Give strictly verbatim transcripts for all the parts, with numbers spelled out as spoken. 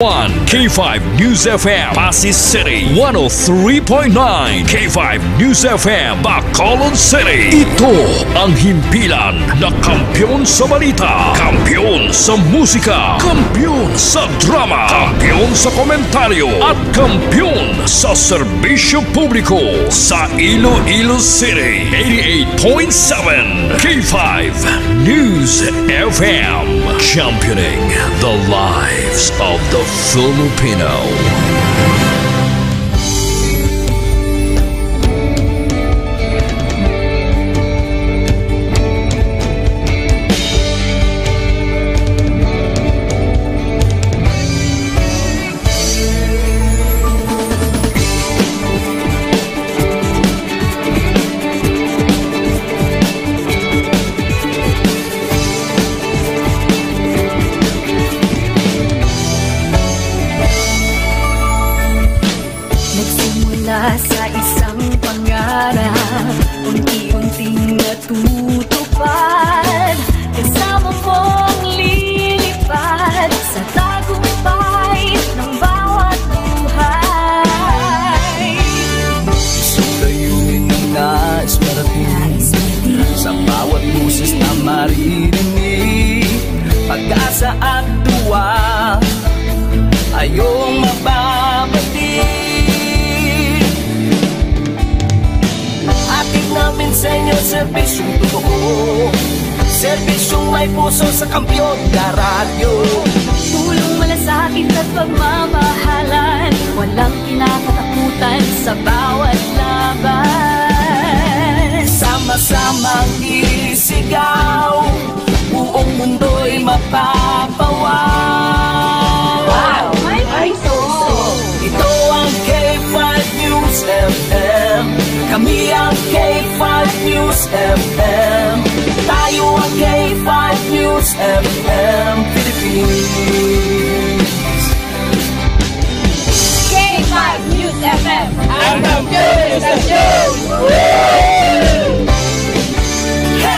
One, K five News F M, Passi City, one oh three point nine, K five News F M, Bacolod City. Ito ang himpilan na kampiyon sa balita, kampiyon sa musika, kampiyon sa drama, kampiyon sa komentaryo, at kampiyon sa serbisyo publiko sa Iloilo City. Eighty-eight point seven K five News F M, championing the lives of the Filipino. Nagsimula sa isang pangarap, unti-unting natutupad. Kasama mong lilipad sa tagumpay ng bawat buhay. Isang layunin na nais marating, sa bawat boses na maririnig, pag-asa at duwa ay iyong mababati. Hatid namin sa inyo serbisyong totoo, serbisyong may puso sa kampiyon na radyo. Tulong, malasakit at pagmamahalan, walang kinakatakutan sa bawat laban. Sama-samang isigaw, buong mundo'y mapapawaw. Wow! May puso! Ito ang K five News F M. Kami ang K five News F M. Tayo ang K five News F M Philippines. K five News F M. Ang kampiyon sa news!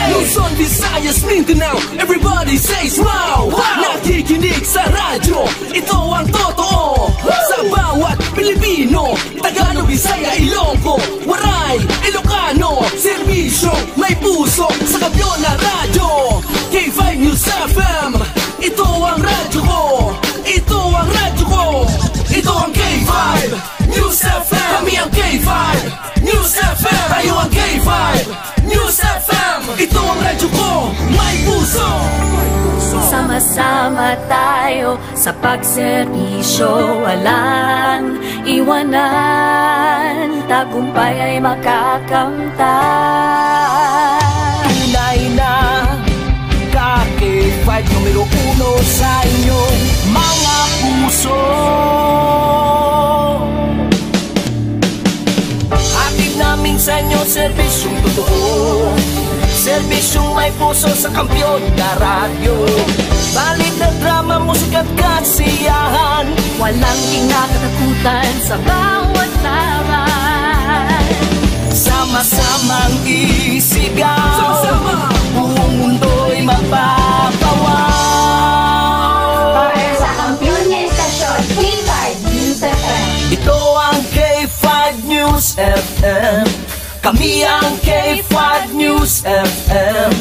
Luzon, Visayas, Mindanao, everybody says wow! Wow! Nakikinig sa radyo, ito ang totoo. Sa bawat Pilipino, Tagalog, Bisaya, Ilonggo, Waray, Ilocano, serbisyo, may puso, sa kampiyon na radyo. K five News F M, ito ang radyo ko. Ito ang radyo ko. Ito ang K five News F M. Kami ang K five News F M. Tayo ang K five News F M. Ito ang radyo ko. May puso. Sama-sama tayo sa pagserbisyo, walang iwanan, tagumpay ay makakamtan. Tunay na ka K five numero uno sa inyong mga puso. Hatid namin sa inyo serbisyong totoo, serbisyong may puso sa kampiyon na radyo. Balita, drama, musika at kasiyahan, walang kinakatakutan sa bawat laban. Sama-samang isigaw, sama-sama, buong mundo'y mapapawaw. Para sa kampiyon nga estasyon, K five News F M. Ito ang K five News F M. Kami ang K five News F M.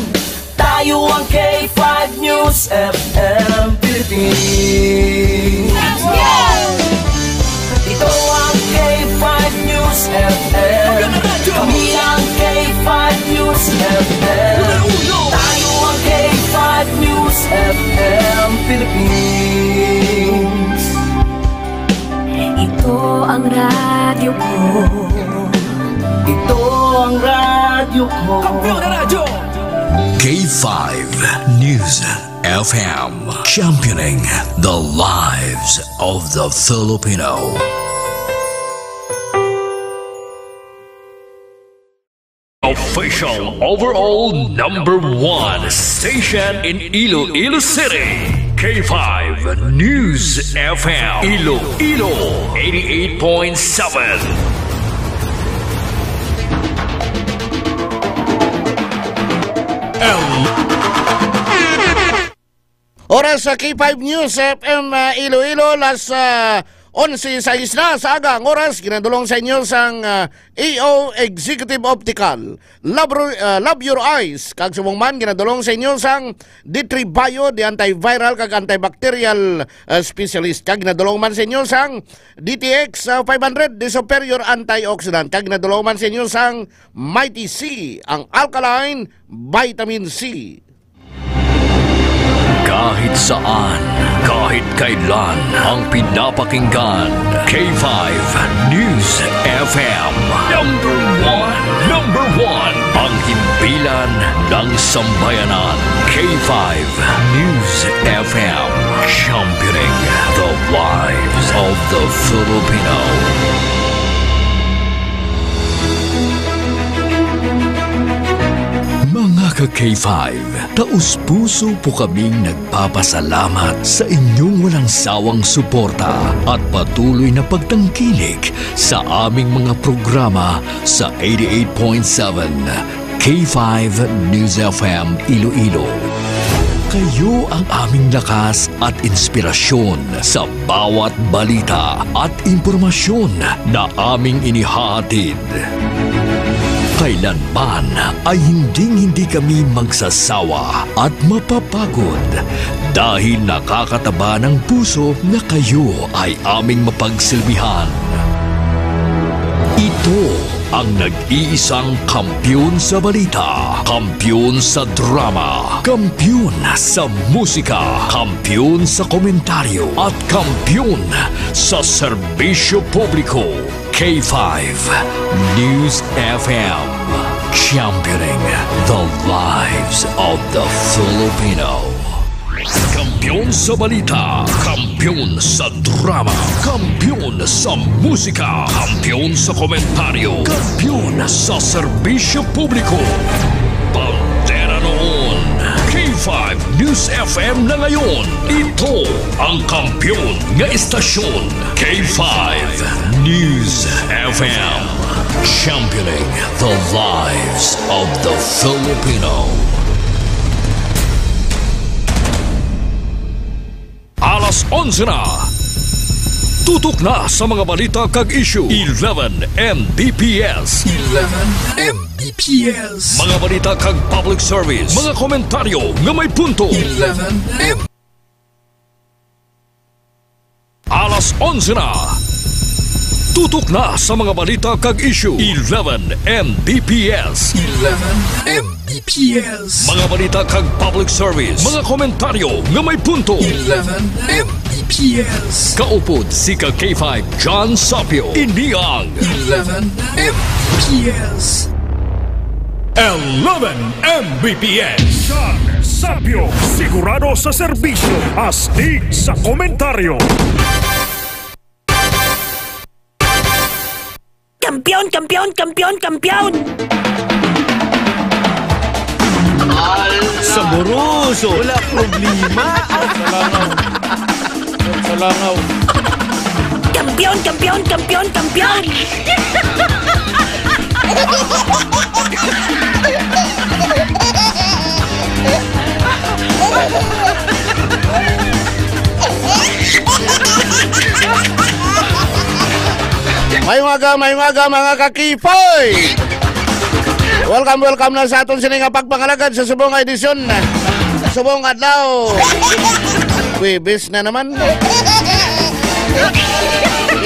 Tayo ang K five News F M Philippines. Ito ang K five News F M. Kami ang K five News F M. Tayo ang K five News F M Philippines. Ito ang radyo ko. Ito ang radyo ko. Kampiyon na radyo! K five News F M, championing the lives of the Filipino. Official overall number one station in Iloilo City, K five News F M, Iloilo, eighty-eight point seven. El Sa K five News F M, ah, Iloilo, las, ah, onse sais na sa aga ang oras, ginadulong sa inyo sang, ah, A O Executive Optical. Love, ro- ah, love your eyes. Kag subong man, ginadulong sa inyo sang D three Bio, the antiviral kag antibacterial, ah, specialist. Kag ginadulong man sa inyo sang D T X, ah, five hundred, the superior antioxidant. Kag ginadulong man sa inyo sang Mighty C, ang alkaline vitamin C. Kahit saan, kahit kailan, ang pinapakinggan, K five News F M. Number one, number one, ang himpilan ng sambayanan, K five News F M, championing the lives of the Filipino. Mga ka-K five, taus-puso po kaming nagpapasalamat sa inyong walang sawang suporta at patuloy na pagtangkilik sa aming mga programa sa eighty-eight point seven K five News F M Iloilo. Kayo ang aming lakas at inspirasyon sa bawat balita at impormasyon na aming inihahatid. Kailanman ay hinding-hindi kami magsasawa at mapapagod dahil nakakataba ng puso na kayo ay aming mapagsilbihan. Ito ang nag-iisang kampiyon sa balita, kampiyon sa drama, kampiyon sa musika, kampiyon sa komentaryo, at kampiyon sa serbisyo publiko. K five News F M, championing the lives of the Filipino. Kampiyon sa balita, kampiyon sa drama, kampiyon sa musika, kampiyon sa komentaryo, kampiyon sa serbisyo publiko. Bandera noon, K five News F M na ngayon. Ito ang kampiyon nga istasyon, K five News F M. Championing the lives of the Filipino. Alas onse na. Tutok na sa mga balita kag issue. Eleven M B P S. Eleven M B P S. Mga balita kag public service. Mga komentaryo nga may punto. Eleven M. Alas onse na. Tutok na sa mga balita kag issue. Eleven M B P S. Eleven M B P S. Mga balita kag public service. Mga komentaryo nga may punto. Eleven M B P S. Kaupod si ka K five John Sapio. Ini ang Eleven M B P S. Eleven M B P S. John Sapio, sigurado sa serbisyo, astig sa komentaryo. Kampiyon, kampiyon, kampiyon, kampiyon! Saboroso! Wala problema! Sa langaw. Sa langaw. Kampiyon, kampiyon, kampiyon, kampiyon! May umaga, may umaga, mga kakipoy! Welcome, welcome na sa aton sini nga pagpangalagad sa subong nga edisyon. Subong adlaw. Huwebes na naman.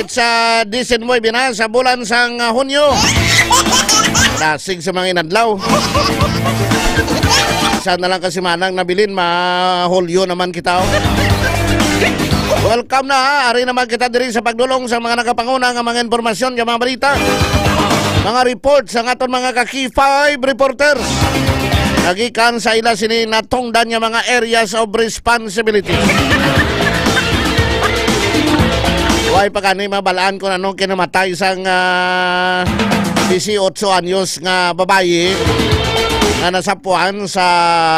It's a decent way, bina, sa bulan sang, ah, Hunyo. Dasig sa mga inadlaw. Sana lang kasi manang nabilin, ma-Hulyo naman kita, oh. Welcome na, ha. Ari naman kita diri sa pagdulong sa mga nagapanguna nga mga impormasyon, nga mga balita, mga report sa aton mga ka-K five reporters. Nagikan sa ila sini natungdan nga mga areas of responsibility. Way pa gani mabalaan kung anong kinamatay sang, ah, disiotso anyos nga babayi nga nasapuan sa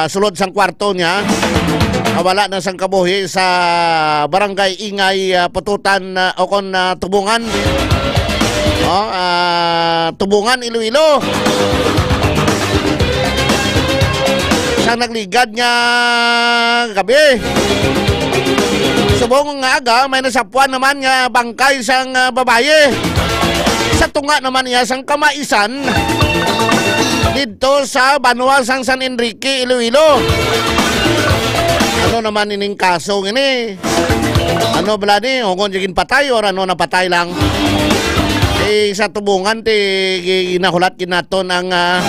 sulod sang kwarto niya, nga wala na sang kabuhi sa Barangay Ingay, ah, Pututan, ah, o kon, ah, Tubungan. Oh, ah, Tubungan, Iloilo. Sa ang nagligad nga gabi. Subong nga aga, may nasapuan naman nga bangkay sang, ah, babayi. Sa tunga naman niya sang kamaisan didto sa banwa sang San Enrique, Iloilo. Ano naman ining kaso ini? Ano bala ni? Hungon siya ginpatay or ano, napatay lang? Eh, sa tubungan, ti, gi-, ginahulat gid naton ang, ah,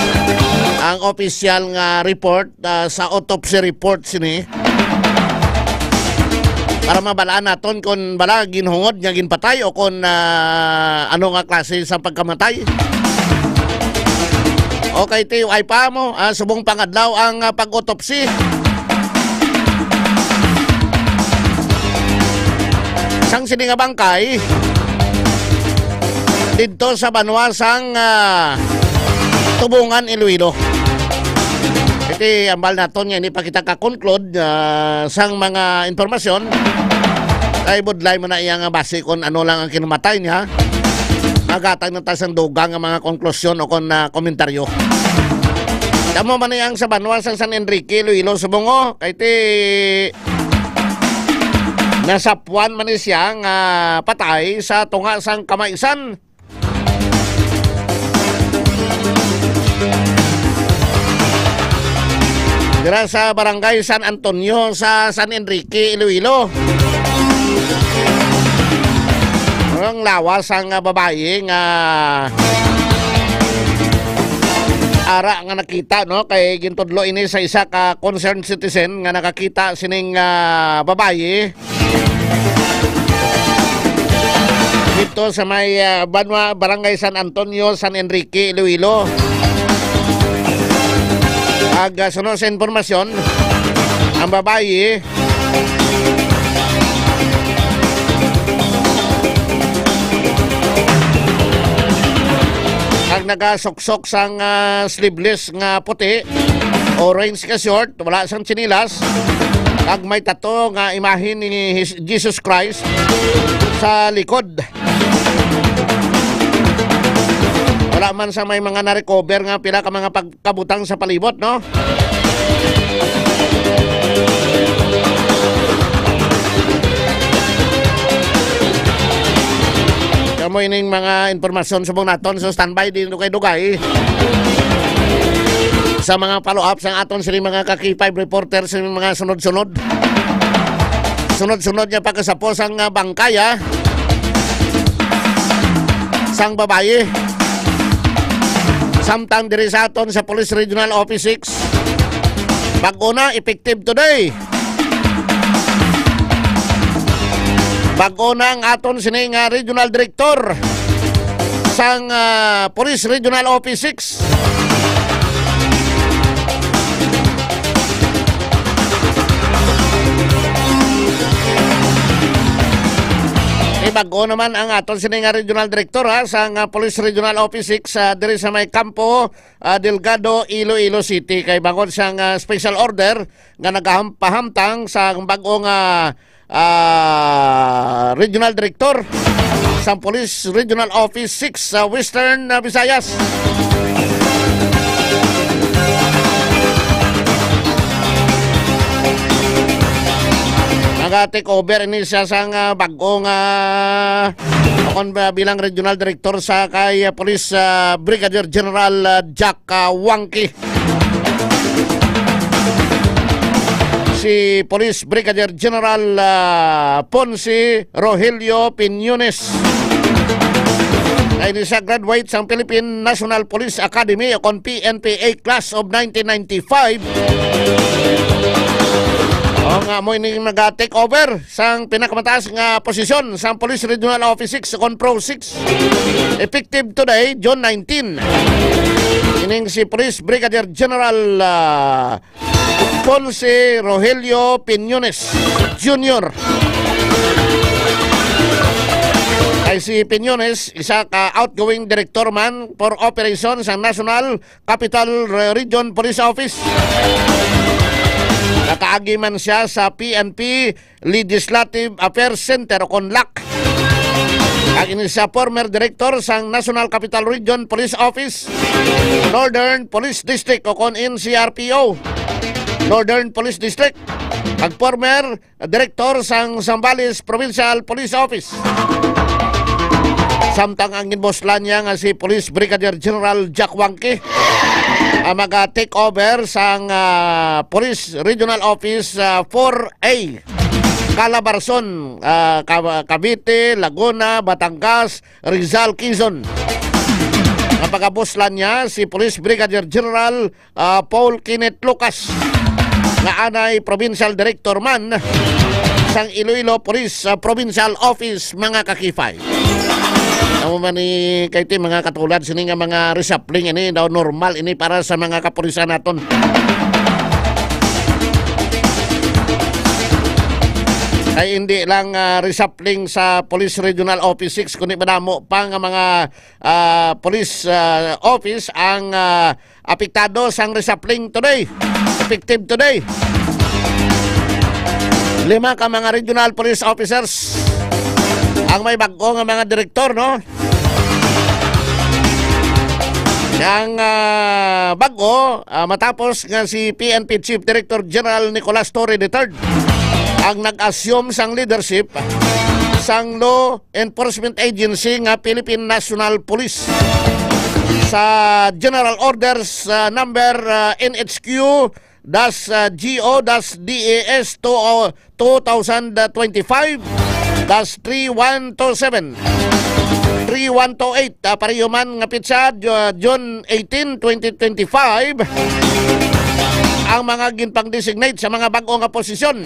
ang opisyal nga report, ah, sa autopsy report sini. Para mabalaan naton kung bala ginhungod nga ginpatay o kung, ah, ano nga klase sa pagkamatay. Okay, ti, ay pa mo, ah, subong pangadlaw ang, ah, pag-autopsy. Sang sini nga bangkay didto sa banwa sang, ah, Tubungan, Iloilo. Iti ambal naton nga hindi pa kita ka-conclude, ah, sang mga impormasyon. Kay budlay mo na iya nga basi kung ano lang ang kinamatay niya. Magatag na ta sang dugang nga mga konklusyon o kon, ah, komentaryo. Kamo man ni ang sa banwa sang San Enrique, Iloilo, subong, oh, kay ti nasapuan man ni siya nga patay sa tunga sang kamaisan. Dira sa Barangay San Antonio sa San Enrique, Iloilo. Ang lawas sang, ah, babayi nga ara nga nakita, no, kay gintudlo ini sa isa ka concerned citizen nga nakakita sining, ah, babayi. Dito sa may, ah, Banwa, Barangay San Antonio, San Enrique, Iloilo. Ag, ah, sunod sa impormasyon, ang babayi ang nagasuksok sang, ah, sleeveless nga puti, orange nga short, wala sang tsinelas, kag may tato nga imahe ni Hes-, Jesus Christ sa likod. Wala man sa may mga na-recover nga pila ka mga pagkabutang sa palibot, no? Kamo ining mga impormasyon subong naton, so standby din dugay-dugay sa mga follow-up sang aton sini mga ka-K five reporter sa mga sunod-sunod. Sunod-sunod nga pagkasapo sang, ah, bangkay, ah, sang babayi. Samtang diri sa aton sa Police Regional Office six, bag-o na, effective today. Bag-o na ang aton sini nga regional director sang, ah, Police Regional Office six. Ibag-o naman ang aton sini nga regional director, ha, sang, ah, Police Regional Office six, ah, diri sa may Campo, ah, Delgado, Iloilo City. Kay bangod sang, ah, special order nga nagapahamtang sa bag-o nga, ah, regional director sa Police Regional Office six sa Western, ah, Visayas. Naga-take over ini siya sang, ah, bag-o nga, ah, kon, ah, bilang regional director sa kay, ah, Police, ah, Brigadier General, ah, Jack, ah, Wangki. Si Police Brigadier General, ah, Ponce Rogelio Piñones. Kay ni siya graduate sang Philippine National Police Academy o kon P N P A Class of nineteen ninety-five. O nga, mo ini naga-take over sang pinakamataas nga posisyon sang Police Regional Office six o kon Pro six. Effective today, June nineteen. Ining si Police Brigadier General, ah, Ponce Rogelio Piñones Junior. Kay si Piñones, isa ka outgoing director man for operations sa National Capital Re-, Region Police Office. Nakaagi man siya sa P N P Legislative Affairs Center o kon lac. Kag ini siya former director sang National Capital Region Police Office, Northern Police District o kon N C R P O. Northern Police District, kag former direktor sang Zambales Provincial Police Office. Samtang ang ginbuslan niya nga si Police Brigadier General Jack Wangke ang maga-take over sang, ah, Police Regional Office, ah, four A, Calabarzon, ah, Ca-, Cavite, Laguna, Batangas, Rizal, Quezon. Ang pagabuslan niya si Police Brigadier General, ah, Paul Kenneth Lucas, nga anay provincial director man sang Iloilo Police, ah, Provincial Office, mga kakifay. Amo man ni kay ti mga katulad sini nga mga reshuffling ini daw normal ini para sa mga kapulisan naton. Ay hindi lang, ah, reshuffling sa Police Regional Office six, kundi madamo pa nga mga, ah, police, ah, office ang, ah, apektado sang reshuffling today. Effective today. Lima ka mga regional police officers ang may bag-o nga mga direktor, no? Ang, ah, bag-o, ah, matapos nga si P N P Chief Director General Nicolas Torre the third ang nag-assume sang leadership sang law enforcement agency nga Philippine National Police sa General Orders, ah, number, ah, N H Q dash, ah, G O dash D A S two, two thousand twenty-five dash three one two seven, three one two eight, ah, pareho man nga petsa, Ju-, June eighteen, twenty twenty-five, ang mga ginpang-designate sa mga bag-o nga posisyon.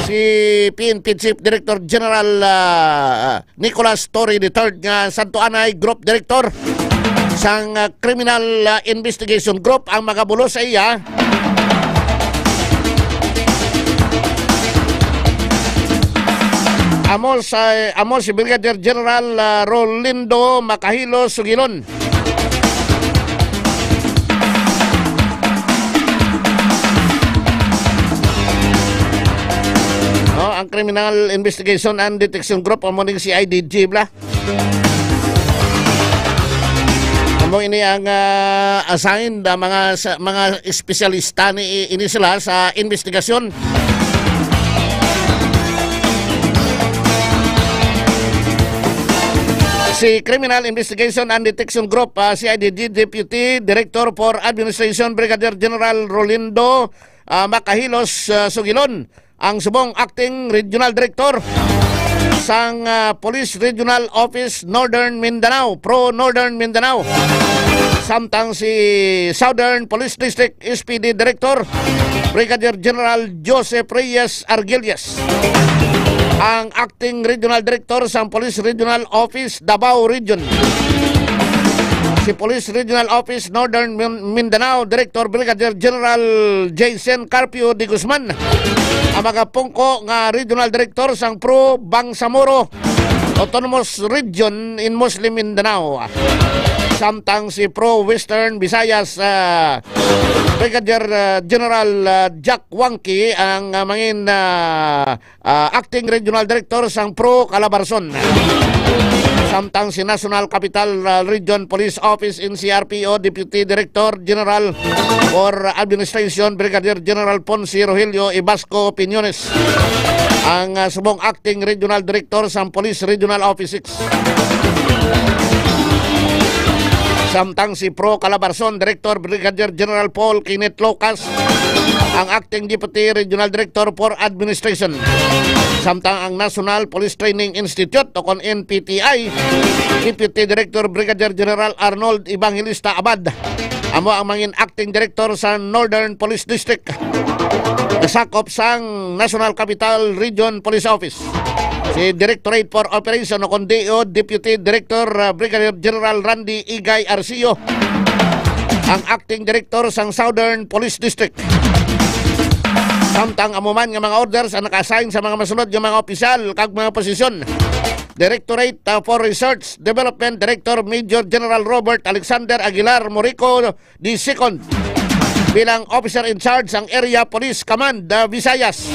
Si P N P Chief Director General, ah, Nicolas Torre the third nga santuanay group director sang, ah, Criminal, ah, Investigation Group ang magabulos sa iya. Amo sa, amo si Brigadier General, ah, Rolindo Macahilo Sugilon. No, ang Criminal Investigation and Detection Group, amo ning C I D G bala. Amo ini ang, ah, assigned, ah, mga sa, mga espesyalista ni ini sila sa investigasyon. Si Criminal Investigation and Detection Group, ah, C I D G Deputy Director for Administration Brigadier General Rolindo, ah, Macahilos, ah, Sugilon, ang subong acting regional director sang, ah, Police Regional Office Northern Mindanao, Pro Northern Mindanao. Samtang si Southern Police District S P D Director Brigadier General Joseph Reyes Arguelles, ang acting regional director sang Police Regional Office Davao Region. Si Police Regional Office Northern Min-, Mindanao Director Brigadier General Jason Carpio de Guzman ang magapungko nga Regional Director sang Pro Bangsamoro Autonomous Region in Muslim Mindanao. Samtang si Pro Western Visayas, ah, Brigadier, ah, General, ah, Jack Wangki ang, ah, mangin, ah, ah, Acting Regional Director sang Pro Calabarzon. Samtang si National Capital, ah, Region Police Office N C R P O Deputy Director General for Administration Brigadier General Ponce Rogelio Ibasco Piñones ang, ah, subong Acting Regional Director sang Police Regional Office six. Samtang si Pro Calabarzon Director Brigadier General Paul Kenneth Lucas ang Acting Deputy Regional Director for Administration. Samtang ang National Police Training Institute o kon N P T I Deputy Director Brigadier General Arnold Evangelista Abad amo ang mangin Acting Director sa Northern Police District, nasakop sang National Capital Region Police Office. Si Directorate for Operation o kon D O Deputy Director, uh, Brigadier General Randy Igay Arcio ang acting director sang Southern Police District. Samtang amo man nga mga orders ang naka-assign sa mga masunod nga mga opisyal kag mga posisyon. Directorate, uh, for Research Development Director Major General Robert Alexander Aguilar Morico the second bilang Officer in Charge sang Area Police Command, uh, Visayas.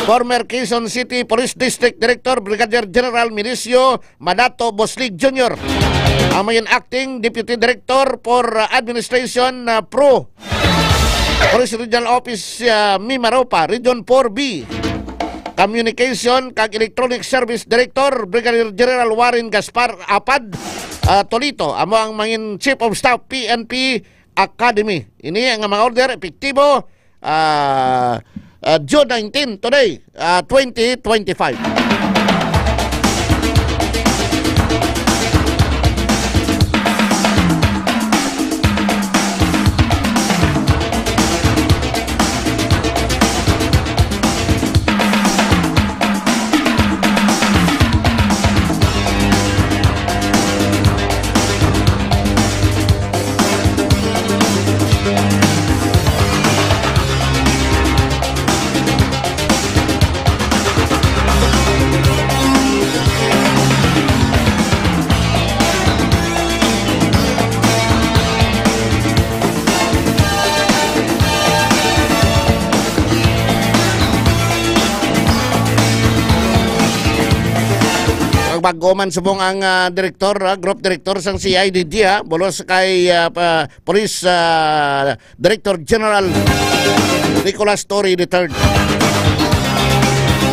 Former Quezon City Police District Director Brigadier General Minicio Madato Boslig Junior ang main acting Deputy Director for, uh, Administration, uh, Pro Police Regional Office, ah, Mimaropa, Region four B. Communication kag Electronic Service Director, Brigadier General Warren Gaspar Apad, ah, Tolito, amo ang mangin Chief of Staff, P N P Academy. Ini ang mga order epektibo, ah, ah, June nineteen, today, ah, twenty twenty-five. Ang bago man subong ang, ah, direktor, ah, group director sang C I D G, ah, bulos kay, ah, pa-, Police, ah, Director General Nicolas Torre the third.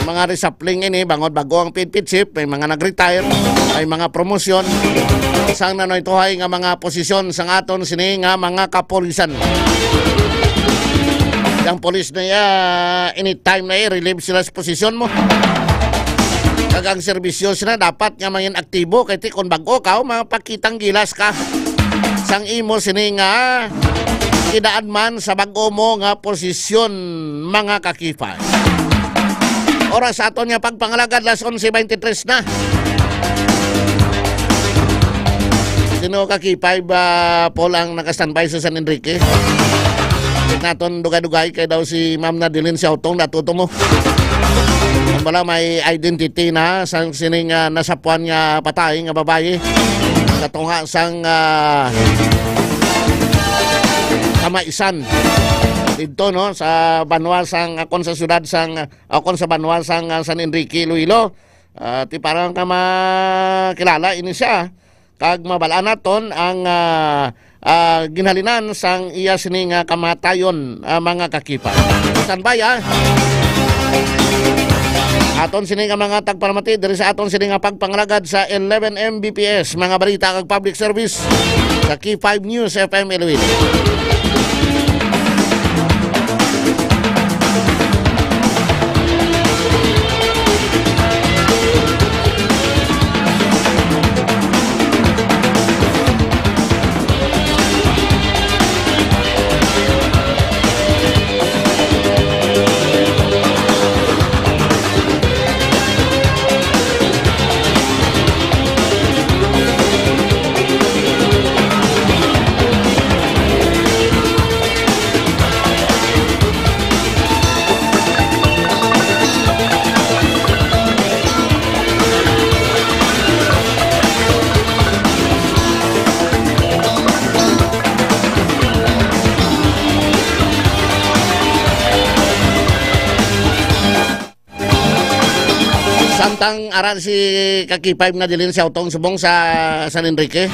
Mga reshuffling ini, bangod bago ang P N P chief, may mga nag-retire, may mga promosyon. Sang nanoy tuhay nga mga posisyon sang aton sini nga mga kapulisan. Ang polis na ya, anytime na i-relieve sila sa posisyon mo. Kag ang serbisyo sila dapat nga mangin aktibo, kay ti kon bag-o ka, o mapakitang gilas ka. Sang imo sini nga kidaan man sa bag-o mo nga posisyon, mga kakipay. Oras sa aton nga pagpangalagad, las onse veintitrés na. Sino kakipay ba, Paul, ang naka-standby sa San Enrique? Naton dugay-dugay kay daw si Ma'am Nadilin Siautong natuto mo. Ang bala may identity na sang sining, ah, nasapuan nga patay nga babayi. Sa tunga sang, ah, kamaisan. Didto, no, sa banwa sang, akon sa syudad sang, akon sa banwa sang, ah, San Enrique, Iloilo. Ah, ti parang ka makilala ini siya. Kag mabal-an naton ang, ah, ah, ginhalinan sang iya sini nga kamatayon, ah, mga kakipay. Standby, ah. Aton sini nga mga tagpalamati diri sa aton sini nga pagpangalagad sa eleven M B P S, mga balita kag public service sa K five News F M Iloilo. Samtang ara si Kaki Five Nadilin Siautong subong sa San Enrique.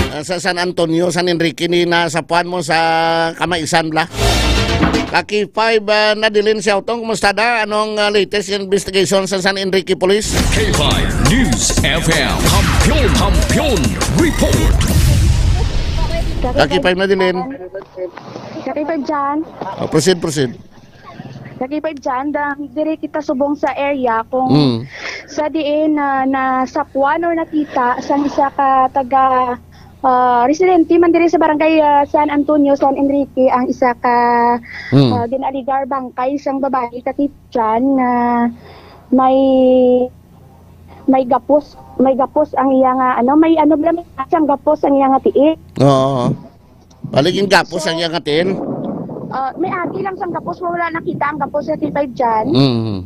Ah, sa San Antonio, San Enrique, ni nasapuan mo sa kamaisan bala. Kaki Five, ah, Nadilin Siautong, kumusta da? Anong, ah, latest investigation sa San Enrique Police? K five News F M. Kampiyon, Kampiyon Report. Kaki Five Nadilin. Kaki Five Jan. Oh, proceed, proceed. Lagi pa dyan, dang diri kita subong sa area kung Mm. sa diin na nasapuan or nakita sang isa ka taga, ah, residente man diri sa barangay, ah, San Antonio, San Enrique, ang isa ka, Mm. ah, gin-aligar bangkay sang babayi, kakita dyan na may, may gapos, may gapos ang iya nga, ano, may ano bala, may sang gapos ang iya nga tiil. Oo. Bali, gin gapos ang iyang atin. Ah, may agi lang sang gapos, wala nakita ang gapos sa K five dyan. Mm.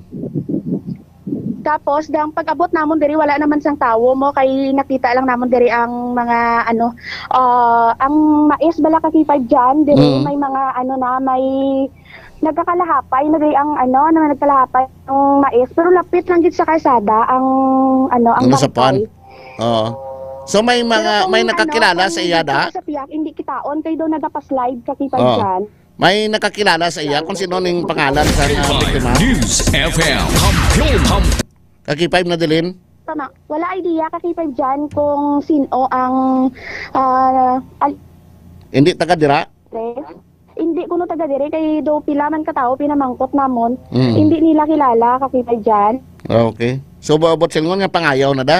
Tapos, dang pag-abot namon diri, wala naman sang tawo mo, kay nakita lang namon diri ang mga, ano, ah, ang mais bala ka K five dyan, diri Mm. may mga, ano na, may nagkakalahapay na diri ang, ano, na nagkalahapay ang mais, pero lapit lang gid sa kalsada ang, ano, ang Ang nasapuan. bangkay. Oo. So, may Pero mga, kung may ano, nakakilala kung sa iya, dito da? Sa piyak, hindi kitaon kay daw nagapaslide ka kita Oo. dyan. May nakakilala sa iya kung sino ning pangalan sa nga biktima? News F M. Kampiyon. Ka K five, Nadilin? Tama. Wala idea, ka K five, dyan kung sino ang, ah, al- Hindi taga dira? Hindi kuno taga dire, kay do pila man ka tawo pinamangkot namon. Mm. Hindi nila kilala, ka K five, dyan. Okay. So, ba-, buot silingon nga pangayaw na da?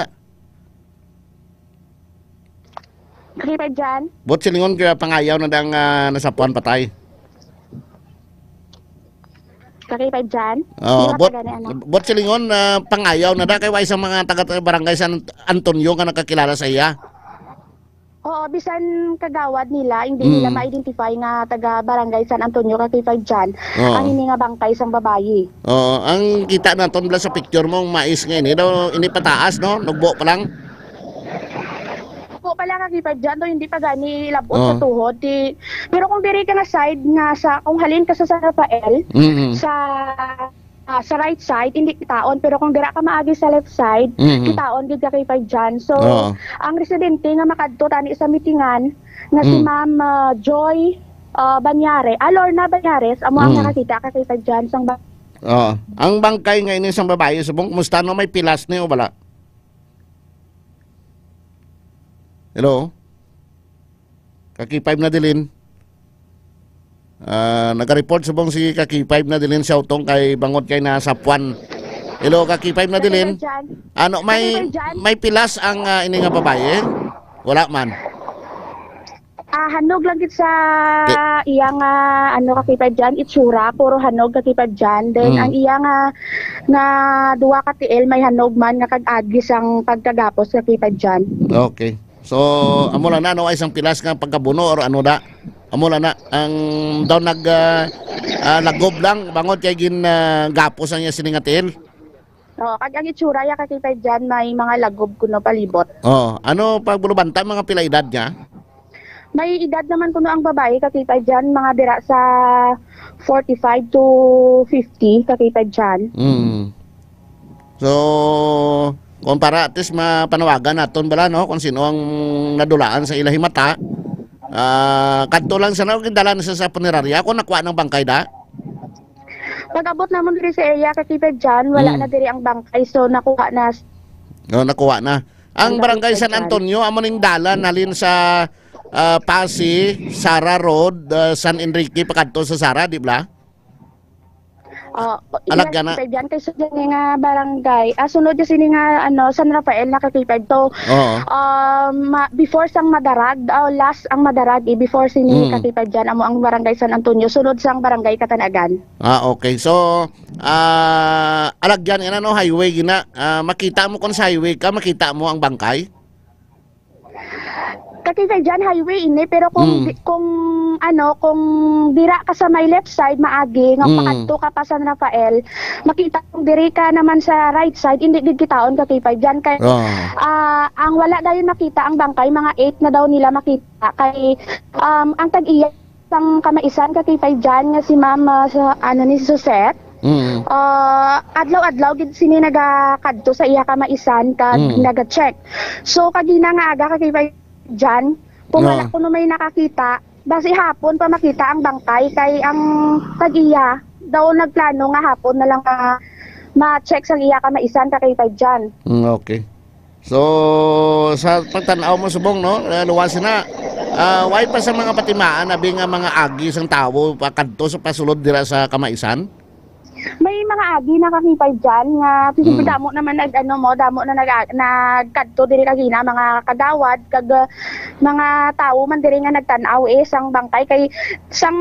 Ka K five, dyan? Buot silingon kaya pangayaw na dang, ah, nasapuan patay? Ka K five, dyan? Oh, Hindi buot, mapagani, ano? Buot silingon, ah, pangayaw na da kay wa isang mga taga, taga barangay San Antonio nga nakakilala sa iya. Oo, bisan kagawad nila, hindi nila Mm. ma-identify nga taga barangay San Antonio, ka K five, dyan, Oo. ang ini nga bangkay sang babayi. Oo, ang kita naton bala sa picture mo, ang mais nga ini daw, ini pataas, no? Nugbo pa lang. Nugbo pa lang, ka K five, dyan, to hindi pa gani labot sa Oh. tuhod. Di, pero kung diri ka nga side nga sa, kung halin ka sa San Rafael, Mm. sa, ah, sa right side, hindi kitaon. Pero kung dira ka maagi sa left side, Mm. kitaon gid, ka K five, dyan. So, Oo. ang residente nga makadto tani sa meetingan nga si Mm. Ma'am, ah, Joy, ah, Banyare, ah, Lorna Banyares, amo ang Mm. nakakita, ka K five, dyan sang ba- Oo. Ang bangkay nga ini sang babayi, subong, kumusta, no? May pilas ni o wala? Hello? Ka K five, Nadilin? Ah, naga-report subong si ka K five, Nadilin Siautong, kay bangod kay nasapuan. Hello, ka K five, Nadilin? Ano, may, Ano ba dyan? May pilas ang, ah, ini nga babayi? Wala man. Ah, hanog lang gid sa Ti- iya nga, ano, ka K five, dyan, itsura, puro hanog, ka K five, dyan. Then, Mm. ang iya nga, nga duwa ka tiil, may hanog man nga kag-agi sang pagkagapos, ka K five, dyan. Okay. So, amo lang na, no, ay isang pilas nga pagkabuno or ano da? Amo lang na, ang daw nag, ah, ah, lagob lang, bangod kay gin, ah, gapos ang iya sini nga tiil. Oo, kag ang itsura ya, ka K five, dyan, may mga lagob kuno palibot. Oo. Ano, pag bulubanta, mga pila edad niya? May edad naman kuno ang babayi, ka K five, dyan, mga dira sa forty-five to fifty, ka K five, dyan. Mm. So, kung para at least mapanawagan naton bala, no, kung sino ang nadulaan sa ila himata, ah, kadto lang sa, no, gindalan sa, sa punerarya, kung nakuha ng bangkay da? Pag-abot namon diri sa area, ka K five, dyan, wala Mm. na diri ang bangkay, so nakuha na. Oh, nakuha na. Ang Ang barangay San San Antonio, amo ning dalan halin sa, ah, Pasi, Sara Road, ah, San Enrique, pakadto sa Sara, di ba? Ah, Alagyan na. Ka K five, dyan, kay sa dyan nga barangay, ah, sunod dyan sini nga, ano, San Rafael na, ka K five. So, Oo. um, ma-, before sang Madarag, oh, last ang Madarag, eh, before sini, Mm. ka K five, dyan, amo ang barangay San Antonio, sunod sang barangay Katanagan. Ah, okay. So, ah, alagyan ina, no, highway gina. Ah, makita mo kung sa highway ka, makita mo ang bangkay? Ka K five, dyan, highway ini, pero kung Mm. di, kung, ano, kung dira ka sa may left side, maagi, nga Mm. pakadto ka pa San Rafael, makita kung diri ka naman sa right side, hindi gid kitaon, ka K five, dyan. Kay, Ah. ah, ang wala dayon makita ang bangkay, mga eight na daw nila makita. Kay, um, ang tag-iya sang kamaisan, ka K five, dyan, nga si Ma'am, ah, sa, ano, ni Suzette. Mm. Ah, adlaw-adlaw gid sini nagakadto sa iya kamaisan kag Mm. naga-check. So, kagina nga aga, ka K five, dyan, kung wala Ah. kuno may nakakita, basi hapon pa makita ang bangkay, kay ang tag-iya daw nagplano nga hapon na lang, ah, ma-check sang iya kamaisan, ka K five, dyan. Mm, okay. So, sa pagtan-aw mo subong, no, eh, luwas na. Ah, way pa sa mga patimaan, abi nga mga agi sang tawo pakadto sa pasulod dira sa kamaisan? May mga agi na, ka K five, dyan nga, siyempre, Mm. damo naman nag, ano mo, damo na nag, nagkadto diri kagina, mga kagawad, kag, ah, mga tawo man diri nga nagtan-aw, eh, sang bangkay. Kay sang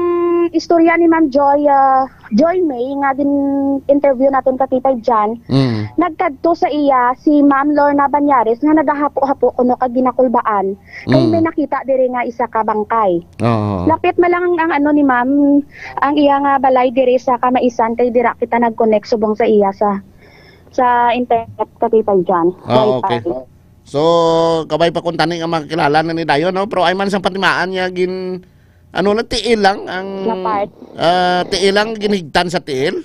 istorya ni Ma'am Joy, ah, Joy May nga gin-interview naton, ka K five, dyan, Mm. nagkadto sa iya si Ma'am Lorna Banyares nga nagahapo-hapo kuno kag ginakulbaan kay Mm. may nakita diri nga isa ka bangkay. Oo. Lapit man lang ang, ang ano ni Ma'am, ang iya nga balay diri sa kamaisan kay dira kita nag-connect subong sa iya sa, sa internet, ka K five, dyan. Ah, Wi-Fi. Okay. So, kabay pa kung tani nga makakilala na ni dayon, no? Pero ay man sa patimaan niya gin, ano lang, tiil lang ang, Nga part. Ah, tiil lang ginhigtan sa tiil?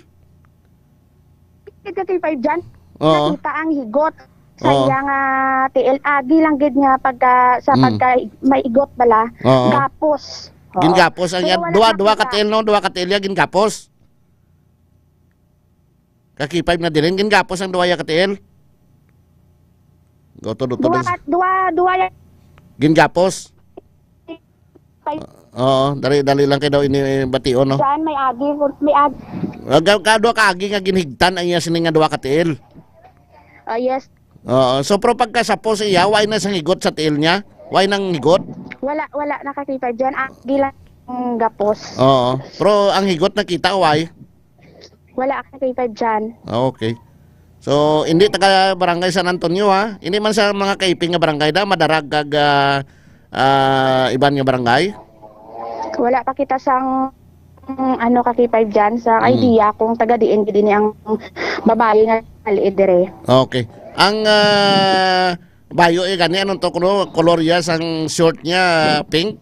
Ka K five, dyan. Oo. Nakita ang higot sa Oo. iya nga tiil. Agi lang gid nga pagka, sa Mm. pagka maigot bala, Oo. gapos. Oo. Gingapos ang Pero iya, wala duha, duha ka nakita. tiil, no? Duha ka tiil iya gingapos. Ka K five Nadilin, gingapos ang duha iya ka tiil. Gutod, utod Duha ang ka, duha, duha ya- Gingapos. Kay Oo, dali, dali lang kay daw ini, eh, bation, no? Jan, may agi, may agi. Ah, ka, ka, duha ka agi nga ginhigtan ang iya sini nga duha ka tiil. Ah, yes. Oo, so, pero pagkasapo sa iya, way na sang higot sa tiil niya? Way nang higot? Wala, wala nakakita dyan. Agi lang ang gapos. Oo, pero ang higot nakita, way? Wala nakakita dyan. Ah, okay. So, hindi taga Barangay San Antonio, ha? Hindi man sa mga kaiping nga barangay da, Madarag kag, ah, ah, iban nga barangay? Wala pa kita sang, mm, ano, ka K five dyan, sa Mm. idea kung taga diin gid ini ang babayi nga maliit dire. Okay. Ang, ah, bayo, eh, gani, anong to, kuno, kolor ya sang short niya, pink?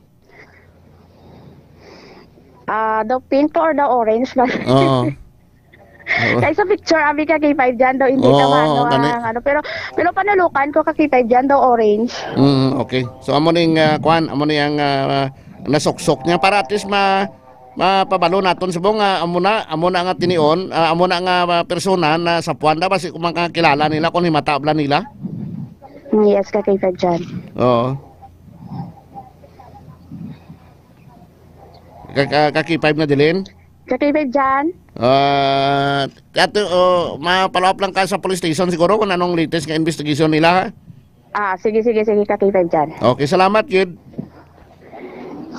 Ah, daw pink to or daw orange ba? Oo. Oo. Kay sa picture, abi ka K five dyan, daw hindi Oo, tama, ano, gani. ang ano. Pero, pero panulukan ko ka K five dyan, daw orange. Mm, okay. So, amo ning, ah, kuan, amo ni ang, ah, nasuksok niya para at least ma-, mapabalo naton subong nga amo na, amo na nga tinion, ah, amo na nga, ah, persona na sa puwan na, basi kung makakilala nila, kung himata bala nila. Mm, yes, ka K five dyan. Oo. Ka, ka, ka K five Nadilin? Ka K five dyan? Ah, ato, oh, ma-follow up lang ka sa police station siguro kung anong latest nga investigation nila, ha? Ah, sige, sige, sige, ka K five dyan. Okay, salamat, Jud.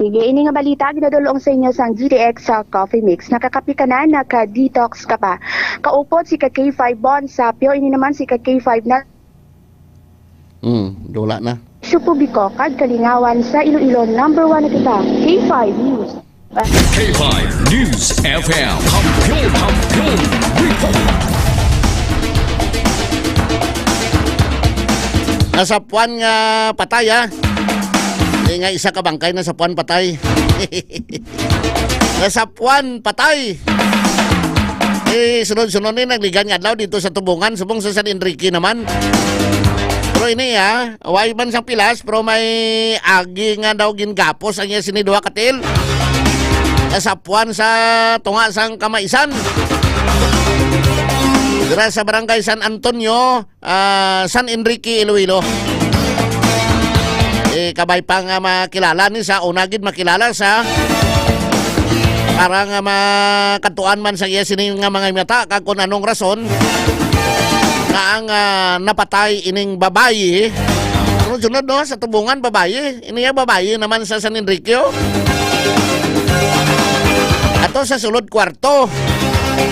Sige, ini nga balita ginadulong sa inyo sang G T X sa Coffee Mix. Nakakapi ka na, naka-detox ka pa. Kaupod si ka K five Bon Sapio, ini naman si ka K five na Hmm, dula na. Isyu publiko kag kalingawan sa Iloilo, number one na kita, K five News. K five News F M. Kampiyon, kampiyon, report. Nasapuan nga patay, ha? Di nga isa ka bangkay nasapuan patay. Nasapuan patay. Eh, sunod-sunod ni nagligan nga adlaw dito sa Tubungan, subong sa San Enrique naman. Pero ini, ha, way man sang pilas, pero may agi nga daw gingapos ang iya sini duha ka tiil. Nasapuan sa tunga sang kamaisan. Dira sa Barangay San Antonio, ah, San Enrique, Iloilo. Eh, kabay pa nga makilala ni sa una gid makilala sa para nga makadtuan man sa iya sini nga mga mata kag kung anong rason nga ang, ah, napatay ining babayi. Sunod-sunod, no, sa Tubungan, babayi. Ini iya babayi naman sa San Enrique, oh. Ato sa sulod kwarto.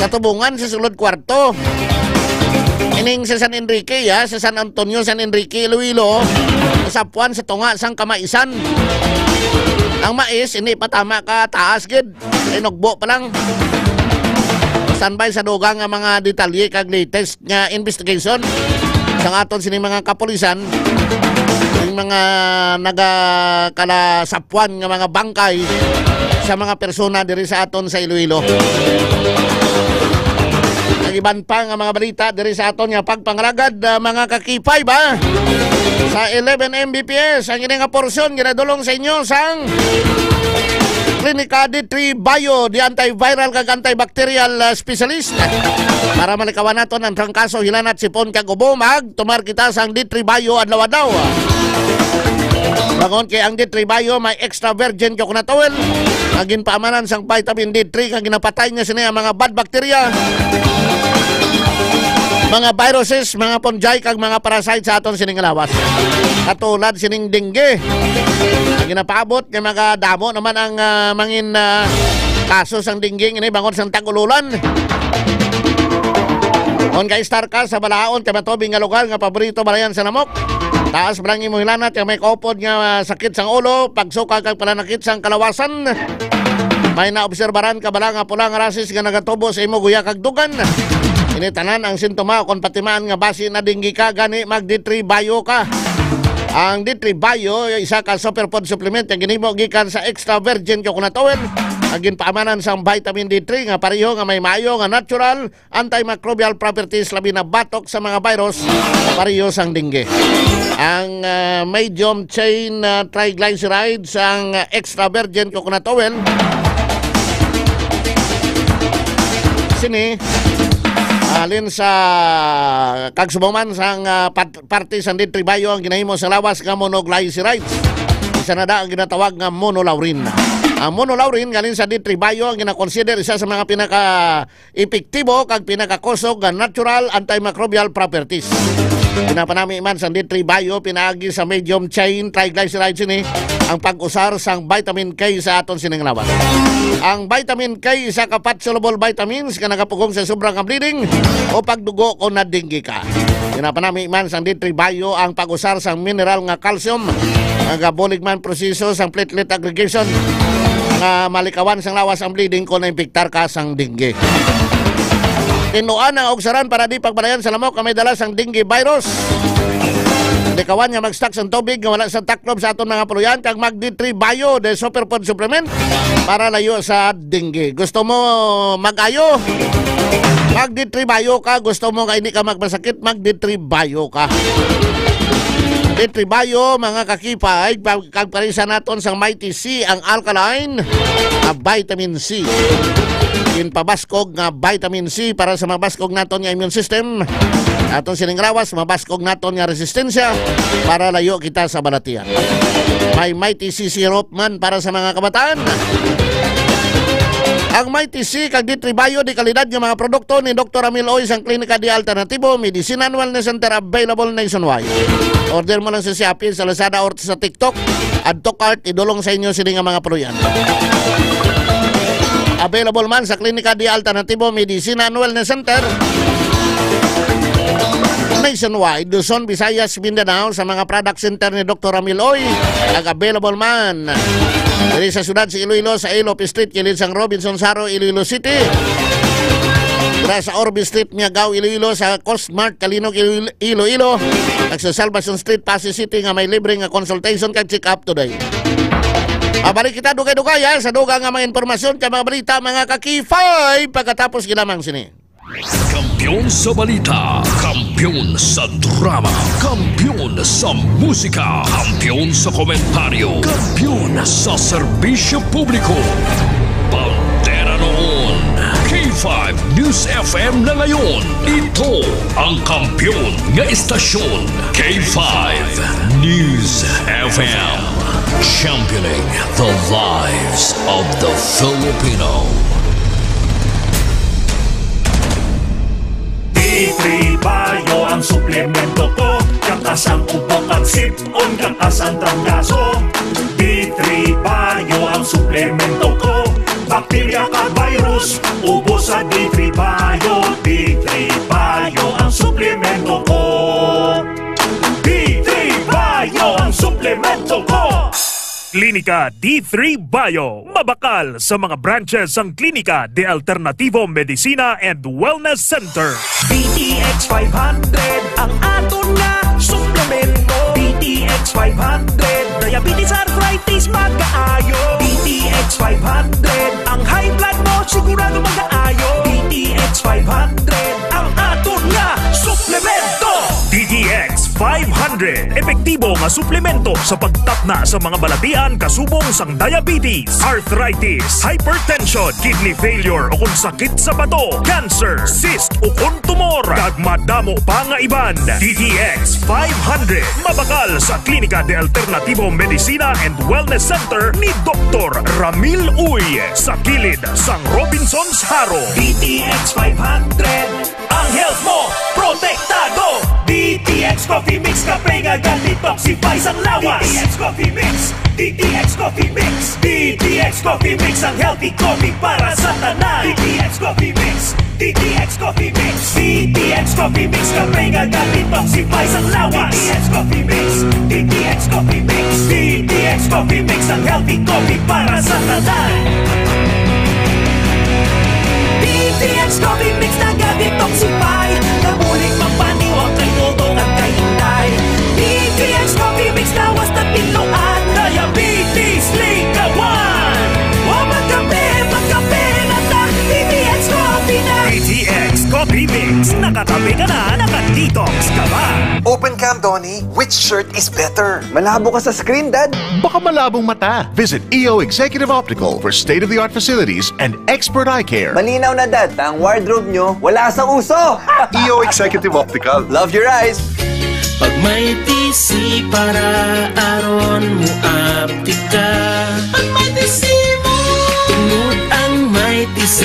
Sa Tubungan, sa sulod kwarto. Ining sa San Enrique, ya, sa San Antonio, San Enrique, Iloilo, sa puwan, sa tunga sang kamaisan. Ang mais, hindi pa tama ka taas gid. Inugbo pa lang. Standby sa dugang nga mga detalye kag latest nga investigation sang aton sining mga kapulisan, yung mga nagakalasapuan nga mga bangkay sa mga persona diri sa aton sa Iloilo. Ang iban pa nga mga balita diri sa aton nga pagpangalagad, ah, mga ka-K five, ah. Sa eleven M B P S, ang ini nga porsyon ginadulong sa inyo sang Klinika D three Bio, the antiviral kag antibacterial, ah, specialist. Para malikawan naton ang trangkaso, hilanat, sipon kag ubo, magtumar kita sang D three Bio adlaw-adlaw. Bangon kay ang D three Bio may extra virgin coconut oil nga ginpaamanan sang vitamin D three nga ginapatay niya sini ang mga bad bacteria, mga viruses, mga fungi kag mga parasite sa aton sining lawas. Katulad sining dengue. Ang ginapaabot nga mga damo naman ang, ah, mangin, ah, kaso sang dengue ini bangod sang tag-ululan. On ka-star ka sa balahaon kay matubig nga lugar nga paborito balayan sa lamok. Taas man ang imo hilanat kay may kaupod nga, ah, sakit sang ulo, pagsuka kag pananakit sang kalawasan. May naobserbaran ka bala nga pula nga rasis nga nagatubo sa imo guya kag dugan? Ini tanan ang sintoma kon patimaan nga basi na dengue ka, gani mag D three Bio ka. Ang D three Bio, isa ka superfood supplement nga ginhimo gikan sa extra virgin coconut oil. ang ginpaamanan sang vitamin D three nga pareho nga may maayo nga natural antimicrobial properties, labi na batok sa mga virus, pareho sang dengue. Ang, ah, medium chain, ah, triglycerides, ang, ah, extra virgin coconut oil, sini, halin sa kagsubuman sang, ah, pat-, parte sang D three Bio ang ginahimo sa lawas nga monoglycerides. Isa na da ang ginatawag nga monolaurin. Ang monolaurin galing sa D three Bio ang ginakonsider isa sa mga pinaka epektibo kag pinakakusog nga natural antimicrobial properties. Ginapanami man sang D three Bio pinaagi sa medium chain triglycerides ini ang pag-usar sang vitamin K sa aton sining lawas. Ang vitamin K isa ka fat-soluble vitamins nga nagapugong sa sobra nga bleeding o pagdugo kon na-dengue ka. Ginapanami man sang D three Bio ang pag-usar sang mineral nga calcium nga gabulig man proseso sang platelet aggregation nga malikawan sang lawas ang bleeding kon naimpektar ka sang dengue. Tinuan ang ugsaran para di pagbalayan sa lamok nga may dala sang dengue virus. Likawan nga mag-stock sang tubig nga wala sa taklob sa aton mga puloy-an kag mag D three Bio, the superfood supplement para layo sa dengue. Gusto mo mag-ayo? Mag D three Bio ka. Gusto mo nga hindi ka magmasakit? Mag D three Bio ka. D three Bio, mga kakipay, pag-, kag parisan naton sang Mighty C, ang alkaline nga vitamin C. Ginpabaskog nga vitamin C para sa mabaskog naton nga immune system. Aton sining lawas, mabaskog naton nga resistensya para layo kita sa balatian. May Mighty C syrup man para sa mga kabataan. Ang Mighty C kag D three Bio de kalidad nga mga produkto ni Doktor Ramil Oy sang Klinika de Alternativo Medicine and Wellness Center, available nationwide. Order mo lang sa Shopee, sa Lazada, or sa TikTok. Add to cart, idulong sa inyo sini nga mga puloy-an. Available man sa Klinika de Alternativo Medicine and Wellness Center nationwide, Luzon, Visayas, Mindanao, sa mga product center ni Doktor Ramil Oy. Nag-available man diri sa siyudad sa Iloilo, sa Ilop Street, kilid sang Robinsons Haro, Iloilo City. Dira sa Orbe Street, Miagao, Iloilo, sa Cosmart, Calinog, Iloilo, Iloilo. Kag sa Salvacion Street, Passi City, nga may libre nga consultation kag check-up today. Mabalik kita dugay-dugay, ha, sa dugang nga mga impormasyon kag mga balita, mga ka-K five, pagkatapos gilamang sini. Kampiyon sa balita, kampiyon sa drama, kampiyon sa musika, kampiyon sa komentaryo, kampiyon sa serbisyo publiko. Bandera noon, K five News F M na ngayon. Ito ang kampiyon nga istasyon, K five News F M. Championing the lives of the Filipino. D three Bio ang suplemento ko. Kakas ang ubo kag sip-on, kakas ang trangkaso. D three Bio ang suplemento ko. Bakterya kag virus, ubos sa D three Bio. D three Bio ang suplemento ko. D three Bio ang suplemento ko. Klinika D three Bio, mabakal sa mga branches sang Klinika de Alternativo Medicina and Wellness Center. D T X five hundred ang aton nga suplemento. D T X five hundred, diabetes, arthritis, magaayo. D T X five hundred, ang high blood mo sigurado magaayo. D T X five hundred ang aton nga suplemento. D T X five hundred, epektibo nga suplemento sa pagtapna sa mga balatian kasubong sang diabetes, arthritis, hypertension, kidney failure o kon sakit sa bato, cancer, cyst o kon tumor, kag madamo pa nga iban. D T X five hundred, mabakal sa Klinika de Alternativo Medicina and Wellness Center ni Doktor Ramil Uy, sa kilid sang Robinsons Haro. D T X five hundred, ang health mo protektado. D T X Coffee Mix, kape nga ga-detoxify sang lawas. D T X Coffee Mix, D T X Coffee Mix, D T X Coffee Mix, ang healthy coffee para sa tanan. D T X Coffee Mix, D T X Coffee Mix, D T X Coffee Mix, kape nga ga-detoxify sang lawas. D T X Coffee Mix, D T X Coffee Mix, D T X Coffee Mix, ang healthy coffee para sa tanan. D T X Coffee Mix naga-detoxify, nabulig magpaniwang kay Dodong at kay Inday. D T X Coffee Mix lawas na tinluan, diabetes likawan. Wa magkape, Open cam, Donnie. Which shirt is better? Malabo ka sa screen, Dad. Baka malabong mata. Visit E O Executive Optical for state-of-the-art facilities and expert eye care. Malinaw na, Dad, na ang wardrobe nyo wala sa uso. E O Executive Optical. Love your eyes. Pag may T C para aron mo aptika. Pag may T C mo. Tungod ang may T C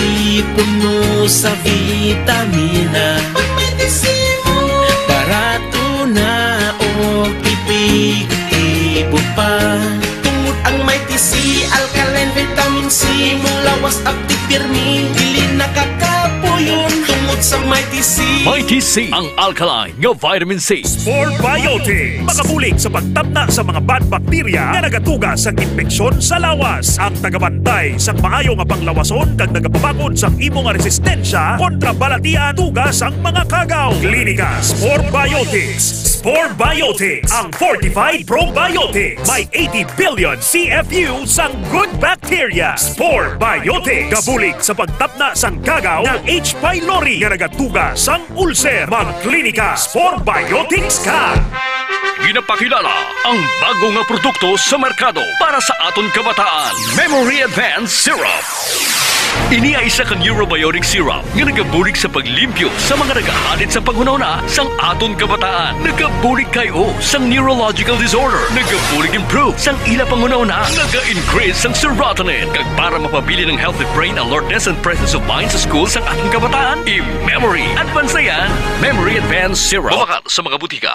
puno sa vitamina. Pag may T C mo. Barato na o epektibo pa. Tungod ang may T C, alkaline vitamin C, mong lawas aptik pirmi, dili nakakapuyon. Tungod sa may T C. May T C, ang alkaline nga vitamin C. Spore Biotics. Makabulig sa pagtapna sa mga bad bacteria nga nagatuga sang impeksyon sa lawas. Ang tagabantay sang maayo nga panglawason kag nagapabakod sang imo nga resistensya kontra balatian tuga sang mga kagaw. Klinika Spore Biotics. Spore Biotics, ang fortified probiotics. May eighty billion C F U sang good bacteria. Spore Biotics. Gabulig sa pagtapna sang kagaw nga H. pylori nga nagatuga sang ulcer. Magklinika Spore Biotics ka. Ginapakilala ang bago nga produkto sa merkado para sa aton kabataan, Memory Advance Syrup. Ini ay isa ka neurobiotic syrup nga nagabulig sa paglimpyo sa mga nagahalid sa paghunahuna sang aton kabataan. Nagabulig kay o sang neurological disorder. Nagabulig improve sang ila panghunahuna. Naga-increase sang serotonin. Kag para mapabilin ang healthy brain alertness and presence of mind sa school sang aton kabataan, i-memory advance na yan. Memory Advance Syrup. Mabakal sa mga butika.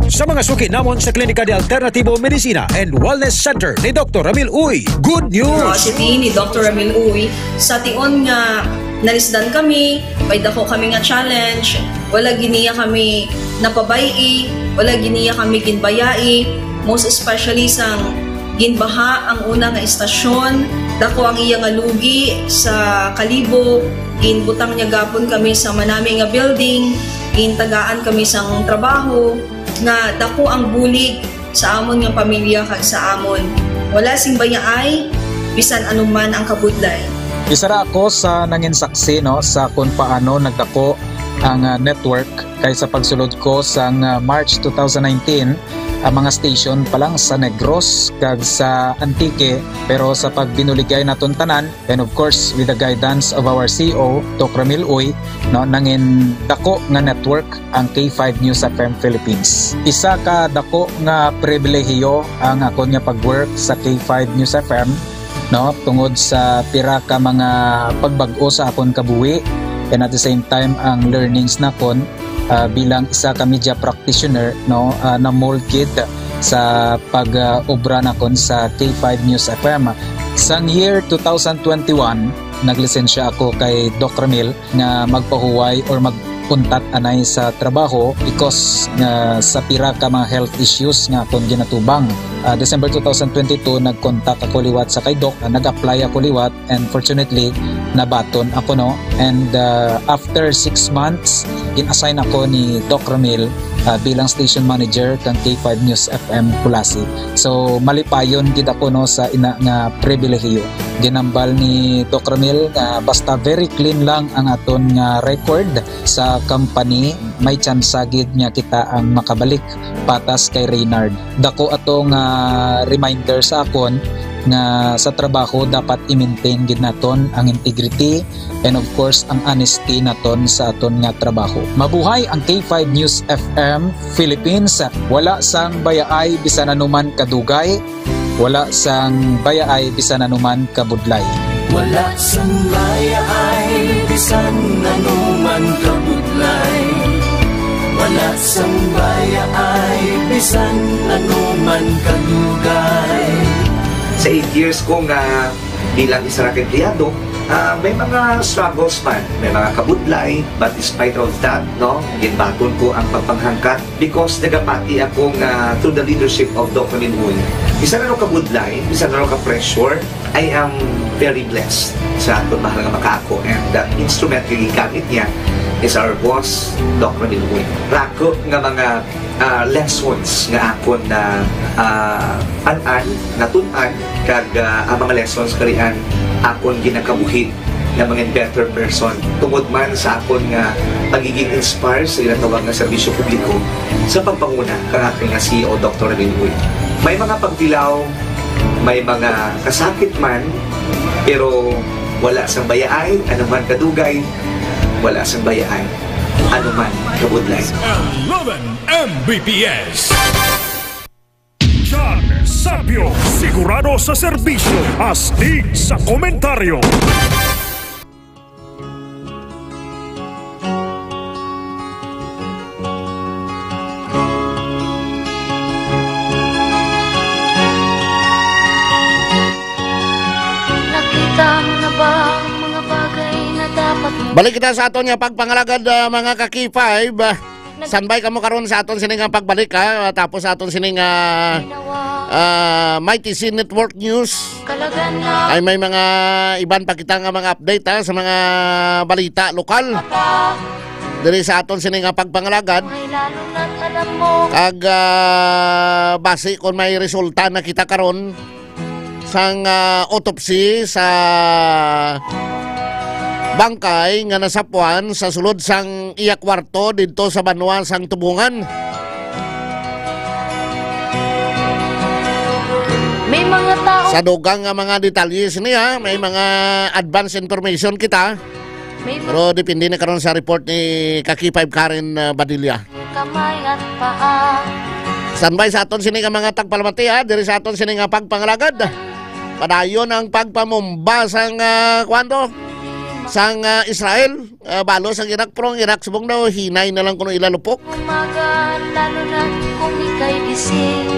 Sa mga suki namon sa Klinika de Alternativo Medicina and Wellness Center ni Doktor Ramil Uy, good news! Curiosity ni Doktor Ramil Uy, sa tion nga nalisdan kami, may dako kami nga challenge, wala gid niya kami napabay-i, wala gid niya kami ginbayai, most especially sang ginbaha ang una nga estasyon, dako ang iya nga lugi sa kalibo, ginbutang niya gapon kami sa manami nga building, gintagaan kami sang trabaho, nga dako ang bulig sa amon nga pamilya kag sa amon. Wala sing bayaay, bisan anuman ang kabudlay. Isa ra ako sa nanginsaksi, no, sa kung paano nagdako ang, ah, network kay sa pagsulod ko sang, ah, March two thousand nineteen, ang mga station pa lang sa Negros kag sa Antique, pero sa pagbinuligay naton tanan, and of course, with the guidance of our C E O, Doc Ramil Uy, no, nangin dako nga network ang K five News F M Philippines. Isa ka dako nga pribilehiyo ang akon nga pag-work sa K five News F M, no, tungod sa pira ka mga pagbag-o sa akon kabuhi, and at the same time, ang learnings nakon, ah, bilang isa ka media practitioner, no, ah, na-mold gid sa pag, ah, obra nakon sa K five News F M. Sang year two thousand twenty-one, naglisensya ako kay Doc Ramil nga magpahuway or magpuntat anay sa trabaho because nga sa pira ka mga health issues nga akon ginatubang. Ah, December two thousand twenty-two, nag-contact ako liwat sa kay Doc, ah, nag-apply ako liwat, and fortunately, nabaton ako, no? And, ah, after six months, gin-assign ako ni Doc Ramil, ah, bilang station manager kang K five News F M Culasi. So, malipayon gid ako, no, sa ina nga pribilehiyo. Ginambal ni Doc Ramil nga basta very clean lang ang aton nga record sa company, may tsansa gid nga kita ang makabalik patas kay Reynard. Dako ato nga reminder sa akon nga sa trabaho dapat i-maintain gid naton ang integrity and of course ang honesty naton sa aton nga trabaho. Mabuhay ang K five News F M Philippines. Wala sang bayaay bisan anuman kadugay, wala sang bayaay bisan anuman kabudlay. Wala sang bayaay bisan anuman kabudlay. Wala sang bayaay bisan anuman kadugay. Sa eight years ko nga bilang isa ra ka empleyado, ah, may mga struggles man, may mga kabudlay, but despite of that, no, ginbaton ko ang pagpanghangkat because nagapati ako nga through the leadership of Doc Ramil Uy, bisan ano kabudlay, bisan ano ka pressure, I am very blessed sa akon mahal nga makaako, and the instrument nga gigamit niya is our boss, Doc Ramil Uy. Rako nga mga, ah, lessons nga akon na, ah, an-an, natun-an, kag, ah, ang mga lessons karian akon ginakabuhi nga mga better person tungod man sa akon nga pagiging inspire sa ginatawag nga serbisyo publiko sa pagpanguna kang akon nga C E O, Doktor Ringoy. May mga pagtilaw, may mga kasakit man, pero wala sang bayaay, anuman kadugay, wala sang bayaay, anuman kabudlay. Eleven M B P S. John Sapio, sigurado sa serbisyo, astig sa komentaryo. Nakita mo na ba ang mga bagay na dapat mo? Balik kita sa aton nga pagpangalagad, ah, mga ka-K five. Standby kamo karon sa aton sini nga pagbalik, ha, tapos sa aton sini nga, ah, Mighty C Network News. Ay may mga iban pa kita nga mga update, ha, sa mga balita lokal diri sa aton sini nga pagpangalagad. Kag, ah, basi kung may resulta na kita karon, sang, ah, autopsy sa bangkay nga nasapuan sa sulod sang iya kwarto didto sa banwa sang Tubungan. May mga tao. Sa dugang nga mga detalye sini, ha, may mga advance information kita. Pero depende na karon sa report ni ka-K five Karen, ah, Badilla. Kamay at paa. Standby sa aton sini nga mga tagpalamati, ha, diri sa aton sini nga pagpangalagad. Padayon ang pagpamumba sang, ah, kuwan to? Sang, ah, Israel. Ah, balo sang Iraq, pero ang Iraq subong daw hinay na lang kuno ila lupok. Umaga, lalo na kung ika'y gising.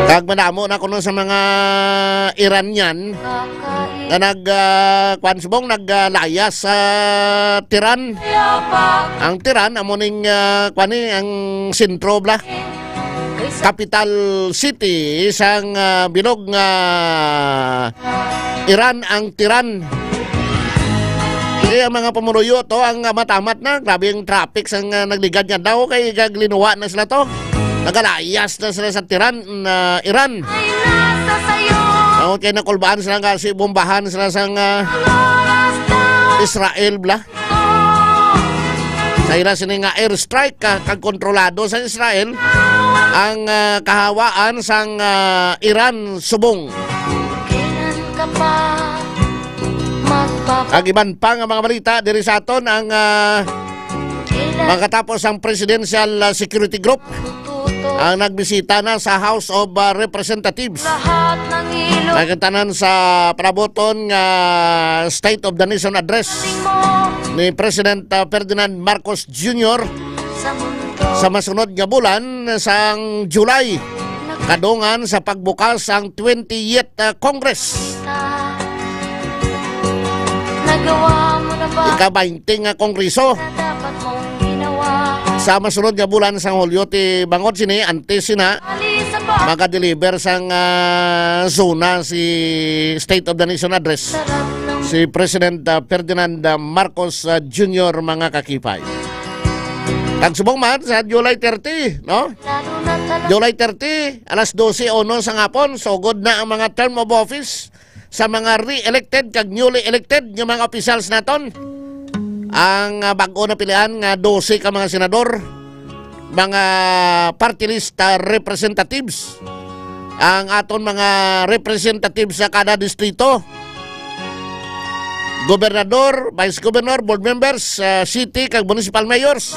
Kag madamo na kuno sa mga Iranian nga nag, ah, kwan subong, nag, ah, layas sa Tehran. Ang Tehran, amo ning, ah, kwan ni, ang sentro bala, capital city sang, ah, bilog nga Iran, ang Tehran. Kaya ang mga pumuluyo to, ang, ah, matamat na, grabe ang traffic sang, ah, nagligad nga daw, kay gaglinuwa na sila to. Nagalayas na sila sa Tehran, na Iran. Ay, nasa sayo. Tungod kay nakulbaan sila nga si bombahan sila sang, ah, Ang oras daw Israel bala. Sa ila sini nga airstrike, ah, kag kontrolado sa Israel ang, ah, kahawaan sang, ah, Iran subong. Kailan ka pa magpapa- Ang iban pa nga mga balita diri sa aton ang, ah, Kailan makatapos ang Presidential, ah, Security Group ang nagbisita na sa House of, ah, Representatives. Lahat ng ilog. Nagkatanan sa palabuton nga State of the Nation Address ni President, ah, Ferdinand Marcos Junior sa mundo. Sa masunod nga bulan sang July, kadungan sa pagbukas ang twentieth, ah, Congress. Nagawa mo na ba Ika-baynte nga Kongreso. Na dapat mong ginawa? Sa masunod nga bulan sang Hulyo, ti bangod sini, antes sina, Ali sa pa- maga-deliver sang, ah, SONA si State of the Nation Address, Sarap ng si President, ah, Ferdinand, ah, Marcos, ah, Junior, mga ka-K five. Kag subong man sa July thirty, no? Lalo na talaga. July thirty, alas dose uno sa hapon, sugod na ang mga term of office sa mga re-elected kag newly elected nga mga officials naton. Ang, ah, bag-o napilian nga dose ka mga senador, mga party list, ah, representatives, ang aton mga representatives sa kada distrito, gobernador, vice governor, board members, ah, city kag municipal mayors,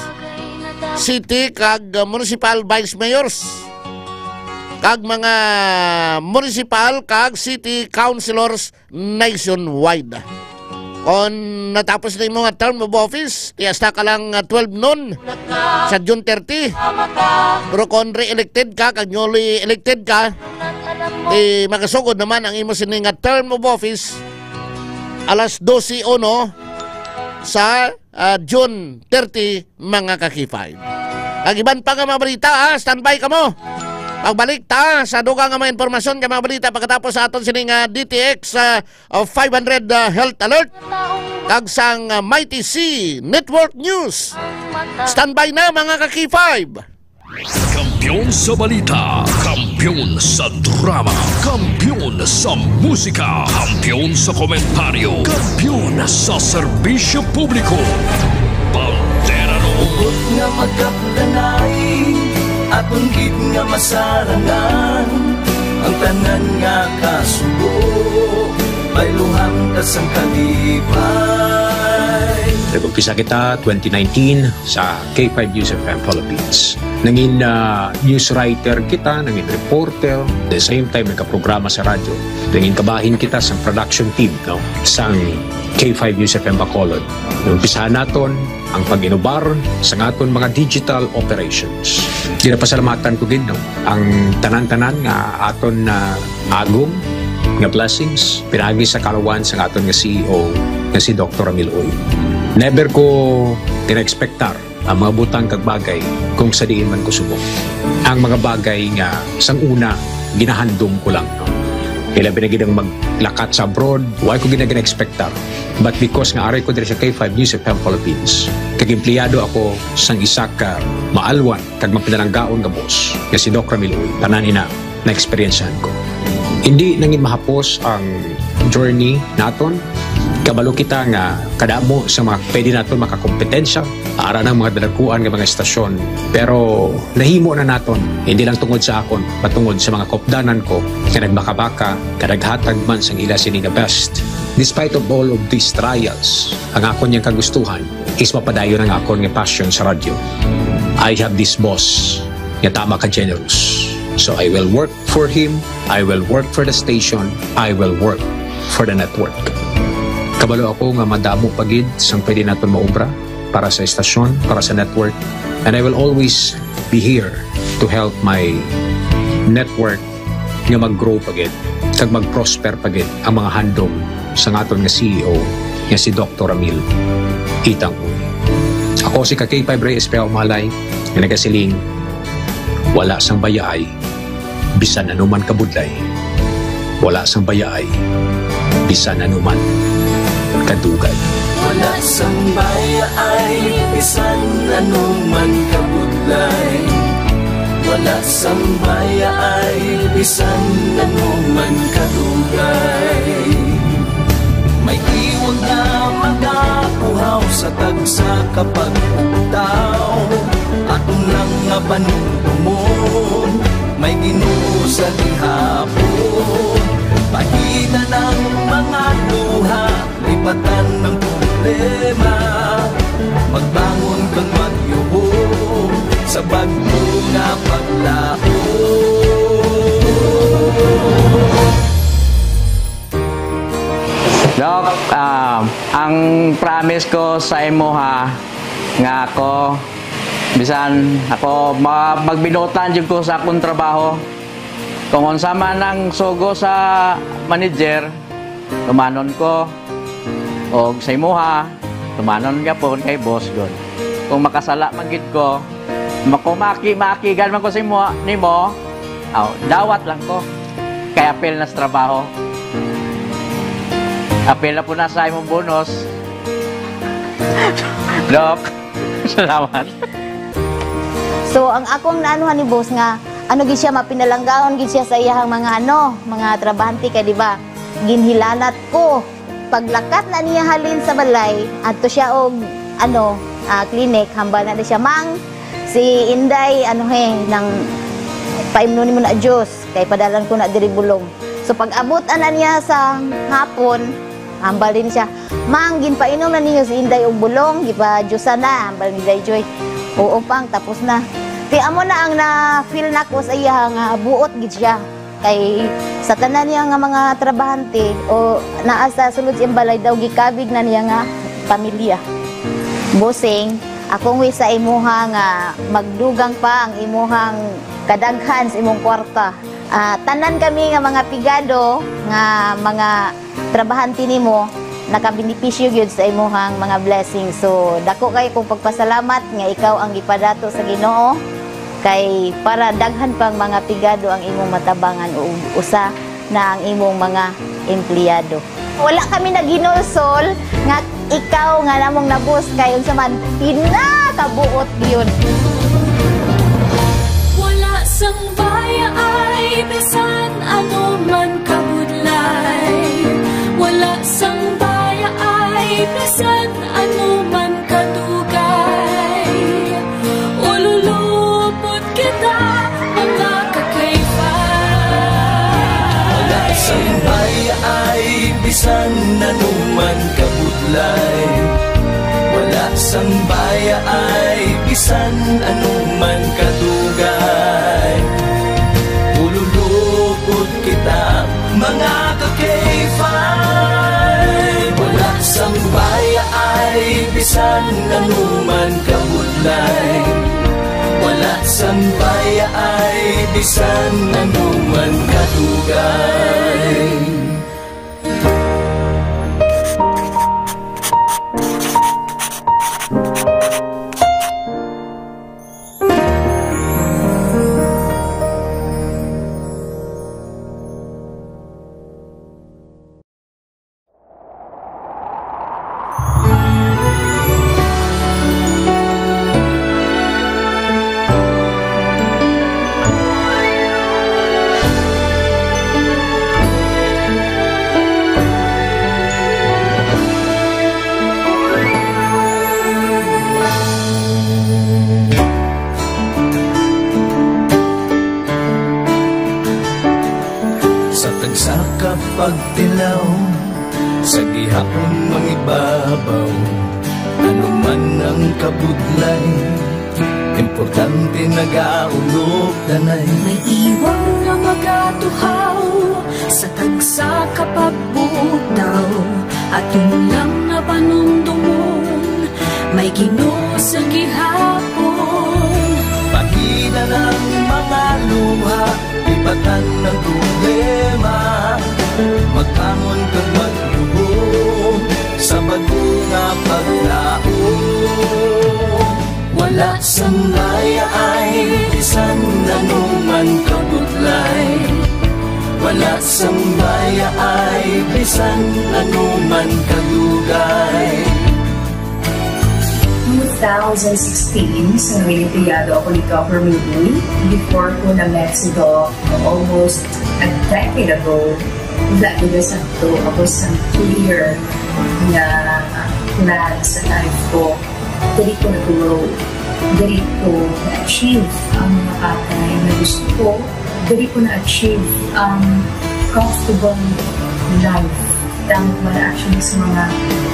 city kag, ah, municipal vice mayors, kag mga municipal kag city councilors nationwide. Kon natapos na imo nga term of office, ti hasta ka lang, ah, twelve noon sa June thirty. Pero kon re-elected ka, kag newly elected ka, ti makasugod naman ang imo sini nga term of office alas dose uno sa, ah, June thirty, mga ka-K five. Ang iban pa nga mga balita, ha, standby kamo. Pagbalik ta sa dugang nga mga impormasyon nga mga balita pagkatapos sa aton sini nga D T X, ah, ah, five hundred, ah, Health Alert kag sang, ah, Mighty C Network News. Standby na, mga ka-K five. Kampiyon sa balita, kampiyon sa drama, kampiyon sa musika, kampiyon sa komentaryo, kampiyon sa serbisyo publiko. Bandera Noon. Bukod nga magkapdanay, aton gid nga masarangan ang tanan nga kasubo, bayluhan ta sang kalipay. Nag-umpisa kita twenty nineteen sa K five News F M Philippines. Nangin, ah, news writer kita, nangin reporter, the same time nagkaprograma sa radyo. Nangin kabahin kita sa production team, no, sang K five News F M Bacolod. Umpisahan naton ang pag-inubar sa aton mga digital operations. Ginapasalamatan ko gid, no, ang tanan-tanan nga aton na agom nga blessings pinaagi sa kalawan sa aton nga C E O nga si Doktor Ramil Uy. Never ko gina-expectar ang mga butang kag bagay kung sa diin man ko subong. Ang mga bagay nga sang una ginahandom ko lang, no? Ilabi na gid ang maglakat sa abroad, wa ko gid na gina-expectar. But because nga aray ko diri sa K five News F M Philippines, kag empleyado ako sang isa ka maalwan kag mapinalanggaon nga boss nga si Doc Ramil Uy, tanan ina na-eksperyensyahan ko. Hindi nangin mahapos ang journey naton. Kabalo kita nga kadamo sa mga pwede naton makakompetensya ara ng mga dalakuan nga mga estasyon. Pero nahimo na naton, hindi lang tungod sa akon, patungod sa mga kopdanan ko nga nagbakabaka, nga naghatag man sang ila sini nga best. Despite of all of these trials, ang akon yang kagustuhan is mapadayon ang akon nga passion sa radyo. I have this boss nga tama ka generous. So I will work for him, I will work for the station, I will work for the network. Kabalo ako nga madamo pa gid sang pwede naton maobra para sa estasyon, para sa network, and I will always be here to help my network nga mag-grow pa gid kag mag-prosper pa gid ang mga handom sang aton nga C E O nga si Doktor Ramil Itang Uy. Ako si ka K five Reyes Pea Umalay nga nagasiling, wala sang bayaay bisan anuman kabudlay, wala sang bayaay bisan anuman kadugay. Wala sang bayaay bisan anuman kabudlay, wala sang bayaay bisan anuman kadugay. May tiwag nga magapuhaw sa tagsa ka pagpugtaw, aton lang nga panumdumon, may Ginoo sa gihapon. Pahitan ang mga luha, lipatan ang problema, magbangon kag magyubong sa bag-o nga paglaom. Doc, ah, ang promise ko sa imo, ha, nga ako, bisan ako, ma-, magbinuotan jud ko sa akong trabaho. Kung unsa man ang sugo sa manager, tumanon ko. Og sa imuha, tumanon gyapon kay boss gud. Kung makasala man gid ko, makumaki, maakigan man ko sa imo, nimo, aw, dawat lang ko. Kay apil na sa trabaho. Apil na po na sa imong bonus. Doc, salamat. So, ang akong naanuhan ni boss nga, ano gid siya, mapinalanggaon gid siya sa iyahang mga, ano, mga trabahante kay, di ba, ginhilanat ko. Paglakat na niya halin sa balay, adto siya og, ano, ah, clinic, hambal na siya, "Mang, si Inday, ano he, nang paimnon nimo na juice, kay padalan ko na diri bulong." So, pag-abot ana niya sa hapon, hambal din siya, "Mang, ginpainom na ninyo si Inday og bulong, gipa-juicean na," hambal ni Day Joy. "Oo, Pang, tapos na." Kay amo na ang na-feel nako sa iya nga buot gid siya. Kay sa tanan niya nga mga trabahante o naa sa sulod sa iyang balay daw, gikabig na niya nga pamilya. Bossing, akong wish sa imuha nga magdugang pa ang imuhang kadaghan sa imong kwarta. Ah, tanan kami nga mga pigado nga mga trabahante nimo, nakabenepisyo gyud sa imuhang mga blessings. So, dako kayo kong pagpasalamat nga ikaw ang gipadato sa Ginoo, kay para daghan pang mga pigado ang imong matabangan o usa na ang imong mga empleyado. Wala kami naghinulsol nga ikaw nga namong nabus kay unsa man, pinakabuot gyud. Sang baya ay bisan ano man kabudlay, wala sang baya ay bisan ano man kadugay. Ululupot kita, mga kakayfa. Wala sang baya ay bisan ano man kabudlay. Wala sang baya ay bisan ano man kadugay. Ululupot kita, mga ka-K five. Wala sang baya ay bisan ano man kabudlay. Wala sang baya ay bisan ano man kadugay. Sa tagsa ka pagtilaw, sa gihapon mangibabaw, ano man ang kabudlay, importante nagaulog danay. May iwang nga magatuhaw sa tagsa ka pagbutaw, aton lang nga panumdomon, may Ginoo sa gihapon. Pahina ang mga luha, lipatan ang problema, magbangon kag magluhod sa bag-o nga paglaom. Wala sang baya ay bisan ano man kabudlay. Wala sang baya ay bisan ano man kadugay. Two thousand sixteen, sa Noyenteyado ako ni Governor Uy, before ko na-met si Doc almost a decade ago. Wala ko na sa to, ako sa clear na plan sa life ko. Diri ko nag-grow. Diri ko na-achieve ang mga bagay na gusto ko. Diri ko na-achieve ang comfortable life. Tama ko na actually sa mga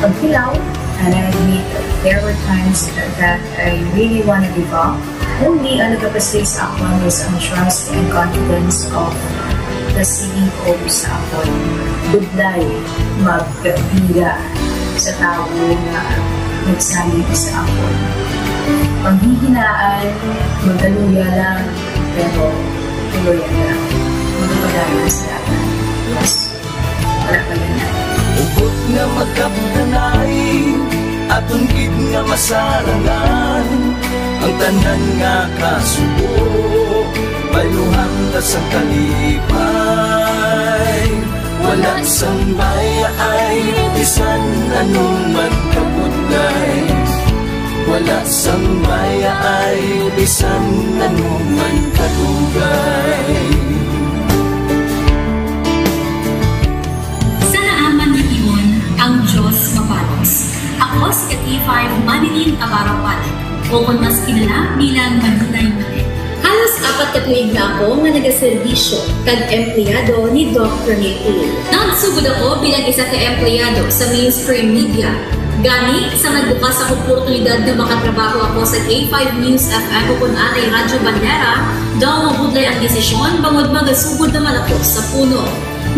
pagkilaw. And I admit, there were times that I really wanna give up. Only ang nagapasig sa akon is ang trust and confidence of the C E O sa akon. Budlay magbira sa tawo nga nagsalig sa akon. Panghihinaan, magkaluya lang, pero tuloy lang. Magpadayon sa lahat. Yes. Wala pa yan. Hugot nga magkapdanay, aton gid nga masarangan ang tanan nga kasubo. Bayluhan ta sang kalipay. Wala sang baya ay bisan ano man kabudlay. Wala sang baya ay bisan ano man kadugay. Sa naaman nga timon, ang Dios mapalos. Ako si K five Manilin Abarapan, o kon mas kilala bilang Manilay Manay. Halos apat ka tuig na ako nga nagaserbisyo kag empleyado ni Doc Rene Uy. Nagsugod ako bilang isa ka empleyado sa mainstream media. Gani, sa nagbukas ang oportunidad nga makatrabaho ako sa K five News F M o kon anay Radyo Bandera, daw mabudlay ang desisyon bangod magasugod naman ako sa puno.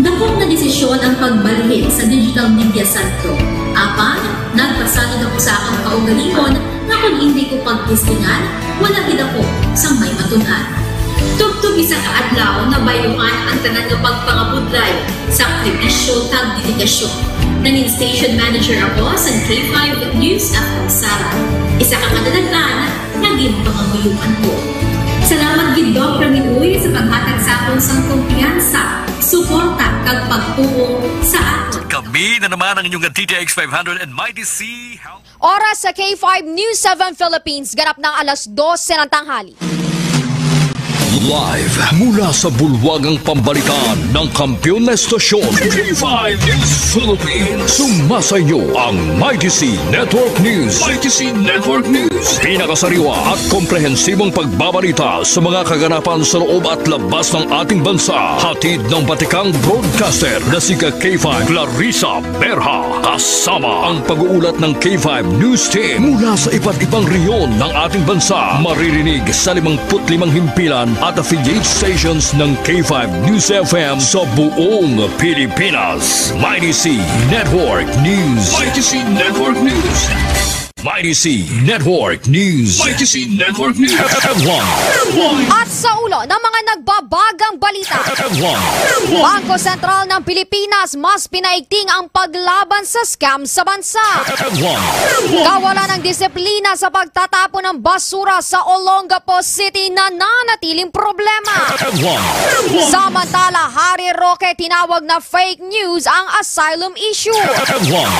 Dakop nga desisyon ang pagbalhin sa digital media sentro. Apan, nagpasalig ako sa akong kaugalingon nga kon indi ko pagtistingan, wala gid ako sang may matun-an. Tubtob isa ka adlaw, nabayluhan ang tanan nga pagpangabudlay, sakripisyo, kag dedikasyon. Nangin station manager ako sa K five News F M Sara. Isa ka kadalagan nga ginpangamuyoan ko. Salamat gid, Doc Ramil Uy, sa paghatag sa akon sang kumpiyansa, suporta, kag pagtuo sa akon. Kami na naman ang inyong D T X five hundred and Mighty C Health. Oras sa K five News seven Philippines, ganap na ang alas dose ng tanghali. Live mula sa bulwagang pambalitaan ng kampiyon na estasyon, K five News Philippines. Sumasa inyo ang Mighty C Network News. Mighty C Network News. Pinakasariwa at komprehensibong pagbabalita sa mga kaganapan sa loob at labas ng ating bansa. Hatid ng batikang broadcaster na si ka K five Clarissa Berha. Kasama ang pag-uulat ng K five News Team mula sa iba't ibang rehiyon ng ating bansa. Maririnig sa limangput limang himpilan at affiliate stations ng K five News F M sa buong Pilipinas. Mighty C Network News. Mighty C Network News. Mighty C Network News. Mighty C Network News. F one. At sa ulo ng mga nagbabagang balita, F one. Bangko Sentral ng Pilipinas mas pinaigting ang paglaban sa scam sa bansa. F one. Kawalan ng disiplina sa pagtatapon ng basura sa Olongapo City nananatiling problema. F one. Samantala, Harry Roque tinawag na fake news ang asylum issue. F one.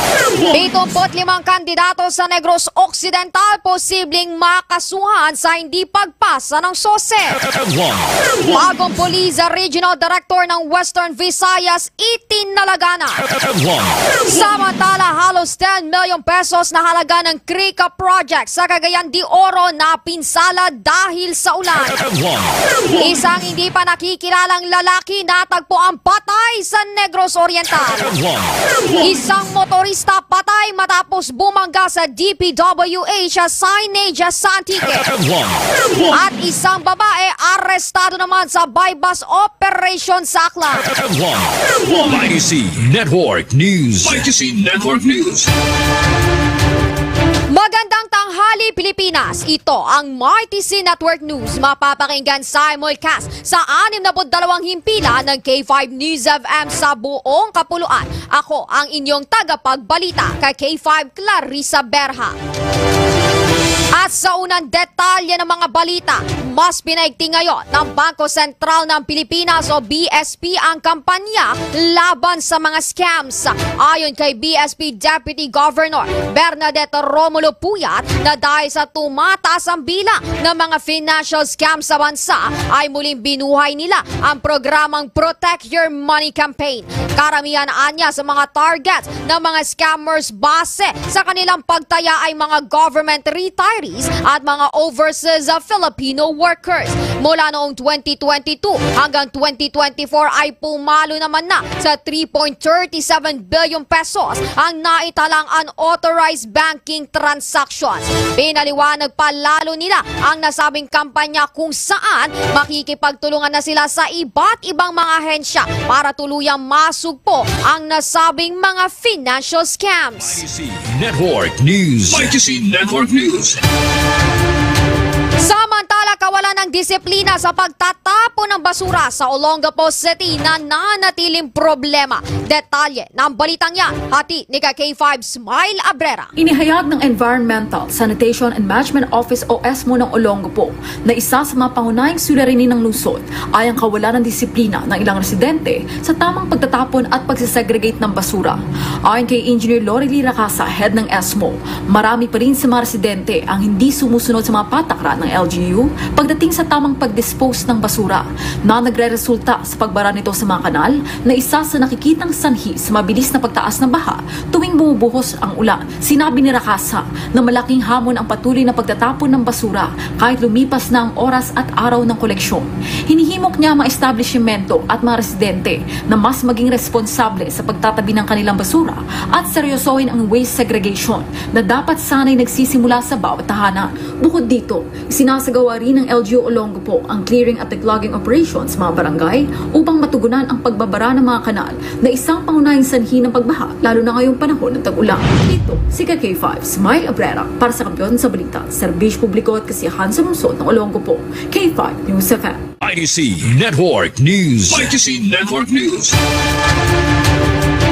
Pitumput limang kandidato sa Negros Occidental posibleng makasuhan sa hindi pagpasa ng sose. F one. Bagong Puliza Regional Director ng Western Visayas, itinalaga na. F one. Samantala, halos ten million pesos na halaga ng Krika Project sa Cagayan de Oro napinsala dahil sa ulan. F one. Isang hindi pa nakikilalang lalaki natagpo ang patay sa Negros Oriental. F one. Isang motorista patay matapos bumangga sa D P W H signage sa Antique. F one. At isang babae arestado naman sa buy-bust operation sa Aklan. F one. Mighty C Network News. Mighty C Network News. Magandang tanghali, Pilipinas. Ito ang Mighty C Network News. Mapapakinggan simulcast sa anim na put dalawang himpilan ng K five News F M sa buong kapuluan. Ako ang inyong tagapagbalita, ka K five Clarissa Berha. At sa unang detalye ng mga balita, mas pinaigting ngayon ng Bangko Sentral ng Pilipinas o B S P ang kampanya laban sa mga scams. Ayon kay B S P Deputy Governor Bernadette Romulo Puyat, na dahil sa tumataas ang bilang ng mga financial scams sa bansa, ay muling binuhay nila ang programang Protect Your Money Campaign. Karamihan anya sa mga target ng mga scammers base sa kanilang pagtaya ay mga government retirees at mga overseas, uh, Filipino workers. Mula noong twenty twenty-two hanggang twenty twenty-four ay pumalo naman na sa three point thirty seven billion pesos ang naitalang unauthorized banking transactions. Pinaliwanag pa lalo nila ang nasabing kampanya kung saan makikipagtulungan na sila sa iba't ibang mga ahensya para tuluyang masugpo ang nasabing mga financial scams. Mighty C Network News. Mighty C Network News. Samantala, kawalan ng disiplina sa pagtatapon ng basura sa Olongapo City na nanatiling problema. Detalye ng balitang yan, hatid ni ka K five Smile Abrera. Inihayag ng Environmental, Sanitation and Management Office o ESMO ng Olongapo na isa sa mga pangunahing suliranin ng lungsod ay ang kawalan ng disiplina ng ilang residente sa tamang pagtatapon at pagsesegregate ng basura. Ayon kay Engineer Lorely Racasa, head ng ESMO, marami pa rin sa mga residente ang hindi sumusunod sa mga patakaran ng L G U pagdating sa tamang pag-dispose ng basura na nagreresulta sa pagbara nito sa mga kanal na isa sa nakikitang sanhi sa mabilis na pagtaas ng baha tuwing bumubuhos ang ulan. Sinabi ni Racasa na malaking hamon ang patuloy na pagtatapon ng basura kahit lumipas na ang oras at araw ng koleksyon. Hinihimok niya ang mga establishmento at mga residente na mas maging responsable sa pagtatabi ng kanilang basura at seryosohin ang waste segregation na dapat sana'y nagsisimula sa bawat tahanan. Bukod dito, sinasagawa rin ng L G U Olongapo ang clearing at declogging operation sa mga barangay upang matugunan ang pagbabara ng mga kanal na isang pangunahing sanhi ng pagbaha, lalo na ngayong panahon ng tag-ulan. Ito si ka K five Smile Abrera para sa Kampiyon sa Balita, Serbisyo Publiko at Kasiyahan sa Lungsod ng Olongapo, K five News F M. Mighty C Network News. Mighty C Network News.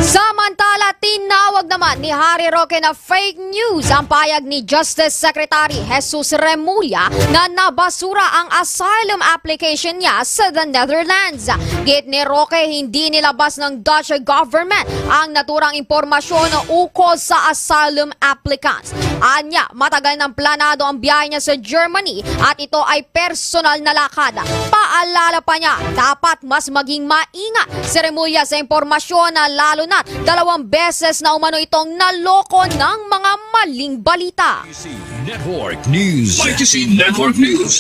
Samantala, tinawag naman ni Harry Roque na fake news ang payag ni Justice Secretary Jesus Remulla na nabasura ang asylum application niya sa the Netherlands. Giit ni Roque, hindi nilabas ng Dutch government ang naturang impormasyon ukol sa asylum applicants. Anya, matagal nang planado ang biyahe niya sa Germany at ito ay personal na lakad. Pa Pinaalala pa niya, dapat mas maging maingat si Remulla sa impormasyon na lalo na't dalawang beses na umano itong naloko ng mga maling balita. Network News. Network News.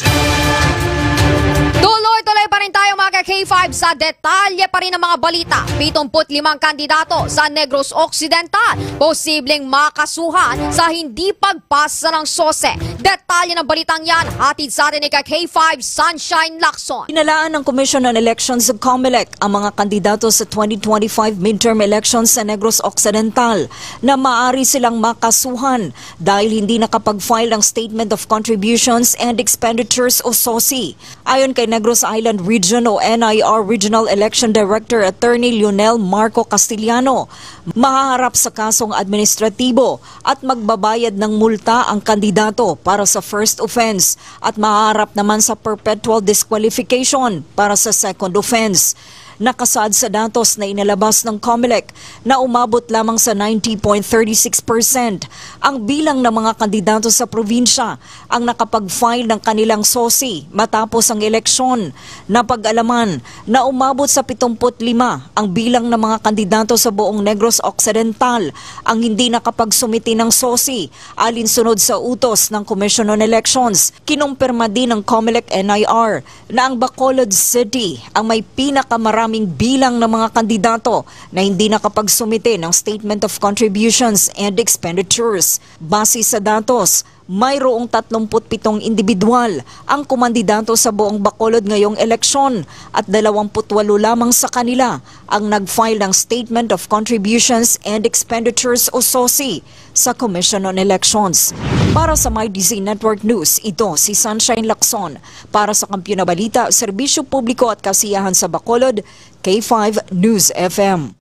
Tuloy-tuloy pa rin tayo, mga ka-K five, sa detalye pa rin ng mga balita. Pitong put limang kandidato sa Negros Occidental posibleng makasuhan sa hindi pagpasa ng sose. Detalye ng balitang yan, hatid sa atin ni ka-K five Sunshine Lacson. Pinalaan ng Commission on Elections, COMELEC, ang mga kandidato sa twenty twenty-five midterm elections sa Negros Occidental na maaari silang makasuhan dahil hindi nakapag-file ng Statement of Contributions and Expenditures o sosi. Ayon kay Negros Island Region o N I R Regional Election Director Attorney Lionel Marco Castellano, mahaharap sa kasong administratibo at magbabayad ng multa ang kandidato para sa first offense at mahaharap naman sa perpetual disqualification para sa second offense. Nakasaad sa datos na inilabas ng COMELEC na umabot lamang sa ninety point thirty six percent ang bilang ng mga kandidato sa probinsya ang nakapag-file ng kanilang sosi matapos ang eleksyon. Napag-alaman na umabot sa pitong put lima ang bilang ng mga kandidato sa buong Negros Occidental ang hindi nakapagsumite ng sosi alinsunod sa utos ng Commission on Elections. Kinumpirma din ng COMELEC N I R na ang Bacolod City ang may pinakamaraming bilang ng mga kandidato na hindi nakapagsumite ng Statement of Contributions and Expenditures. Base sa datos, mayroong tatlong put pitong individual ang kumandidato sa buong Bacolod ngayong eleksyon at dalawang put walo lamang sa kanila ang nag-file ng Statement of Contributions and Expenditures o sosi sa Commission on Elections. Para sa My D C Network News, ito si Sunshine Lacson. Para sa Kampiyon na Balita, Serbisyo Publiko at Kasiyahan sa Bacolod, K five News F M.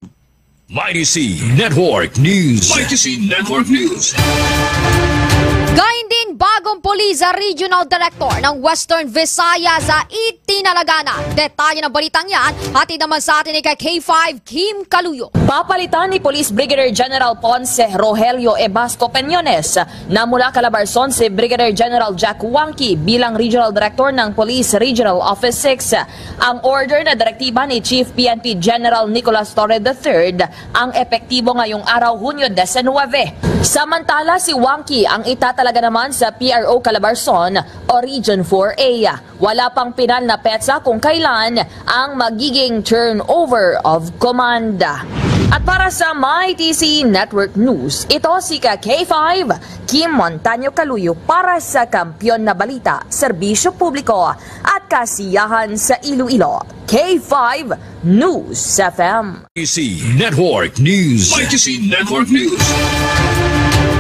My D C Network News. My D C Network News. Gayon din, bagong police regional director ng Western Visayas, sa itinalaga na. Detalye ng balitang yan, hatid naman sa atin ni ka-K five Kim Kaluyo. Papalitan ni Police Brigadier General Ponce Rogelio Ebasco Peñones na mula Calabarzon si Brigadier General Jack Wangki bilang Regional Director ng Police Regional Office six. Ang order na direktiba ni Chief P N P General Nicolas Torre the third ang epektibo ngayong araw, Hunyo diecinuebe. Samantala, si Wangki ang itatalaga naman sa P R O Calabarzon o Region four A. Wala pang pinal na petsa kung kailan ang magiging turnover of command. At para sa My T C Network News, ito si ka K five, Kim Montaño Caluyo para sa Kampiyon na Balita, Serbisyo Publiko at Kasiyahan sa Iloilo, K five News F M. T C Network News. T C Network News.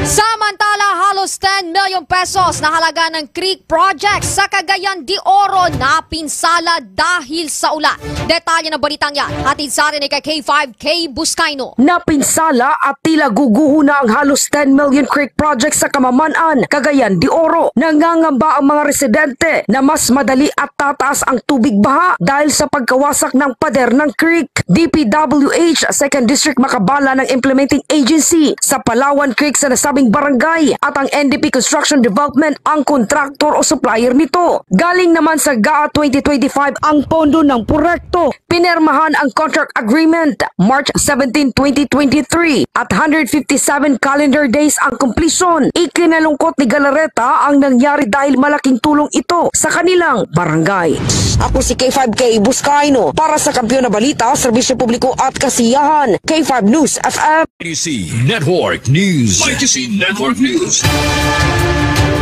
Samantala, halos ten million pesos na halaga ng creek project sa Cagayan de Oro napinsala dahil sa ulan. Detalye ng balitang yan, hatid sa atin ni ka K five Kay Buscaino. Napinsala at tila guguho na ang halos ten million creek project sa Kamaman-an, Cagayan de Oro. Nangangamba ang mga residente na mas madali at tataas ang tubig baha dahil sa pagkawasak ng pader ng creek. D P W H Second District makabala ng implementing agency sa Palawan Creek sa nasabing barangay at ang N D P Construction Development ang kontraktor o supplier nito. Galing naman sa GAA twenty twenty-five ang pondo ng proyekto. Pinermahan ang contract agreement March seventeen, twenty twenty-three at hundred fifty-seven calendar days ang completion. Ikinalungkot ni Galareta ang nangyari dahil malaking tulong ito sa kanilang barangay. Ako si K five Kay Buscaino para sa Kampiyon na Balita, Serbisyo Publiko at Kasiyahan, K five News F M. T C Network News. T C Network News.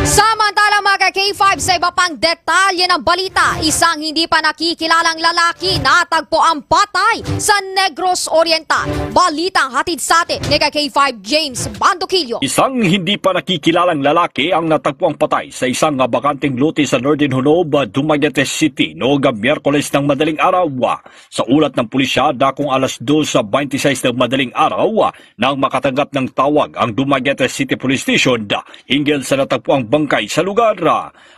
Samantala, mga ka K five, sa iba pang detalye ng balita, isang hindi pa nakikilalang lalaki natagpo ang patay sa Negros Oriental. Balitang hatid sa atin ni ka K five James Bandoquillo. Isang hindi pa nakikilalang lalaki ang natagpo ang patay sa isang, ah, bakanteng lote sa Northern Hunob, ah, Dumaguete City, noong, ah, Miyerkules ng madaling araw. Sa ulat ng pulisya, dakong alas dos sa twenty-six ng madaling araw, ah, nang makatanggap ng tawag ang Dumaguete City Police Station hinggil sa natagpuang bangkay sa lugar.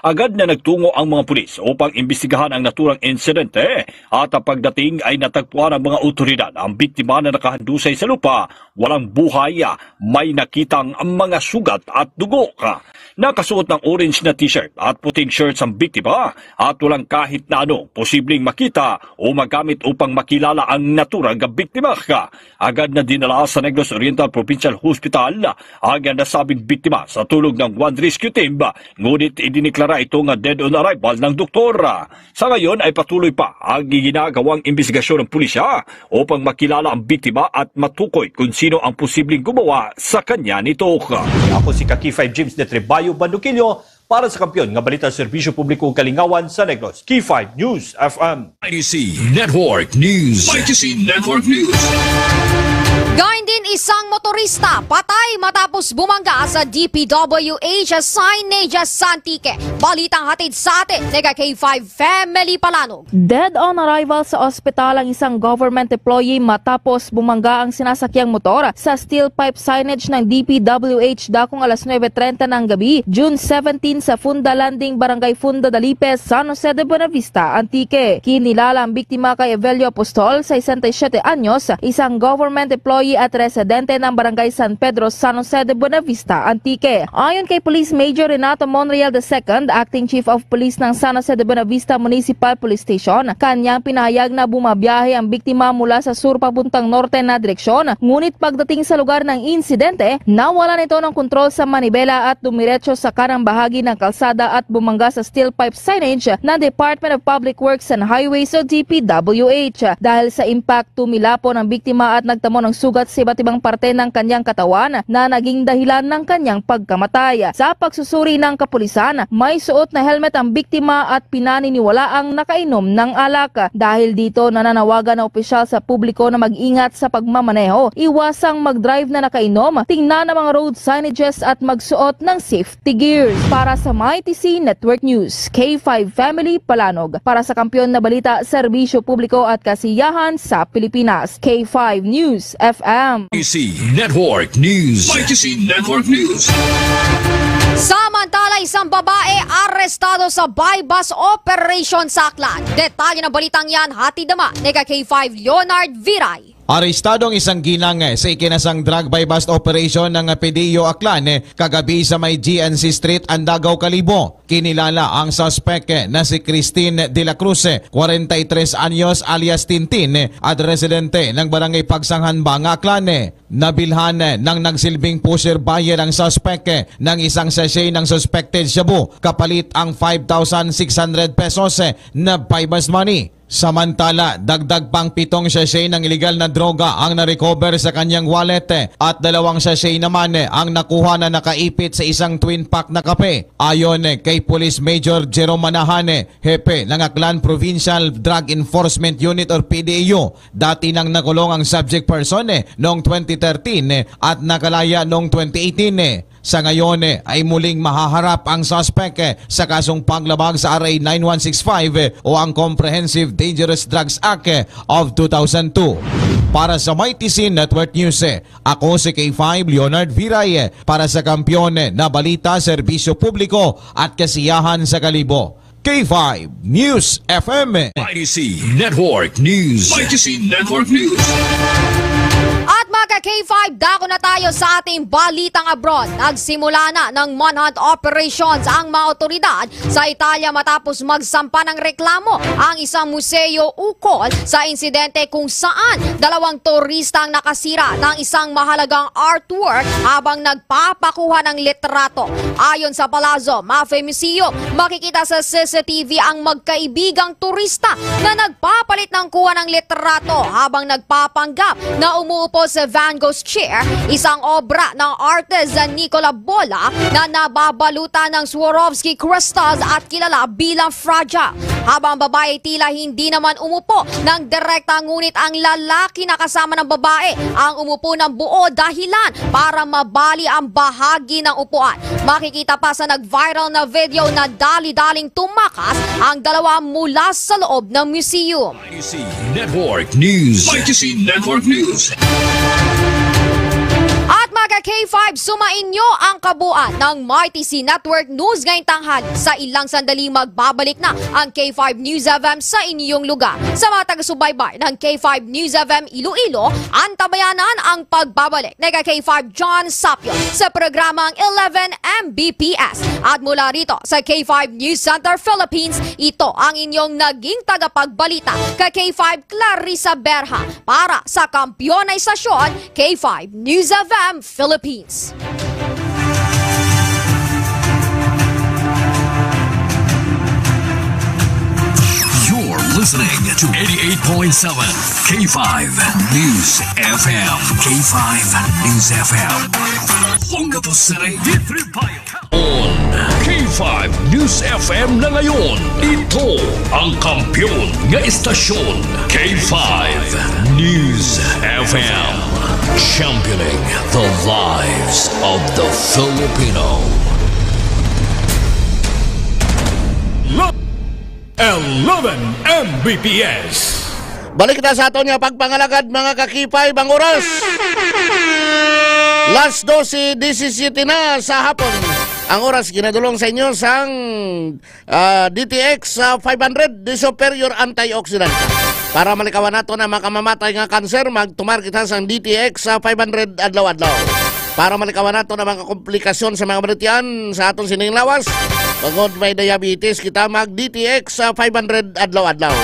Agad na nagtungo ang mga pulis upang imbestigahan ang naturang insidente, at pagdating ay natagpuan ang mga awtoridad ang biktima na nakahandusay sa lupa, walang buhay, may nakitang mga sugat at dugo. Nakasuot ng orange na t-shirt at puting shorts ang biktima at walang kahit na ano posibleng makita o magamit upang makilala ang naturang biktima. Agad na dinala sa Negros Oriental Provincial Hospital ang nasabing biktima sa tulog ng one rescue team, ngunit idineklara ito nga dead on arrival ng doktor. Sa ngayon ay patuloy pa ang ginagawang imbestigasyon ng pulisya upang makilala ang biktima at matukoy kung sino ang posibleng gumawa sa kanya nito. Ako si ka K five James de Trebayo Banduquillo para sa Kampiyon nga Balita, Serbisyo Publiko ug Kalingawan sa Negros, K five News F M. I T C Network News. I T C Network News. Gayon din, isang motorista patay matapos bumangga sa D P W H signage sa Antique. Balitang hatid sa atin ni ka K five Family Palanog. Dead on arrival sa ospital ang isang government employee matapos bumangga ang sinasakyang motor sa steel pipe signage ng D P W H dakong alas nuebe treinta ng gabi, June seventeen, sa Funda Landing, Barangay Funda Dalipe, San Jose de Buenavista, Antique. Kinilala ang biktima kay Evelio Apostol, sesenta y siete anyos, isang government employee at residente ng Barangay San Pedro, San Jose de Buenavista, Antique. Ayon kay Police Major Renato Monreal the second, Acting Chief of Police ng San Jose de Buenavista Municipal Police Station, kanyang pinahayag na bumabiyahe ang biktima mula sa sur papuntang norte na direksyon, ngunit pagdating sa lugar ng insidente, nawala nito ng kontrol sa manibela at dumiretso sa kanang bahagi ng kalsada at bumangga sa steel pipe signage ng Department of Public Works and Highways o D P W H. Dahil sa impact, tumilapon ang biktima at nagtamo ng sugat sa iba't ibang parte ng kanyang katawan na naging dahilan ng kanyang pagkamatay. Sa pagsusuri ng kapulisan, may suot na helmet ang biktima at pinaniniwalaang nakainom ng alak. Dahil dito, nananawagan ang opisyal sa publiko na mag-ingat sa pagmamaneho, iwasang mag-drive na nakainom, tingnan ang mga road signages at magsuot ng safety gears. Para sa Mighty C Network News, K five Family Palanog. Para sa Kampiyon na Balita, Serbisyo Publiko at Kasiyahan sa Pilipinas, K five News F M. I T C Network News. I T C Network News. Samantala, isang babae arestado sa buy-bust operation sa Aklan. Detalye ng balitang yan, hatid naman ni ka K five Leonard Viray. Arestado ang isang ginang sa ikinasang drug buy-bust operation ng P D E O Aklan kagabi sa may G N C Street, Andagaw, Kalibo. Kinilala ang suspek na si Christine de la Cruz, kwarenta y tres anyos, alias Tintin, at residente ng Barangay Pagsanghan, Banga, Aklan. Nabilhan ng nagsilbing pusher buyer ang suspek ng isang sachet ng suspected shabu kapalit ang five thousand six hundred pesos na buy-bust money. Samantala, dagdag pang pitong sachet ng iligal na droga ang na-recover sa kanyang wallet, eh, at dalawang sachet naman, eh, ang nakuha na nakaipit sa isang twin pack na kape. Ayon, eh, kay Police Major Jerome Manahan, eh, hepe ng Aklan Provincial Drug Enforcement Unit or P D E U, dati nang nakulong ang subject person, eh, noong twenty thirteen, eh, at nakalaya noong twenty eighteen, eh. Sa ngayon, eh, ay muling mahaharap ang suspek, eh, sa kasong paglabag sa R A nine one six five, eh, o ang Comprehensive Dangerous Drugs Act, eh, of two thousand two. Para sa Mighty C Network News, eh, ako si K five Leonard Viray, eh, para sa Kampiyon, eh, na Balita, Serbisyo Publiko at Kasiyahan sa Kalibo. K five News F M. I T C Network News. I T C Network News. At mga ka K five, dako na tayo sa ating balitang abroad. Nagsimula na ng manhunt operations ang mga otoridad sa Italia matapos magsampa ng reklamo ang isang museo ukol sa insidente kung saan dalawang turista ang nakasira ng isang mahalagang artwork habang nagpapakuha ng litrato. Ayon sa Palazzo Maffei Museum, makikita sa C C T V ang magkaibigang turista na nagpapalit ng kuha ng litrato habang nagpapanggap na umuupo sa Van Gogh's chair, isang obra ng artist na Nicola Bola na nababalutan ng Swarovski crystals at kilala bilang Fragia. Habang ang babae tila hindi naman umupo ng direkta, ngunit ang lalaki na kasama ng babae ang umupo ng buo, dahilan para mabali ang bahagi ng upuan. Makikita pa sa nag-viral na video na dali-daling tumakas ang dalawa mula sa loob ng museum. Mighty C Network News. Mighty C Network News. At Mga ka K five, sumainyo ang kabuuan ng Mighty C Network News ngayong tanghali. Sa ilang sandali, magbabalik na ang K five News F M sa inyong lugar. Sa mga taga-subaybay ng K five News F M Iloilo, antabayanan ang pagbabalik ni ka K five John Sapio sa programang eleven M B P S. At mula rito sa K five News Center Philippines, ito ang inyong naging tagapagbalita, ka K five Clarissa Berha, para sa Kampiyon na Istasyon, K five News F M Philippines. You're listening to eighty-eight point seven K five News F M. K five News F M. Olongapo City, D three Bayo. On K five News F M na ngayon. Ito ang kampiyon nga istasyon, K five News F M. Championing the lives of the Filipino. Lo-, eleven M B P S. Balik kita sa aton nga pagpangalagad, mga ka K five, ang oras. Las dose disisiyete na sa hapon. Ang oras ginadulong sa inyo sang, ah, D T X, ah, five hundred, the superior antioxidant. Para malikawan naton ang makamamatay nga kanser, magtumar kita sang D T X, ah, five hundred adlaw-adlaw. Para malikawan naton ang mga komplikasyon sa mga balatian sa aton sining lawas, bangod may diabetes kita, mag D T X, ah, five hundred adlaw-adlaw.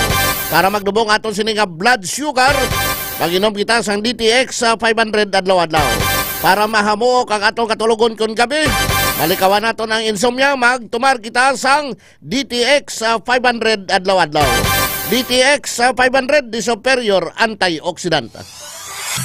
Para magdubong aton sini nga blood sugar, mag-inom kita sang D T X sa five hundred adlaw-adlaw. Para mahamuok ang aton katulogon kon gabi, malikawan naton ang insomnia, magtumar kita sang D T X sa five hundred adlaw-adlaw. D T X sa five hundred, the superior antioxidant.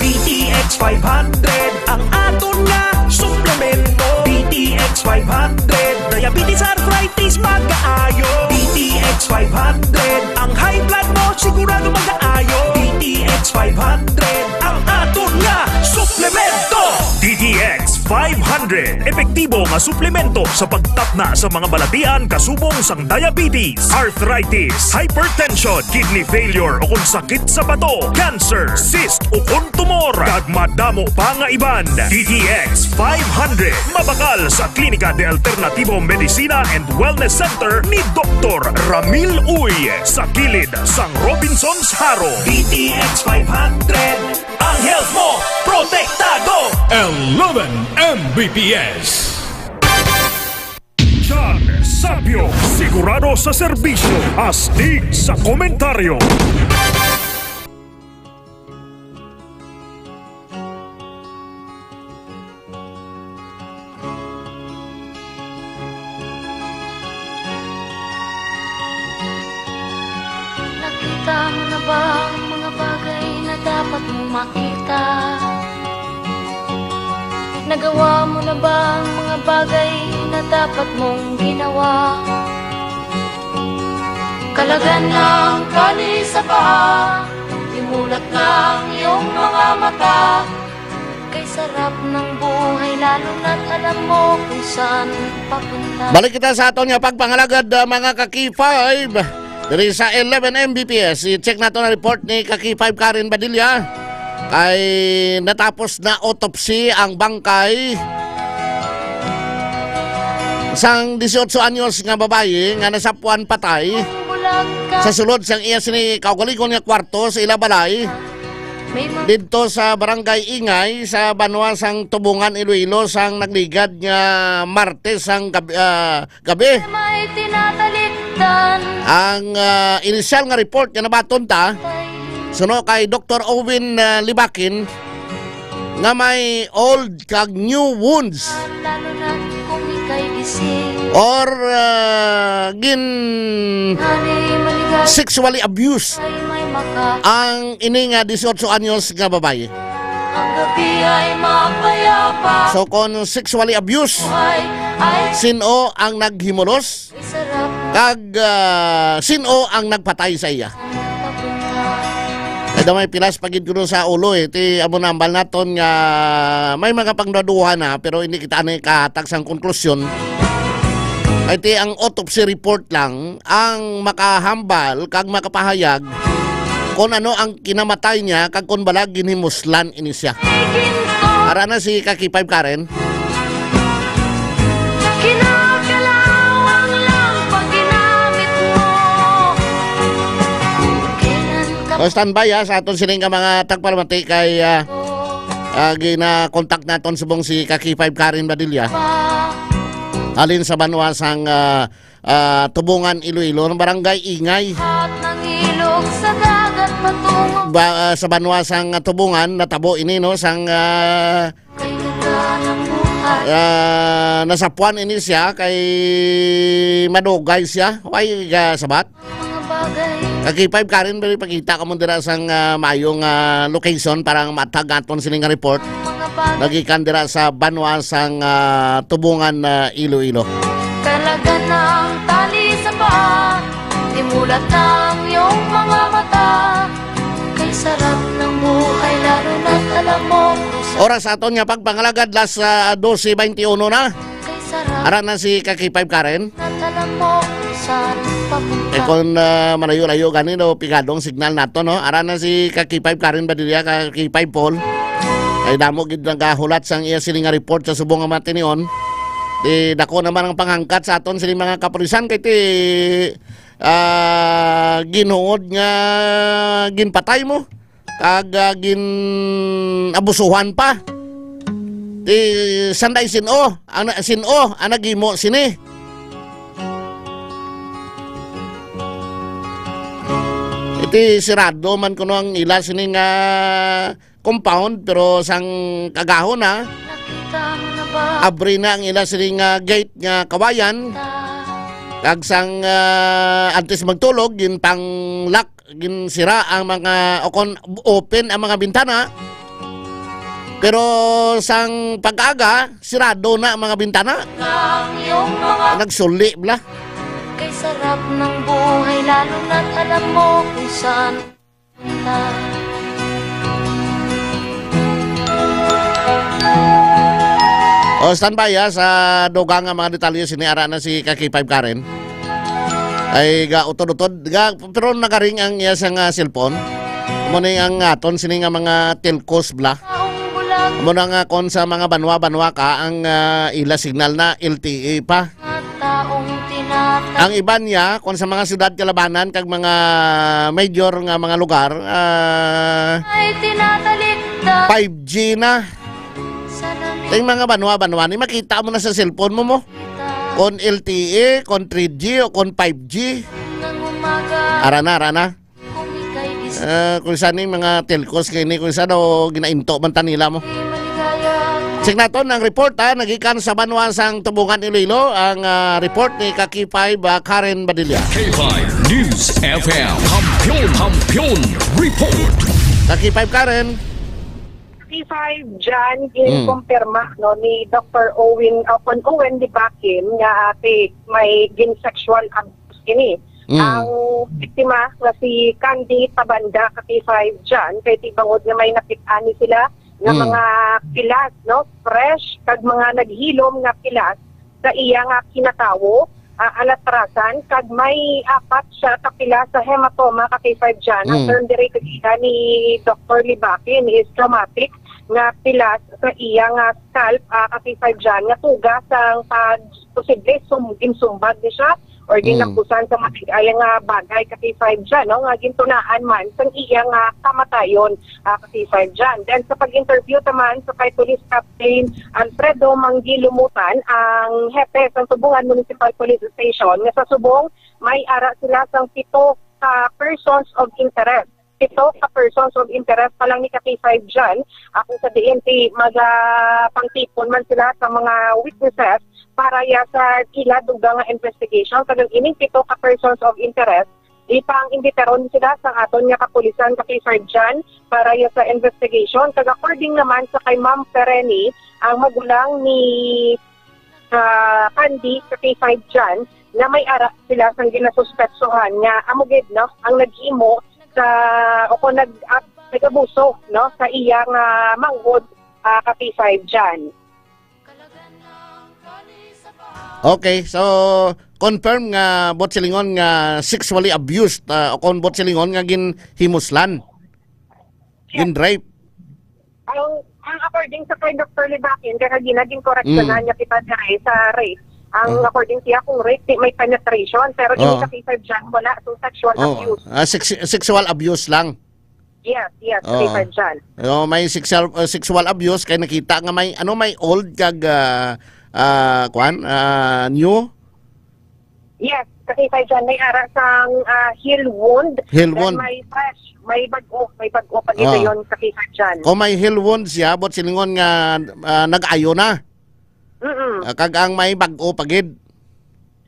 D T X five hundred ang aton nga suplemento. D T X five hundred, diabetes, arthritis, magaayo. D T X five hundred, ang high blood mo sigurado magaayo. D T X five hundred ang aton nga suplemento. D T X five hundred, epektibo nga suplemento sa pagtapna sa mga balatian kasubong sang diabetes, arthritis, hypertension, kidney failure o kon sakit sa bato, cancer, cyst o kon tumor, kag madamo pa nga iban. D T X five hundred, mabakal sa Klinika de Alternativo Medicina and Wellness Center ni Doktor Ramil Uy, sa kilid sang Robinsons Jaro. D T X five hundred, ang health mo protektado. Eleven M B P S. John Sapio, sigurado sa serbisyo, astig sa komentaryo. Nakita mo na ba ang mga bagay na dapat mong makita? Nagawa mo na ba ang mga bagay na dapat mong ginawa? Kalagan na ang kali sa paa, imulat na ang iyong mga mata. Kay sarap ng buhay, lalo na't alam mo kung saan papunta. Balik kita sa aton nga pagpangalagad, ah, mga ka-K five. Diri sa eleven M B P S, i-check nato na report ni ka-K five Karen Badilla. Kay natapos na autopsy ang bangkay sang dieciocho anyos nga babayi nga nasapuan patay sa sulod sang iya sini kaugalingon nga kwarto sa ila balay didto sa Barangay Ingay sa banwa sang Tubungan, Iloilo, sang nagligad nga Martes sang gab-, ah, gabi. May tinatalikdan. Ang, ah, inisyal nga report nga nabaton ta, suno kay Doktor Owen, ah, Libakin, nga may old kag new wounds. Lalo na kung ika'y gising. Or, ah, gin Honey, maligaya sexually abuse ay may maka- ang ini nga dieciocho anyos nga babayi. Ang gabi ay mapayapa. So, kung sexually abuse, ay, ay, sin-o ang naghimulos? Kag, ah, sin-o ang nagpatay sa iya? Kay daw may pilas pa gid kuno sa ulo, eh. Ti amo na hambal naton nga may mga pangduha-duha na, pero hindi kita ani kahatag sang konklusyon. Kay ti ang autopsy report lang ang makahambal kag makapahayag kung ano ang kinamatay niya kag kung bala ginhimuslan ini siya. Ara na si ka K five Karen. Kinakalawang lang pag ginamit mo. Kailan ka O, standby, ha, sa aton sining nga mga tagpalamati kay, ah, ah, gina-contact naton subong si ka K five Karen Badilla. Halin sa banwa sang, ah, ah, Tubungan, Iloilo, barangay Ingay. At ng ilog sa dagat patungo. Ba, ah, sa banwa sang Tubungan, natabo ini, no, sang, ah, Kay ganda ng buhay. Ah, nasapuan ini siya kay madugay siya. Way, ah, sabat. Mga bagay. Ka K five Karen, dali pakita ka mo dira sang, ah, maayong, ah, location para ang matag aton sining nga report. Mga bagay. Nagikan dira sa banwa sang, ah, Tubungan, ah, Iloilo. Talaga ng tali sa paa, nimulat na ang iyong mga mata. Kay sarap ng buhay, lalo na't alam mo kung sa Oras aton nga pagpangalagad, las, ah, dose bente uno na. Kay sarap Ara na si ka K five Karen. Na't alam mo kung saan papunta. Eh, kung, ah, malayo-layo gani, no, pigadong signal nato, no? Ara na si ka K five Karen Badilla, ka K five Paul. Ay, damo gid nagahulat sang iya sini nga report sa subong nga mga tinion. Di dako naman ang panghangkat sa aton sini mga kapulisan kay ti, ah, ginuod nga ginpatay mo kag, ah, gin-abusuhan pa. Ti sanday sin-o ang, sin-o ang naghimo sini. Iti sirado man kuno ang ila sini nga compound, pero sang kagahon na, Nakita mo na ba? Abri na ang ila sini nga gate nga kawayan. Kag sang, ah, antes magtulog, ginpang-lock, ginsira ang mga, o kon open ang mga bintana. Pero sang pag-aga, sirado na ang mga bintana. Ang iyong mga Nagsuli bala. Kay sarap ng buhay, lalo na't alam mo kung saan. O, standby, ha, sa dugang nga mga detalye, sini ara na si ka K five Karen. Ay, ga utod-utod, ga, pero nagaring ang iya sang, ah, cellphone. Amo ni ang aton sini nga mga telcos bala. Amo na nga kon sa mga banwa-banwa ka ang, ah, ila signal na L T E pa. Ang iban niya, kung sa mga siyudad kalabanan kag mga major nga mga lugar, ah, Ay tinatalikdan five G na. Sa lamig Ting mga banwa-banwa ni, makita mo na sa cellphone mo mo. Kon L T E, kon three G, o kon five G. Ng umaga. Ara na, ara na. Kung ika'y gising Ah, kung saan yung mga telcos kayo ni, kung saan daw ginainto man ta nila mo. Maligaya. Check naton ang report, ha, nagikan sa banwa sang Tubungan, Iloilo, ang, ah, report ni ka K five, ah, Karen Badilla. K five News F M. Kampiyon, kampiyon report. Ka K five Karen. K five John, Mm. ginkumpirma, no, ni Doctor Owen, uh, Con Owen Libakin nga, ah, ti-, may gin-sexual abuse ini. Mm. Ang biktima nga si Candy Tabanda, ka K five John, kay tibangod nga may nakit-an ni sila nga Mm. mga pilas, no, fresh kag mga naghilom nga pilas sa iya nga kinatawo, ah, alatrasan, kag may apat siya ka pilas sa hematoma, ka K five John. Ang Mm. term diri kag ila ni Doctor Libakin is traumatic nga pilas sa iya nga scalp, ah, ka K five John, nga tuga sang pag posible sum-, ginsumbag ni siya or Mm. ginakusan sa matig-ay nga bagay, ka K five John, no, nga gintunaan man sang iya nga kamatayon, ah, ka K five John. Then sa pag-interview naman sa kay Police Captain Alfredo Manggilumutan, ang hepe sa Tubungan Municipal Police Station, nga sa subong may ara sila sang pito ka persons of interest. Pito ka persons of interest pa lang ni ka K five John, ah, kung sa diin ti magapangtipon man sila sa mga witnesses para ya sa ila dugang nga investigation. Kag ang ining pito ka persons of interest, ipang-imbitaron sila sa aton nga kapulisan, ka K five John, para ya sa investigation. Kag according naman sa kay Ma'am Pereni, ang magulang ni, ah, Candy, ka K five John, na may ara sila sang ginasuspetsohan nga amo gid, no, ang naghimo sa, o kung nag-, ap-, nag-abuso, no, sa iyang, ah, manghod, ah, ka K five John. Okay, so confirm nga buot silingon nga sexually abused, ah, o kon buot silingon nga ginhimuslan. Yes. Gin-rape. Ang, ang According sa kay Doktor Libakin, kaya ginaging correction Mm. na niya kita diri sa rape. Ang Ah. according siya, kung rape, di may penetration. Pero yung Oo. sa K five dyan, wala. So, sexual Oo. abuse. Ah, sex- sexual abuse lang. Yes, yes, Oo. K five dyan. Oh, may sexual uh, sexual abuse kay nakita nga may ano may old kag ah, ah, kwan ah, new. Yes, sa K five dyan may ara sang ah, heel wound. Heel Then wound. May fresh, may bag-o, may bag-o pa gid Oo. Dayon sa K five dyan. Kung may heel wound siya, but silingon nga ah, nag-ayo na. Mm-mm. Ah, kag ang may bag-o pa gid.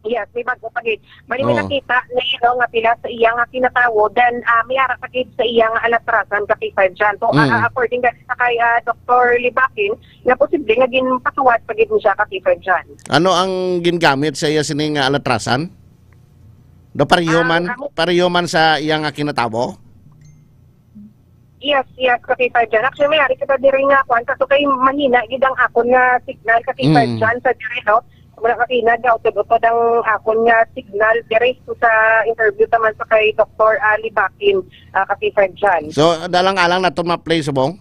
Yes, may bag-o pa gid. Bali may Oo. Nakita na you know, nga pila sa iya nga kinatawo, then ah, may ara pa gid sa iya nga alatrasan ka K five dyan. So, Mm. ah, according gani sa kay ah, Doktor Libakin, nga posible nga ginpasuwat pa gid ni siya ka K five dyan. Ano ang gingamit sa iya sini nga alatrasan? Do pareho Ah, man, amo- pareho man sa iya nga kinatawo? Yes, yes, ka K five dyan. Actually, may ari kita diri nga kwan, kaso kay mahina gid ang akon nga signal ka K five Mm. dyan sa diri, no? Wala ka kinag utod-utod ang akon nga signal diri sa interview taman sa kay Doktor Ali Bakin, ah, ka K five dyan. So, dalang-alang naton ma-play subong?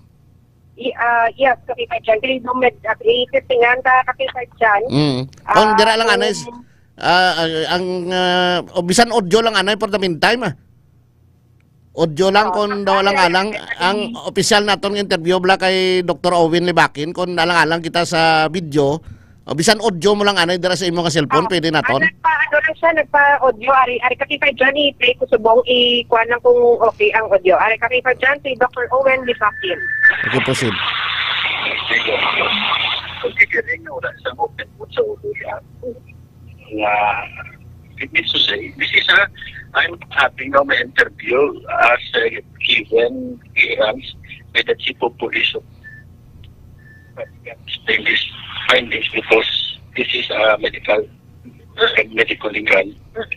I- ah, yes, ka K five dyan. Kay do med at i-testingan ka ka K five dyan. Mm. Kung Ah, dira lang kung anay, ah, ang ah, o bisan audio lang anay for the meantime ah. Audio lang Oh, kung ang daw lang alang ang opisyal naton nga interview bala kay Doktor Owen Libakin kung alang-alang kita sa video o bisan audio mo lang anay dira sa imo nga cellphone Oh, pwede naton. Ah, nagpa ano lang siya, nagpa audio ari ari ka kita Johnny, play ko subong i kuan lang kung okay ang audio. Ari ka kita John si Doktor Owen Libakin. Okay, proceed. Pagkagaling na wala sa open po sa ulo niya. Nga, it means to say, this is a, I'm having now my interview as a given clearance by the chief of police of English findings because this is a medical, medical legal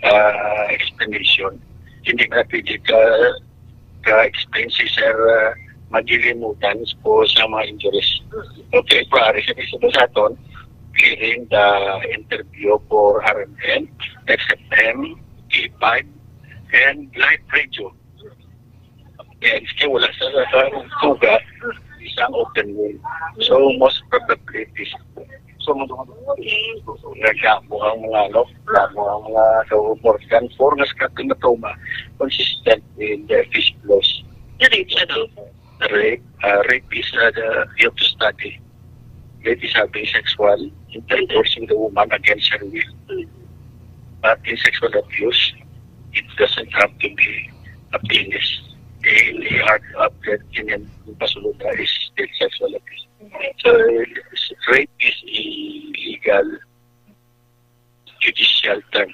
uh, explanation. Hindi na pwede ka ka-explain si Sir uh, Magilimutan po sa mga injuries. Okay, pare, sa gusto sa aton, clearing the interview for R M N, X F M, K five, and live radio. Yan, kaya wala sa sa tuga, isang open room. So, most probably, this so, nagdamo ang mga, ano, damo ang mga so, more than four nga scrap hematoma consistent with the fistulae. Rape siya, no? Rape, uh, rape is uh, the field to study. Rape is having sexual intercourse with a woman against her will. But in sexual abuse, it doesn't have to be a penis. In the art of that, in pasulta is still sexual abuse. So, rape is a legal judicial term.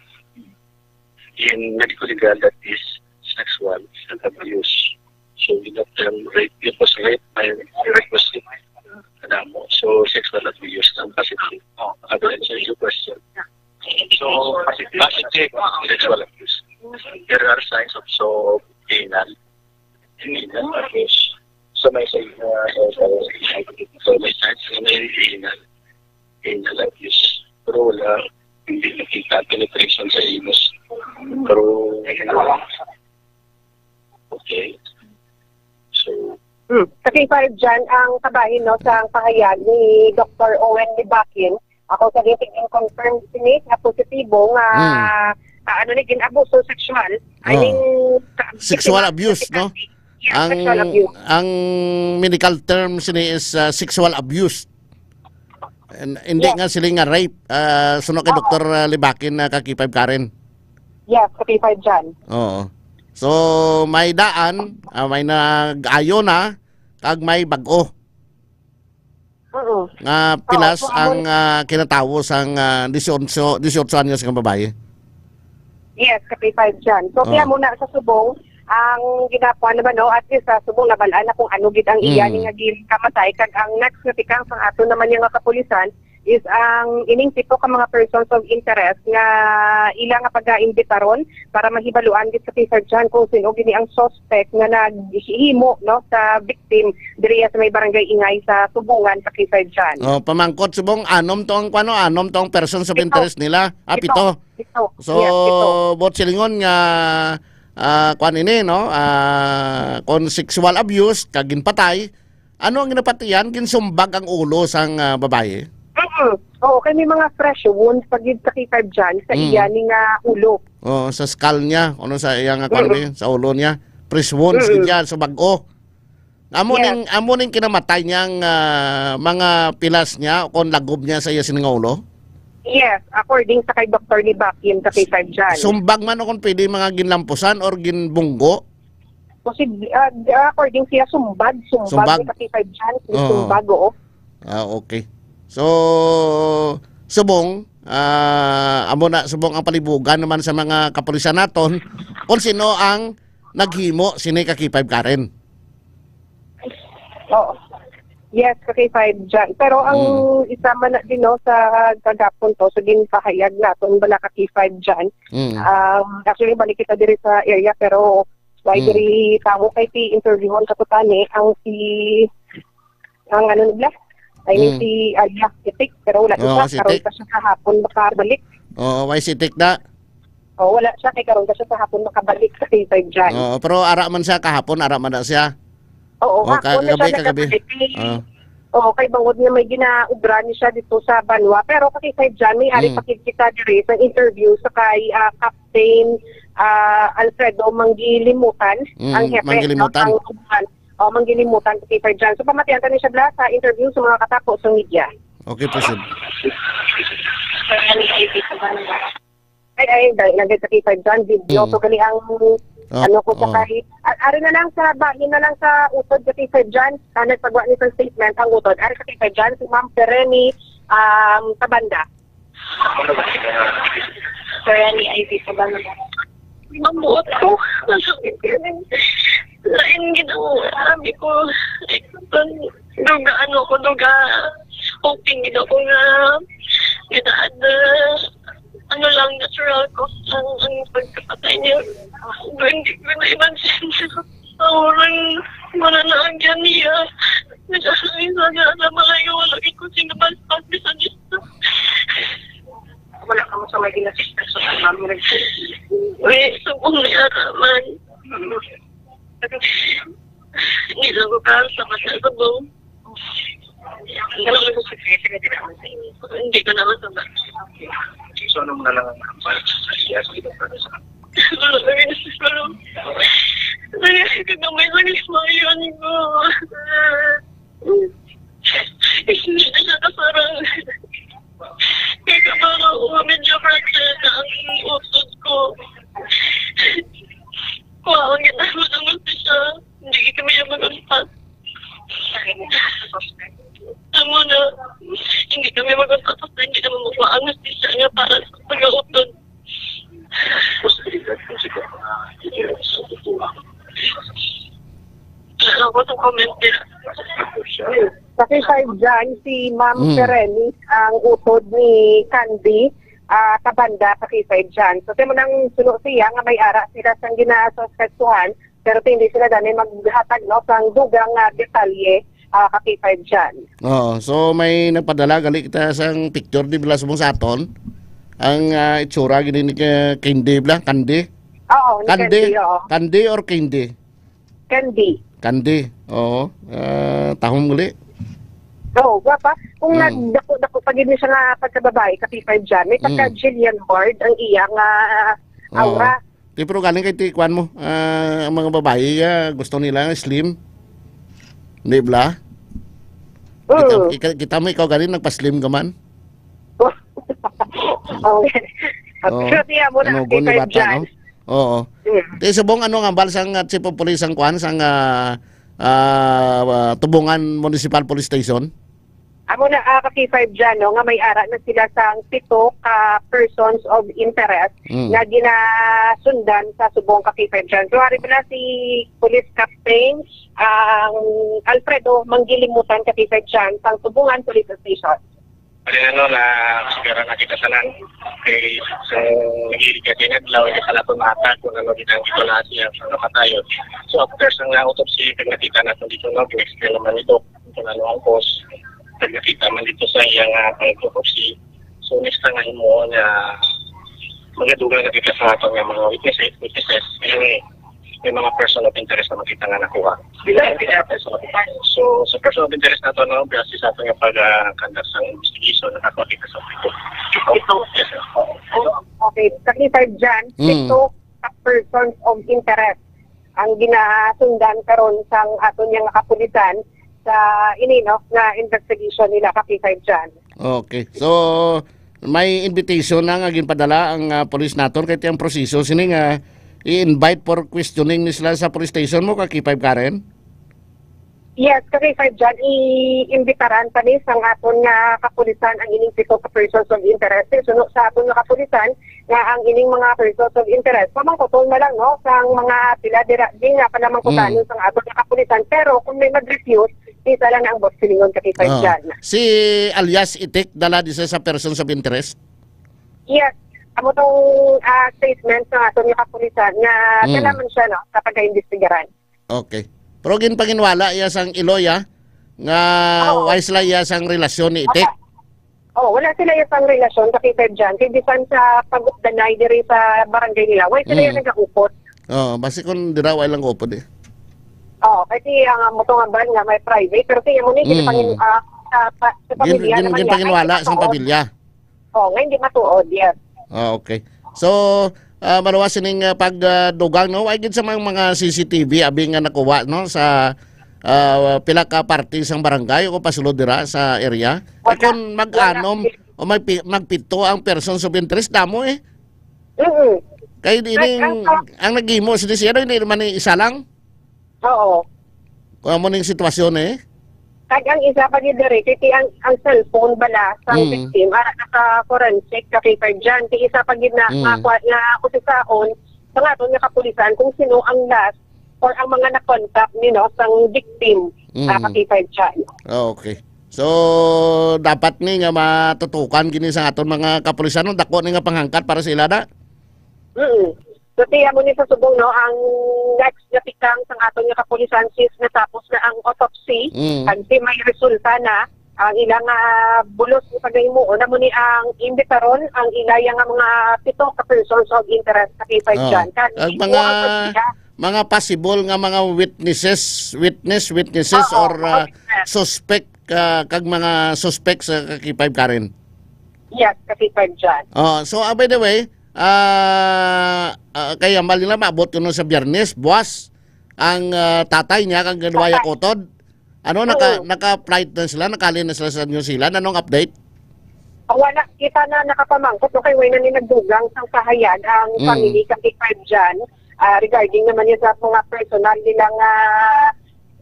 In medical legal, that is sexual abuse. So, in that term, rape, it was rape by rape was rape. Kadamo. So, sexual abuse ang positive. Ang answer your question. So, positive sexual abuse. There are signs of so, anal. Anal abuse. So, may sa uh, so, may signs na may anal. Anal abuse. Pero wala, hindi nakita penetration sa anus. Pero, okay. So, Hmm. Sa K five dyan, ang kabahin no, sa ang pahayag ni Doktor Owen Libakin, ako sa giting confirm sini nga positibo nga Hmm. ah, ano ni ginabuso sexual. I Oh. mean, ka- Sexual abuse, no? Yeah, Ang sexual abuse. Ang medical term sini is uh, sexual abuse. And, hindi Yes. Nga sila nga rape. Ah, suno kay Oo. Doktor ah, Libakin na ka K five Karen. Yes, ka K five dyan. Oo. So, may daan, ah, may nag-ayo na, kag may bag-o. Oo. Nga pilas Oo, so, ang amo- ah, kinatawo sang ah, disiotso, disiotso anyos nga babayi. Yes, ka P five dyan. So, kaya Oh. muna sa subong, ang ginakuha naman, no, at least sa subong nabalaan na kung ano gid ang iya Mm. ni nga gin kamatay, kag ang next nga tikang sang ato naman yung nga kapulisan is ang ining tipo ka mga persons of interest nga ila nga pag-aimbitaron para mahibaluan gid sa P five dyan kung sino gini ang suspect nga naghimo, no, sa victim diriya sa may barangay Ingay sa Tubungan sa K five dyan. Oh, pamangkot subong anom to ang kwano, anom to ang persons of Pito. Interest nila. Ah, Pito. Pito. Pito. So, Yes, pito. Bot silingon nga ah, kwan ini, no? Ah, kung sexual abuse kag ginpatay, Ano ang ginapatihan? Ginsumbag ang ulo sang, ah, babayi? Mm. Oo, kay may mga fresh wounds pa gid sa K five Jan sa Mm. iya ni nga ulo. Oo, sa skull niya, ano, sa iya nga Mm. kuwan, sa ulo niya. Fresh wounds Mm. gid yan, so bag-o. Amo Yes. ning, amo ning kinamatay niyang, ah, mga pilas niya o kon lagob niya sa iya sini nga ulo? Yes, according sa kay Doktor ni Bakin sa K five Jan. Sumbag man o kon pwede mga ginlampusan or ginbunggo? Posible, ah, according siya, sumbag, sumbag Sumbag. Ni Kaki Five Chance, Oo. Sumbag, oo. Ah, okay. So, subong, ah, amo na, subong ang palibugan naman sa mga kapulisan naton kung sino ang naghimo sini ka K five Karen. Oo. Yes, ka K five dyan. Pero ang Mm. isa man na din, no, sa kagapon to, sa ginpahayag naton, wala ka K five dyan. Mm. Um, actually, balik kita diri sa area, pero why Mm. diri tamo kay ti interviewon ka to tani, ang si, ang ano nila? I mean, Mm. si Alia Sitik, pero wala Oo, siya. Karon Sitik. pa siya kahapon makabalik. Oo, why Sitik na? Oh, wala siya kay karon pa siya sa hapon makabalik sa K five dyan. Oo, pero ara man siya kahapon, ara man na siya. Oo, O, hapon na siya kagabi, kagabi. nakabalik. Oo. Oo, kay bangod nga may ginaubra ni siya dito sa Banwa. Pero kay K five dyan, may ari Mm. pa gid kita diri sa interview sa kay, ah, Captain, ah, Alfredo Manggilimutan, Mm, ang hepe, Manggilimutan. no, ang uban. Oh, Manggilimutan, kay K five dyan. So, pamatian ta ni siya, Blas, sa interview sa mga katapo sa media. Okay, proceed. Ay, ay, dahil nagkita kita dyan, video. Mm. So, gali ang, Oh, ano ko sa oh. kay, a-, ari na lang sa bahin na lang sa utod sa kita dyan, ah, nagpagawa ni sa statement ang utod. Ari sa kita dyan, si Ma'am Pereni, um, Tabanda. Pereni I P Tabanda. Mabuot ko. Masakit yun. Lain ginawa. Sabi ko, duga, ano ko, duga. Hoping gid ako nga gidaan na ano lang, natural ko ang, ang pagkapatay niya. Pero hindi ko na imagine. Ang orang, wala na ang gyan niya. Nagkakaisa na, na malayo, wala ko sinabalpak, bisan isa. Wala ka mo sa may ginasista sa mami nag-, Uy, subong ni Araman. Hindi lang ko ka sa masasabong. Hindi ko naman sa ba. So, ano mo na lang ang hambal sa iya sa ibang para sa Wala ko rin sa parang, wala ko na may sagismayan ko. Hindi na siya kasarang. Kaya parang ako, medyo fracture na ang utod ko. Kuha ang ginagawa ng gusto siya. Hindi kami yung mag-unpat. Amo na, hindi kami mag-unpat. Hindi naman makuha ang gusto siya nga para sa pag-utod. Posibilidad kung siguro na hindi sa totoo. Ako sa comment nila. Sa K five dyan, si Ma'am Mm. Pereni ang utod ni Candy, ah, Tabanda sa K five dyan. So, timo nang suno siya nga may ara sila sang ginasuspetsuhan, pero hindi sila dani maghatag, no, sang dugang nga detalye, ah, ka K five dyan. Oo, so may nagpadala, gali kita sang picture, di bala, subong sa aton. Ang, ah, itsura gini ni ka-, Candy bala, Candy? Oo, ni Candy, Candy, oo. Candy or Candy? Candy. Candy, oo. Ah, tahom gali. Oo, gwapa. Kung Mm. nagdako-dako pa gid ni siya nga pagkababae, ka P five dyan, may Mm. pagka Jillian Ward ang iya nga Oo. aura. Di, pero galing kay ti-, kuwan mo, ah, ang mga babae, ah, gusto nila nga slim. Di bala? Kita, Mm. kita, kita mo, ikaw galing, nagpa-slim ka man. Okay. Oo. Pero siya mo na, Ano, K five guni bata, dyan. No? Oo. Mm. Ti subong, ano nga, hambal sang, ah, chief of police ang kuwan, sang, ah, ah, ah, Tubungan Municipal Police Station? Amo na, ah, ka K five dyan, no, nga may ara na sila sang pito ka persons of interest Mm. nga ginasundan sa subong ka K five dyan. So, hari bala si Police Captain, ang Alfredo Manggilimutan ka K five dyan sang Tubungan Police Station. Pwede na, no, na sigara na kita tanan. Okay, so, nag-iiga kayo naglaw, hindi pala ito mahatag kung ano din ang ito na siya sa kamatayon. So, after sa nga autopsy, pag nakita na kung dito, no, pag-explain naman ito, kung ano ang cause, pag nakita man dito sa iyang, ah, pag-autopsy. So, next time nga mo na magadugang na kita sa ato nga mga witnesses, witnesses. Anyway, Mga person of interest na makita nga nakuha. Bila ang P F S, so, sa person of interest na to, no, base sa ato nga pag, ah, conduct sa investigation, nakakita sa ito. Ito. Yes, sir. Oo. Okay, sa K five dyan, Mm. ito sa persons of interest ang ginasundan karon sang aton nga kapulisan sa ini, no, nga investigation nila ka K five dyan. Okay. So, may invitation na nga ginpadala ang, ah, police naton kay ang proseso sini nga i-invite for questioning ni sila sa police station mo ka K five Karen? Yes, ka K five dyan, i-imbitaran pa ni sang aton nga kapulisan ang ining pito ka persons of interest. Suno sa aton nga kapulisan nga ang ining mga persons of interest, pamangkuton na lang, no, sang mga pila dira, di nga pa naman kutanon Mm. sang aton nga kapulisan. Pero kung may mag-refuse, isa lang ang boss silingon ka K five Ah. dyan. Si alias Itik, dala di sa, sa persons of interest? Yes. Amo tong, ah, statement sa aton nga kapulisan nga Mm. dala man siya, no, sa pag-imbestigaran. Okay. Pero ginpanginwala iya sang Iloy, ah, nga Oo. wala sila iya sang relasyon ni Itik? Wala. Oh, wala sila iya sang relasyon sa K five dyan. Kay bisan sa pag-updanay diri sa barangay nila, wala sila iya Mm. nagaupod. Oo, basi kung dira, wala lang upod eh. Oo, kasi ang, ah, moto nga ban nga may private, pero siya mo ni, Mm. ginpangin-, ah, sa pa-, sa Gin-, pamilya gin-, naman niya, ginpanginwala ay sa matuod. pamilya. Oh, nga hindi matuod, yes. Ah, okay. So, ah, maluwas sining, ah, pag, ah, dugang, no? Ay gid sa mga, mga C C T V, abi nga nakuha, no? Sa, ah, pila ka parte sang barangay o pasulod dira sa area. Ay, Wala. kung mag-anom Wala. o magpi-, magpito ang persons of interest, damo eh. Mm-mm. Kay di Like, ning, ang sa ang naghimo, sini siya, no? Hindi naman ni isa lang. Oo. Kung amo ning sitwasyon eh. Kag ang isa pa gid diri, kay ti ang, ang cellphone bala sang Mm. victim, ara na sa forensic ka K five dyan. Ti isa pa gid na Mm. nga kwa-, nga kusisaon sa aton nga kapulisan kung sino ang last or ang mga na-contact ni, no, sang victim, Mm. ah, ka K five dyan. Ah, okay. So, dapat ni nga matutukan gini sa aton mga kapulisan, no? Dako ni nga panghangkat para sa ila na. Mm. So, ti amo ni sa subong, no, ang next nga tikang sang aton nga kapulisan, since natapos na ang autopsy, Mm. kag ti may resulta na ang ilang, ah, bulos nga pagahimo, amo ni ang imbitaron ang ila nga mga pito ka persons of interest sa K five Oo. dyan. Kag Ang imo mga, ang pagpila. mga possible nga mga witnesses, witness, witnesses Oo, or, mga ah, witness. suspect, ah, kag mga suspect sa K five Karen? Yes, ka K five dyan. Oh, so, ah, by the way, ah, ah, kay ambal nila maabot kuno sa Biyernes, buwas ang, ah, tatay niya kang Ganuwaya Tatay. Kotod. Ano, naka, Oo. naka-flight na sila, nakalin na sila sa New Zealand. Anong update? Ah, wala, kita na nakapamangkot, no, kay way na ni nagdugang sang kahayag ang Mm. family ka K five dyan, ah, regarding naman niya sa mga personal nilang, ah,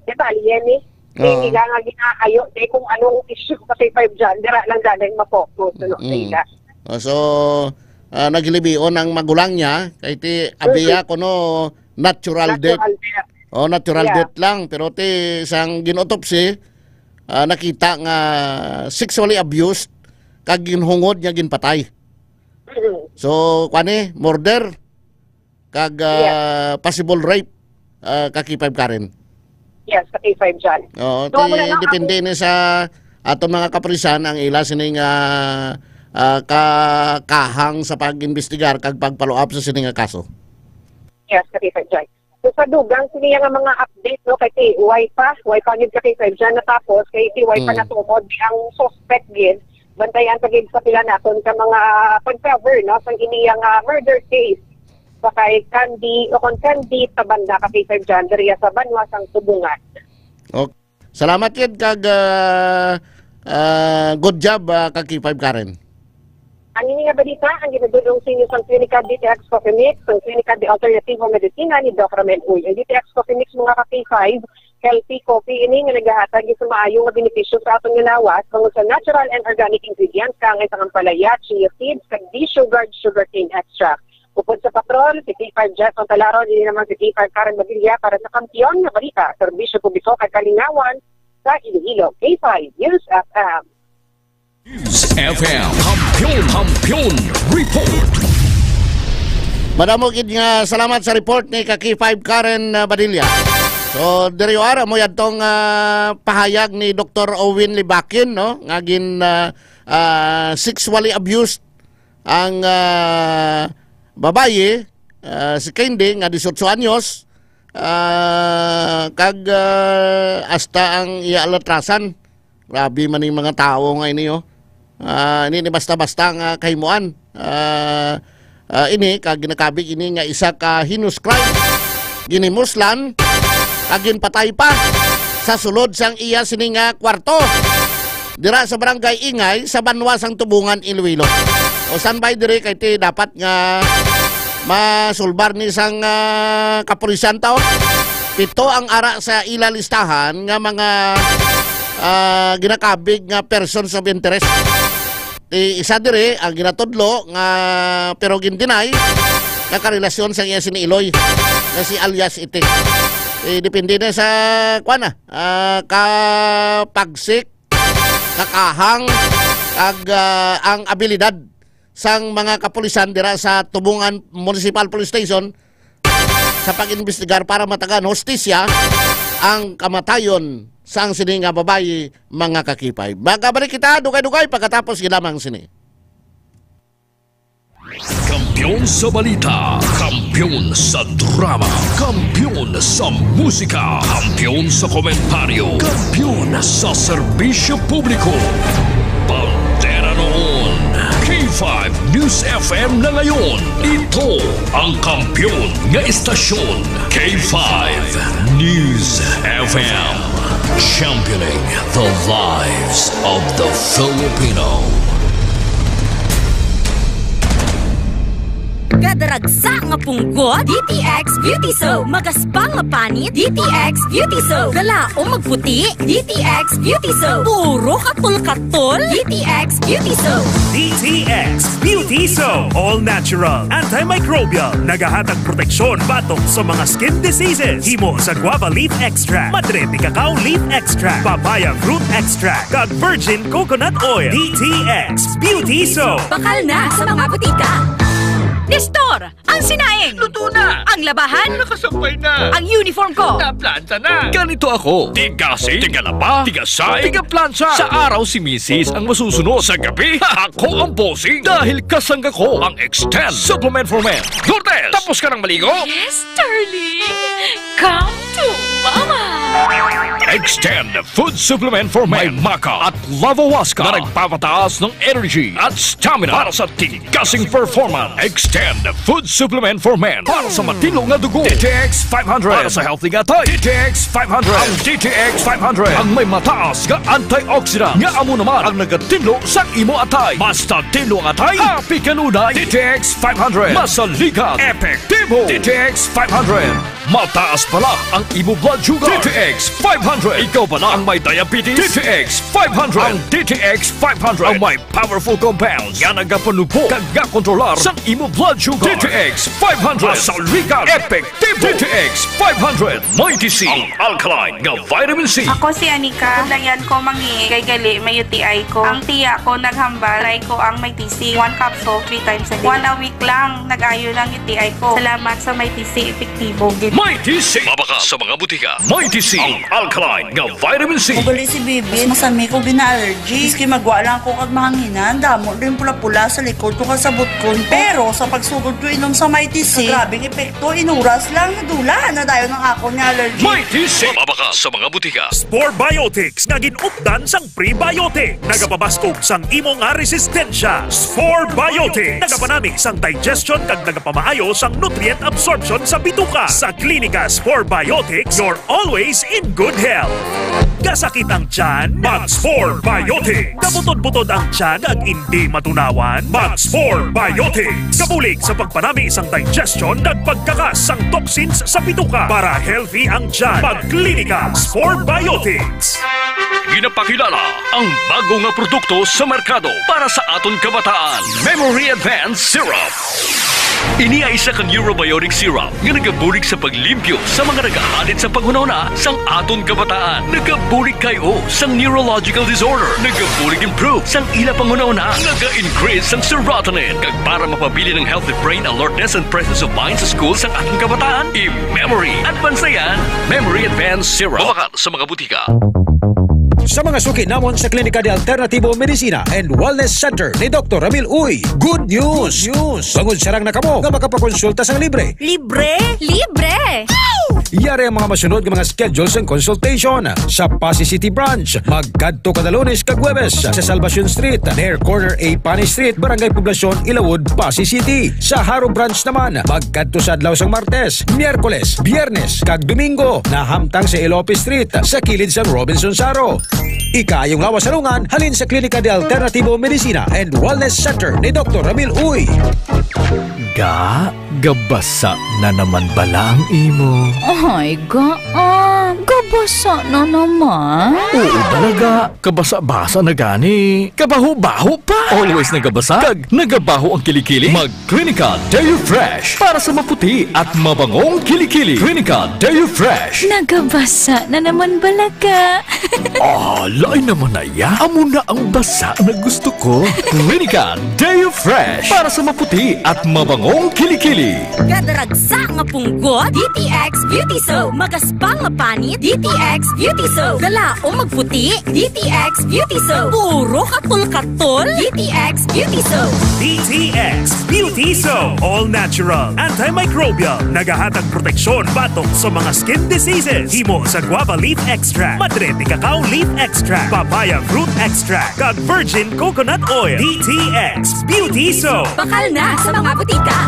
detalye ni. Kay Oo. nila nga ginaayo, kay kung anong issue ka K five dyan, dira lang daling ma-focus, no, sa Mm. ila. Oh, so, ah, naghilibion ang magulang niya, kay ti, abiya Mm-mm. kuno natural death. Natural death. Oh, natural Yeah. death lang. Pero ti, sang gin-autopsy, ah, nakita nga sexually abused, kag ginhungod niya ginpatay. Mm-mm. So, kwan eh, murder, kag, Yes. ah, possible rape, ah, ka K five Karen. Yes, ka K five dyan. Oo, So, amo ti, na lang depende ang ni sa aton mga kapulisan ang ila sining, ah, ah, ka-, kahang sa pag-imbestigar kag pag-follow up sa sini nga kaso. Yes, ka K five dyan. So, sa dugang sini nga mga update, no, kay ti, way pa, way pa gid ka K five dyan natapos, kay ti, way pa Mm. natumod ang suspect gid. Bantayan pa gid sa pila naton ka mga pag-cover, no, sa ini nga murder case. Sa kay Candy, o kon Candy, Tabanda ka K five dyan, diriya sa Banwa sang Tubungan. Okay. Salamat gid kag, ah, ah, good job, ah, ka K five Karen. Ang ini nga balita ang ginadul-ong sa inyo sang Clinical D T X Coffee Mix, ang Clinical de Alternativo Medicina ni Doc Ramel Uy. Ang D T X Coffee Mix, mga ka K five, healthy coffee ini nga nagahatag sa maayo nga benepisyo sa aton nga lawas, bangod sa natural and organic ingredients, kaangay sang ampalaya, chia seeds, kag desugared sugarcane extract. Upod sa patrol, si K five Jeff Montalaron, ini naman si K five Karen Badilla para sa Kampiyon nga Balita, Serbisyo Publiko kag Kalingawan sa Iloilo, K five News F M. News F M, Kampiyon, Kampiyon Report. Madamo gid nga salamat sa report ni ka K five Karen, uh, Badilla. So, diri ara mo yadtong, uh, pahayag ni Doktor Owen Libakin, no, nga gin, uh, uh, sexually abused ang, ah, babayi, ah, si Candy nga dieciocho anyos, Ah, kag, ah, hasta ang iya alatrasan. Grabe man ning mga tawo nga ini, oh. Ah, ini ni basta-basta nga kahimuan. Ah, ah, ini kag ginakabig ini nga isa ka heinous crime. Ginimuslan kag ginpatay pa sa sulod sang iya sini nga kwarto dira sa Barangay Ingay sa banwa sang Tubungan, Iloilo. O, standby diri kay ti dapat nga masulbar ni sang, ah, kapulisan ta, oh. Pito ang ara sa ila listahan nga mga, ah, ginakabig nga persons of interest. Ti isa diri ang ginatudlo nga, pero gindinay, nga karelasyon sa iya sini Iloy nga si alias Itik. Eh, depende na sa, kuwan na, ah, kapagsik, kakahang, kag, ah, ang abilidad sang mga kapulisan dira sa Tubungan Municipal Police Station sa pag-imbestigar para matagan hustisya ang kamatayon sang sini nga babayi, mga kakipay. Magabalik kita dugay-dugay pagkatapos gilamang sini. Kampiyon sa balita, kampiyon sa drama, kampiyon sa musika, kampiyon sa komentaryo, kampiyon sa serbisyo publiko. Bandera noon, K five News F M na ngayon. Ito ang kampiyon nga estasyon, K five News F M. Championing the lives of the Filipino. Gadaragsa nga punggot, D T X Beauty Soap. Magaspang nga panit, D T X Beauty Soap. Galaom magputi, D T X Beauty Soap. Puro katol-katol, D T X Beauty Soap. D T X Beauty Soap. All natural, antimicrobial. Nagahatag proteksyon batok sa mga skin diseases. Himo sa guava leaf extract, madre de cacao leaf extract, papaya fruit extract, kag virgin coconut oil. D T X Beauty Soap. Bakal na sa mga butika. Nestor, ang sinaing. Luto na. Ang labahan. Nakasampay na. Ang uniform ko. Naplanta na. Ganito ako. Tigasing, tigalaba, tigasay, tigaplantsa. Sa araw si misis ang masusunod. Sa gabi, ako ang bossing. Dahil kasangga ko ang Extend Supplement for Men. Lourdes, tapos ka nang maligo? Yes, darling. Come to Mama. Extend Food Supplement for Men. May maca at lavawaska na nagpapataas ng energy at stamina para sa tigasing performance. Extend Food Supplement for Men para sa matinlo nga dugo. D T X five hundred para sa healthy nga atay. D T X five hundred. Ang D T X five hundred ang may mataas nga antioxidant nga amo naman ang nagatinlo sa imo atay. Basta tinlo ang atay, happy kanunay. D T X five hundred. Masaligan. Epektibo. D T X five hundred. Mataas pala ang imo blood sugar. D T X five hundred. Ikaw pala ang may diabetes. D T X five hundred. Ang D T X five hundred ang may powerful compounds nga nagapanubo kag gakontrolar sang imo blood sugar. D T X five hundred. Masaligan. Epektibo. D T X five hundred. Mighty C. Ang alkaline nga vitamin C. Ako si Anika. Layan ko mangi kay gali may U T I ko. Ang tiya ko naghambal, try ko ang Mighty C. One capsule, three times a day. One a week lang, nag-ayo lang U T I ko. Salamat sa Mighty C, epektibo gid. Mighty C. Mabakal sa mga butika. Mighty C. Ang alkaline nga vitamin C. Magali si baby, masami ko gina-allergy. Maski magwa lang ako kag mahanginan, damo din pula-pula sa likod ko kag sa butkon ko. Pero sa pagsugod ko inom sa Mighty C, grabing epekto, inuras lang, nadula na dayon ang akon nga allergy. Mighty C. Mabakal sa mga butika. Spore Biotics nga gin-updan sang prebiotic. Nagapabaskog sang imo nga resistensya. Spore Biotics. Nagapanami sang digestion kag nagapamaayo sang nutrient absorption sa bituka. Sa Klinika Spore Biotics, you're always in good health. Kasakit ang tiyan? Mag Spore Biotics. Kabutod-butod ang tiyan kag indi matunawan? Mag Spore Biotics. Kabulig sa pagpanami sang digestion kag pagkakas sang toxins sa bituka. Para healthy ang tiyan, mag Klinika Spore Biotics. Ginapakilala ang bago nga produkto sa merkado para sa aton kabataan, Memory Advance Syrup. Ini ay isa ka neurobiotic syrup nga nagabulig sa paglimpyo sa mga nagahadit sa panghunahuna sang aton kabataan. Nagabulig kay o sang neurological disorder. Nagabulig improve sang ila panghunahuna. Naga-increase sang serotonin. Kag para mapabilin ang healthy brain alertness and presence of mind sa school sang aton kabataan, i-memory advance na yan. Memory Advance Syrup. Mabakal sa mga butika. Sa mga suki namon sa Klinika de Alternativo Medicina and Wellness Center ni Doktor Ramil Uy, good news! Good news! Bangod sarang na kamo nga makapakonsulta sang libre. Libre? Libre! Yari ang mga masunod nga mga schedules and consultation. Sa Passi City Branch, magkadto kada Lunes kag Huwebes sa Salvacion Street, near corner A Panay Street, Barangay Poblacion, Ilawod, Passi City. Sa Jaro Branch naman, magkadto sa adlaw sang Martes, Miyerkules, Biyernes, kag Domingo, nahamtang sa Elope Street, sa kilid sang Robinson Jaro. Ikaayong lawas sa lungan, halin sa Klinika de Alternativo Medicina and Wellness Center ni Doktor Ramil Uy. Ga, gabasa na naman bala ang imo? Ay, ga, ah, gabasa na naman. Oo, bala, ga. Kabasa-basa na gani. Kabaho-baho pa. Always nagabasa kag nagabaho ang kilikili. Mag Clinica Deo Fresh para sa maputi at mabangong kilikili. Clinica Deo Fresh. Nagabasa na naman bala ka. Ah, lain naman na ya. Amo na ang basa na gusto ko. Clinica Deo Fresh para sa maputi at mabangong kilikili. Kadaragsa nga punggot, D T X Beauty Soap. Magaspang nga panit, D T X Beauty Soap. Galaom magputi, D T X Beauty Soap. Puro katol-katol, D T X Beauty Soap. D T X Beauty Soap. All natural, antimicrobial. Nagahatag proteksyon batok sa mga skin diseases. Himo sa guava leaf extract, madre de cacao leaf extract, papaya fruit extract, kag virgin coconut oil. D T X Beauty Soap. Bakal na sa mga butika.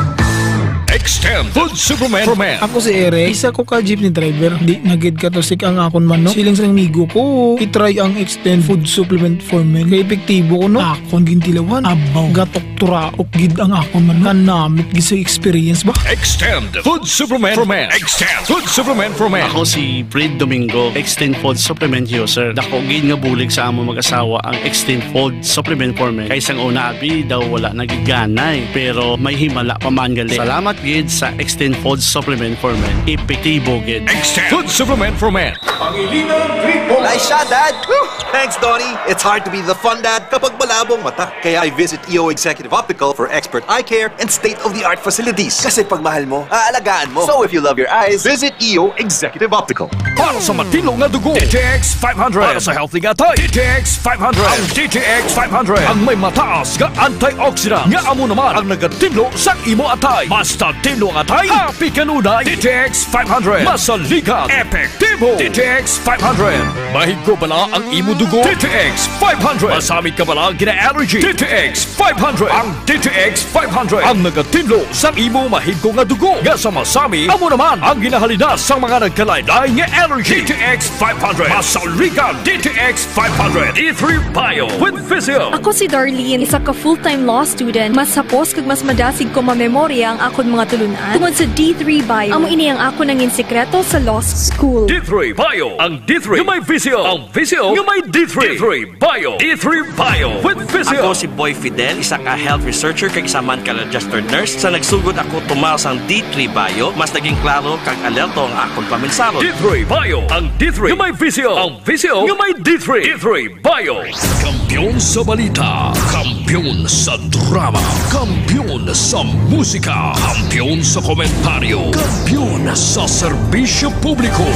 Extend Food Supplement for Men. Ako si Eric, isa ko ka jeepney driver. Di na gid katusik ang akon manok. Siling sa amigo ko, i-try ang Extend Food Supplement for Men. Kay epektibo ko, no? Akon gintilawan. Abaw, gatok turaok gid ang akon manok. Kanamit gid sa experience ba? Extend Food Supplement for Men. Extend Food Supplement for Men. Ako si Fred Domingo, Extend Food Supplement User. Dako gid nga bulig sa among mag-asawa ang Extend Food Supplement for Men. Kay sang una, abi daw wala na gid ganay, pero may himala pa man gali. Salamat gid sa Extend Food Supplement for Men. Epektibo gid. Extend Food Supplement for Men. Pangilinan Triple. Nice shot, Dad! Whew! Thanks, Donnie. It's hard to be the fun dad kapag malabo ang mata. Kaya I visit E O Executive Optical for expert eye care and state-of-the-art facilities. Kasi pag mahal mo, aalagaan mo. So if you love your eyes, visit E O Executive Optical. Para sa matinlo nga dugo, D T X five hundred. Para sa healthy nga atay, D T X five hundred. Ang D T X five hundred ang may mataas nga antioxidant nga amo naman ang nagatinlo sa imo atay. Basta tinlo ang atay, happy kanunay. D T X five hundred. Masaligan, epektibo. D T X five hundred. Mahigko bala ang imo dugo? D T X five hundred. Masamit ka bala gina-allergy? D T X five hundred. Ang D T X five hundred ang nagatinlo sa imo mahigko nga dugo nga sa masami amo naman ang ginahalina sa mga nagkalain-lain nga allergy. D T X five hundred. Masaligan, D T X five hundred. D three Bio with Physio. Ako si Darlene, isa ka full-time law student. Mas hapos kag mas madasig ko mamemorya ang akon mga tulunan tungod sa D three Bio. Amo ini ang akon nangin sikreto sa law school. D three Bio. Ang D three nga may Physio. Ang Physio nga may D three. D three Bio. D three Bio with Physio. Ako si Boy Fidel, isa ka health researcher kag isa man ka registered nurse. Sa nagsugod ako tumaw sang D three Bio, mas naging klaro kag alerto ang akon pamensahon. D three Bio. Ang D three nga may Physio. Ang Physio nga may D three. D three Bio. Kampiyon sa balita, kampiyon sa drama, kampiyon sa musika, kampiyon sa komentaryo, kampiyon sa serbisyo publiko.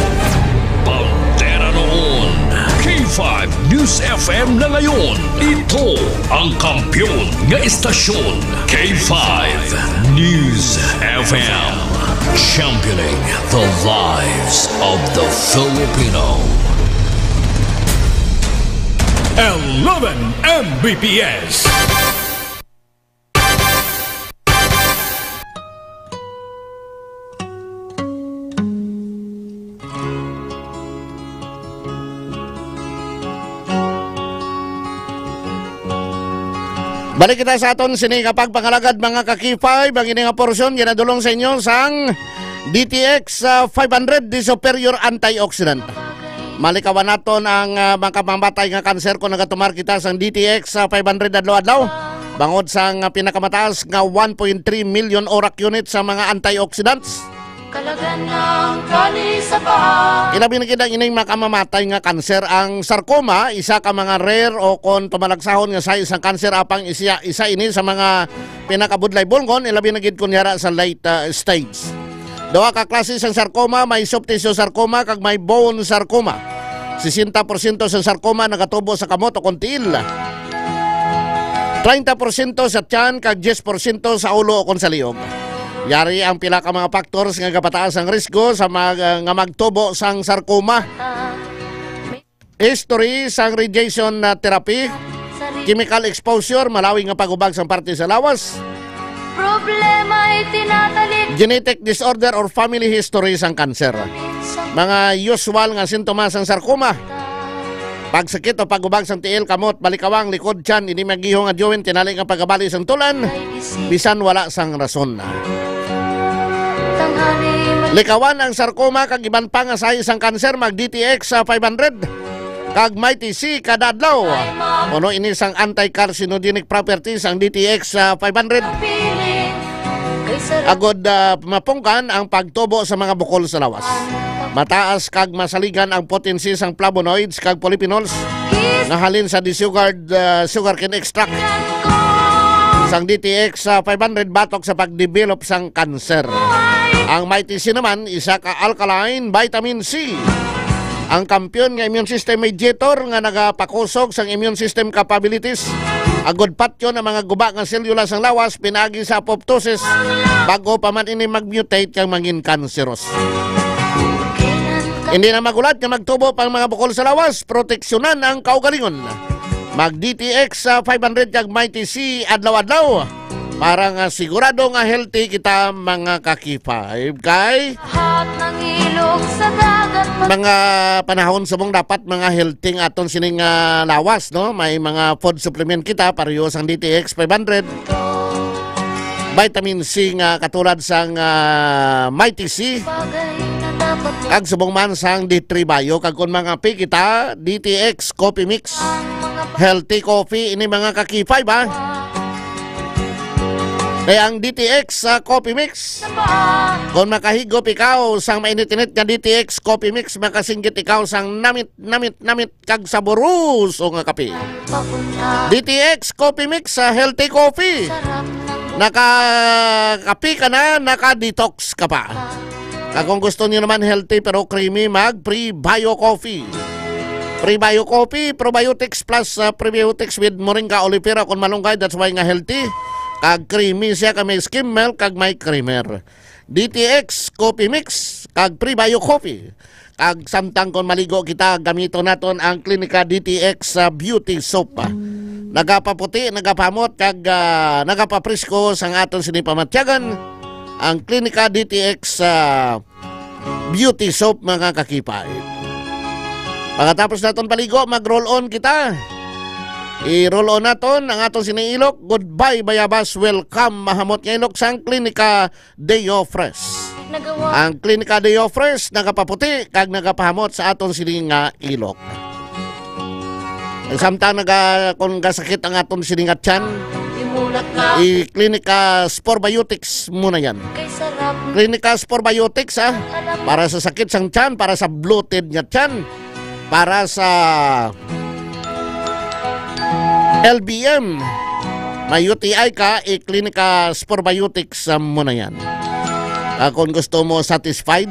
Bandera noon, K five News F M na ngayon. Ito ang kampiyon nga estasyon, K five News F M. Championing the lives of the Filipino. Eleven M B P S. Balik kita sa aton sini nga pagpangalagad, mga ka-K five. Ang ini nga porsyon ginadulong sa inyo sang D T X, ah, five hundred, the superior antioxidant. Malikawan naton ang, ah, makamamatay nga kanser kung nagatumar kita sang D T X, ah, five hundred adlaw-adlaw. Bangod sang, ah, pinakamataas nga one point three million ORAC units sa mga antioxidants. Kalagan ng kali sa baha. Ilabi na gid ang ining makamamatay nga kanser. Ang sarcoma, isa ka mga rare o kon pamalagsahon nga size sang kanser, apang isa, isa ini sa mga pinakabudlay bulngon, ilabi na gid kon yara sa late, ah, stage. Duha ka klase sang sarcoma, may soft tissue sarcoma kag may bone sarcoma. Sesenta porsyento sa sarcoma nagatubo sa kamot o kon tiil. Treinta porsyento sa tiyan kag diyes porsyento sa ulo o kon sa liog. Yari ang pila ka mga factors nga gapataas ang risgo sa mag-, nga magtubo sang sarcoma. History sang radiation na therapy, chemical exposure, malawi nga pag-ubag sang parte sa lawas, Problema ay tinatalik. Genetic disorder or family history sang cancer. Mga usual nga sintomas sang sarcoma: pagsakit o pag-ubag sang tiil, kamot, balikawang, likod, tiyan, hindi magihong adyoin, tinali nga pagabali sang tulan, bisan wala sang rason. Likawan ang sarcoma kag iban pa nga sahi sang cancer, mag D T X sa five hundred kag Mighty C kada adlaw. Puno ini sang anti-carcinogenic properties ang D T X sa five hundred. Agod, ah, mapungkan ang pagtubo sa mga bukol sa lawas. Mataas kag masaligan ang potency sang flavonoids kag polyphenols nga halin sa desugared, ah, sugarcane extract sang D T X sa five hundred batok sa pagdevelop sang cancer. Ang Mighty C naman, isa ka alkaline vitamin C, ang kampiyon nga immune system mediator nga nagapakusog sang immune system capabilities, agod patyon ang mga guba nga selula sang lawas pinaagi sa apoptosis, bago pa man ini mag-mutate kag mangin kanseros. Hindi na magulat nga magtubo pa ang mga bukol sa lawas, proteksyonan ang kaugalingon. Mag D T X sa five hundred kag Mighty C adlaw-adlaw para nga sigurado nga healthy kita, mga ka-K five. Kay lahat ng ilog sa dagat, mga panahon subong dapat mga healthy ang aton sining, ah, lawas, no? May mga food supplement kita, pareho sang D T X five hundred. Vitamin C nga katulad sang, ah, Mighty C, kag subong man sang D three Bio, kag kon mangape kita, D T X Coffee Mix. Healthy coffee ini, mga ka-K five, ha? Kaya ang D T X, ah, Coffee Mix, kung makahigop ikaw sang mainit-init nga D T X Coffee Mix, makasinggit ikaw sang namit, namit, namit kag saboroso nga kape. D T X Coffee Mix, ah, healthy coffee. Naka-kape ka na, naka-detox ka pa. Kag kung gusto niyo naman healthy pero creamy, mag Prebio Coffee. Prebio Coffee, probiotics plus, ah, prebiotics with moringa oleifera kon malunggay, that's why nga healthy. Kag creamy siya, kag may skim milk, kag may creamer. D T X Coffee Mix, kag Prebio Coffee. Kag samtang kon maligo kita, gamiton naton ang Clinica D T X sa Beauty Soap. Nagapaputi, nagapahamot, kag, ah, nagapapresko sang aton sini pamatyagan, ang Clinica D T X sa Beauty Soap, mga ka-K five. Pagkatapos naton paligo, mag-roll on kita. I-roll on naton ang aton sini ilok. Goodbye, bayabas. Welcome, mahamot nga ilok sang Clinica Deo Fresh. Ang Clinica Deo Fresh nagapaputi kag nagapahamot sa aton sini nga ilok. Samtang naga-, kung gasakit ang aton sini nga tiyan, i-Clinica Sporbiotics mo na yan. Clinica Sporbiotics, ah, para sa sakit sang tiyan, para sa bloated nga tiyan, para sa L B M. May U T I ka, i-Clinica Sporbiotics, ah, mo na yan. Ah, kung gusto mo satisfied,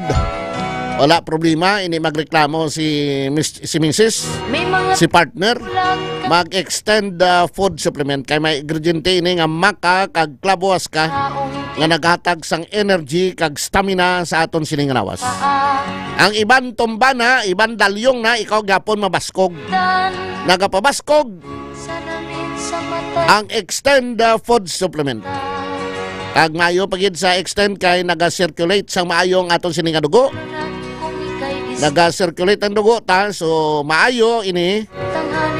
wala problema, ini magreklamo si mis-, si misis, si partner, mag-extend, ah, food supplement. Kay may ingrediente ini nga maca kag clavuasca nga naghatag sang energy kag stamina sa aton sining lawas. Ang iban tumbana, iban dalyong na, ikaw gyapon mabaskog. Nagapabaskog ang Extend, uh, food supplement. Kag maayo pa gid sa Extend kay naga-circulate sang maayo ang aton sini nga dugo. Naga-circulate ang dugo ta, so maayo ini.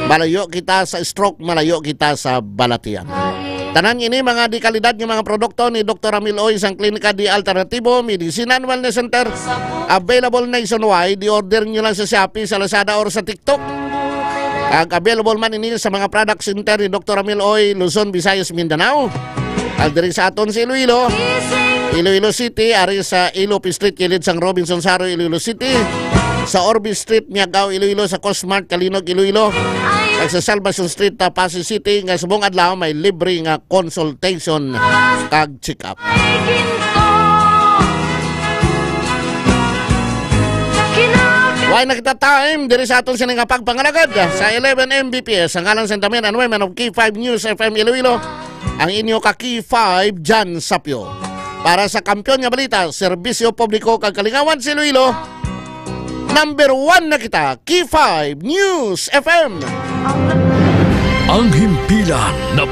Malayo kita sa stroke, malayo kita sa balatian. Tanan ini mga dekalidad nga mga produkto ni Doktor Ramil Oy sang Klinika de Alternativo Medicine and Wellness Center. Available nationwide. I-order nyo lang sa Shopee, sa Lazada, or sa TikTok. Ag available man ini sa mga product center ni Doktor Ramil Oy, Luzon, Visayas, Mindanao. Ag diri sa aton sa Iloilo, Iloilo City, ari sa Ilope Street, kilid sang Robinson Saro, Iloilo City. Sa Orbe Street, Miagao, Iloilo, sa Cosmart, Calinog, Iloilo. Ag sa Salvacion Street, Passi City, nga subong adlaw may libre nga consultation kag check-up. Way na kita time diri sa aton sini nga pagpangalagad sa eleven M B P S. Ang ngalan sa Intamin and Women of K five News F M Iloilo, ang inyo ka K five, Jan Sapio. Para sa Kampiyon nga Balita, Serbisyo Publiko kag Kalingawan sa Iloilo, number one na kita, K five News F M. Ang himpilan na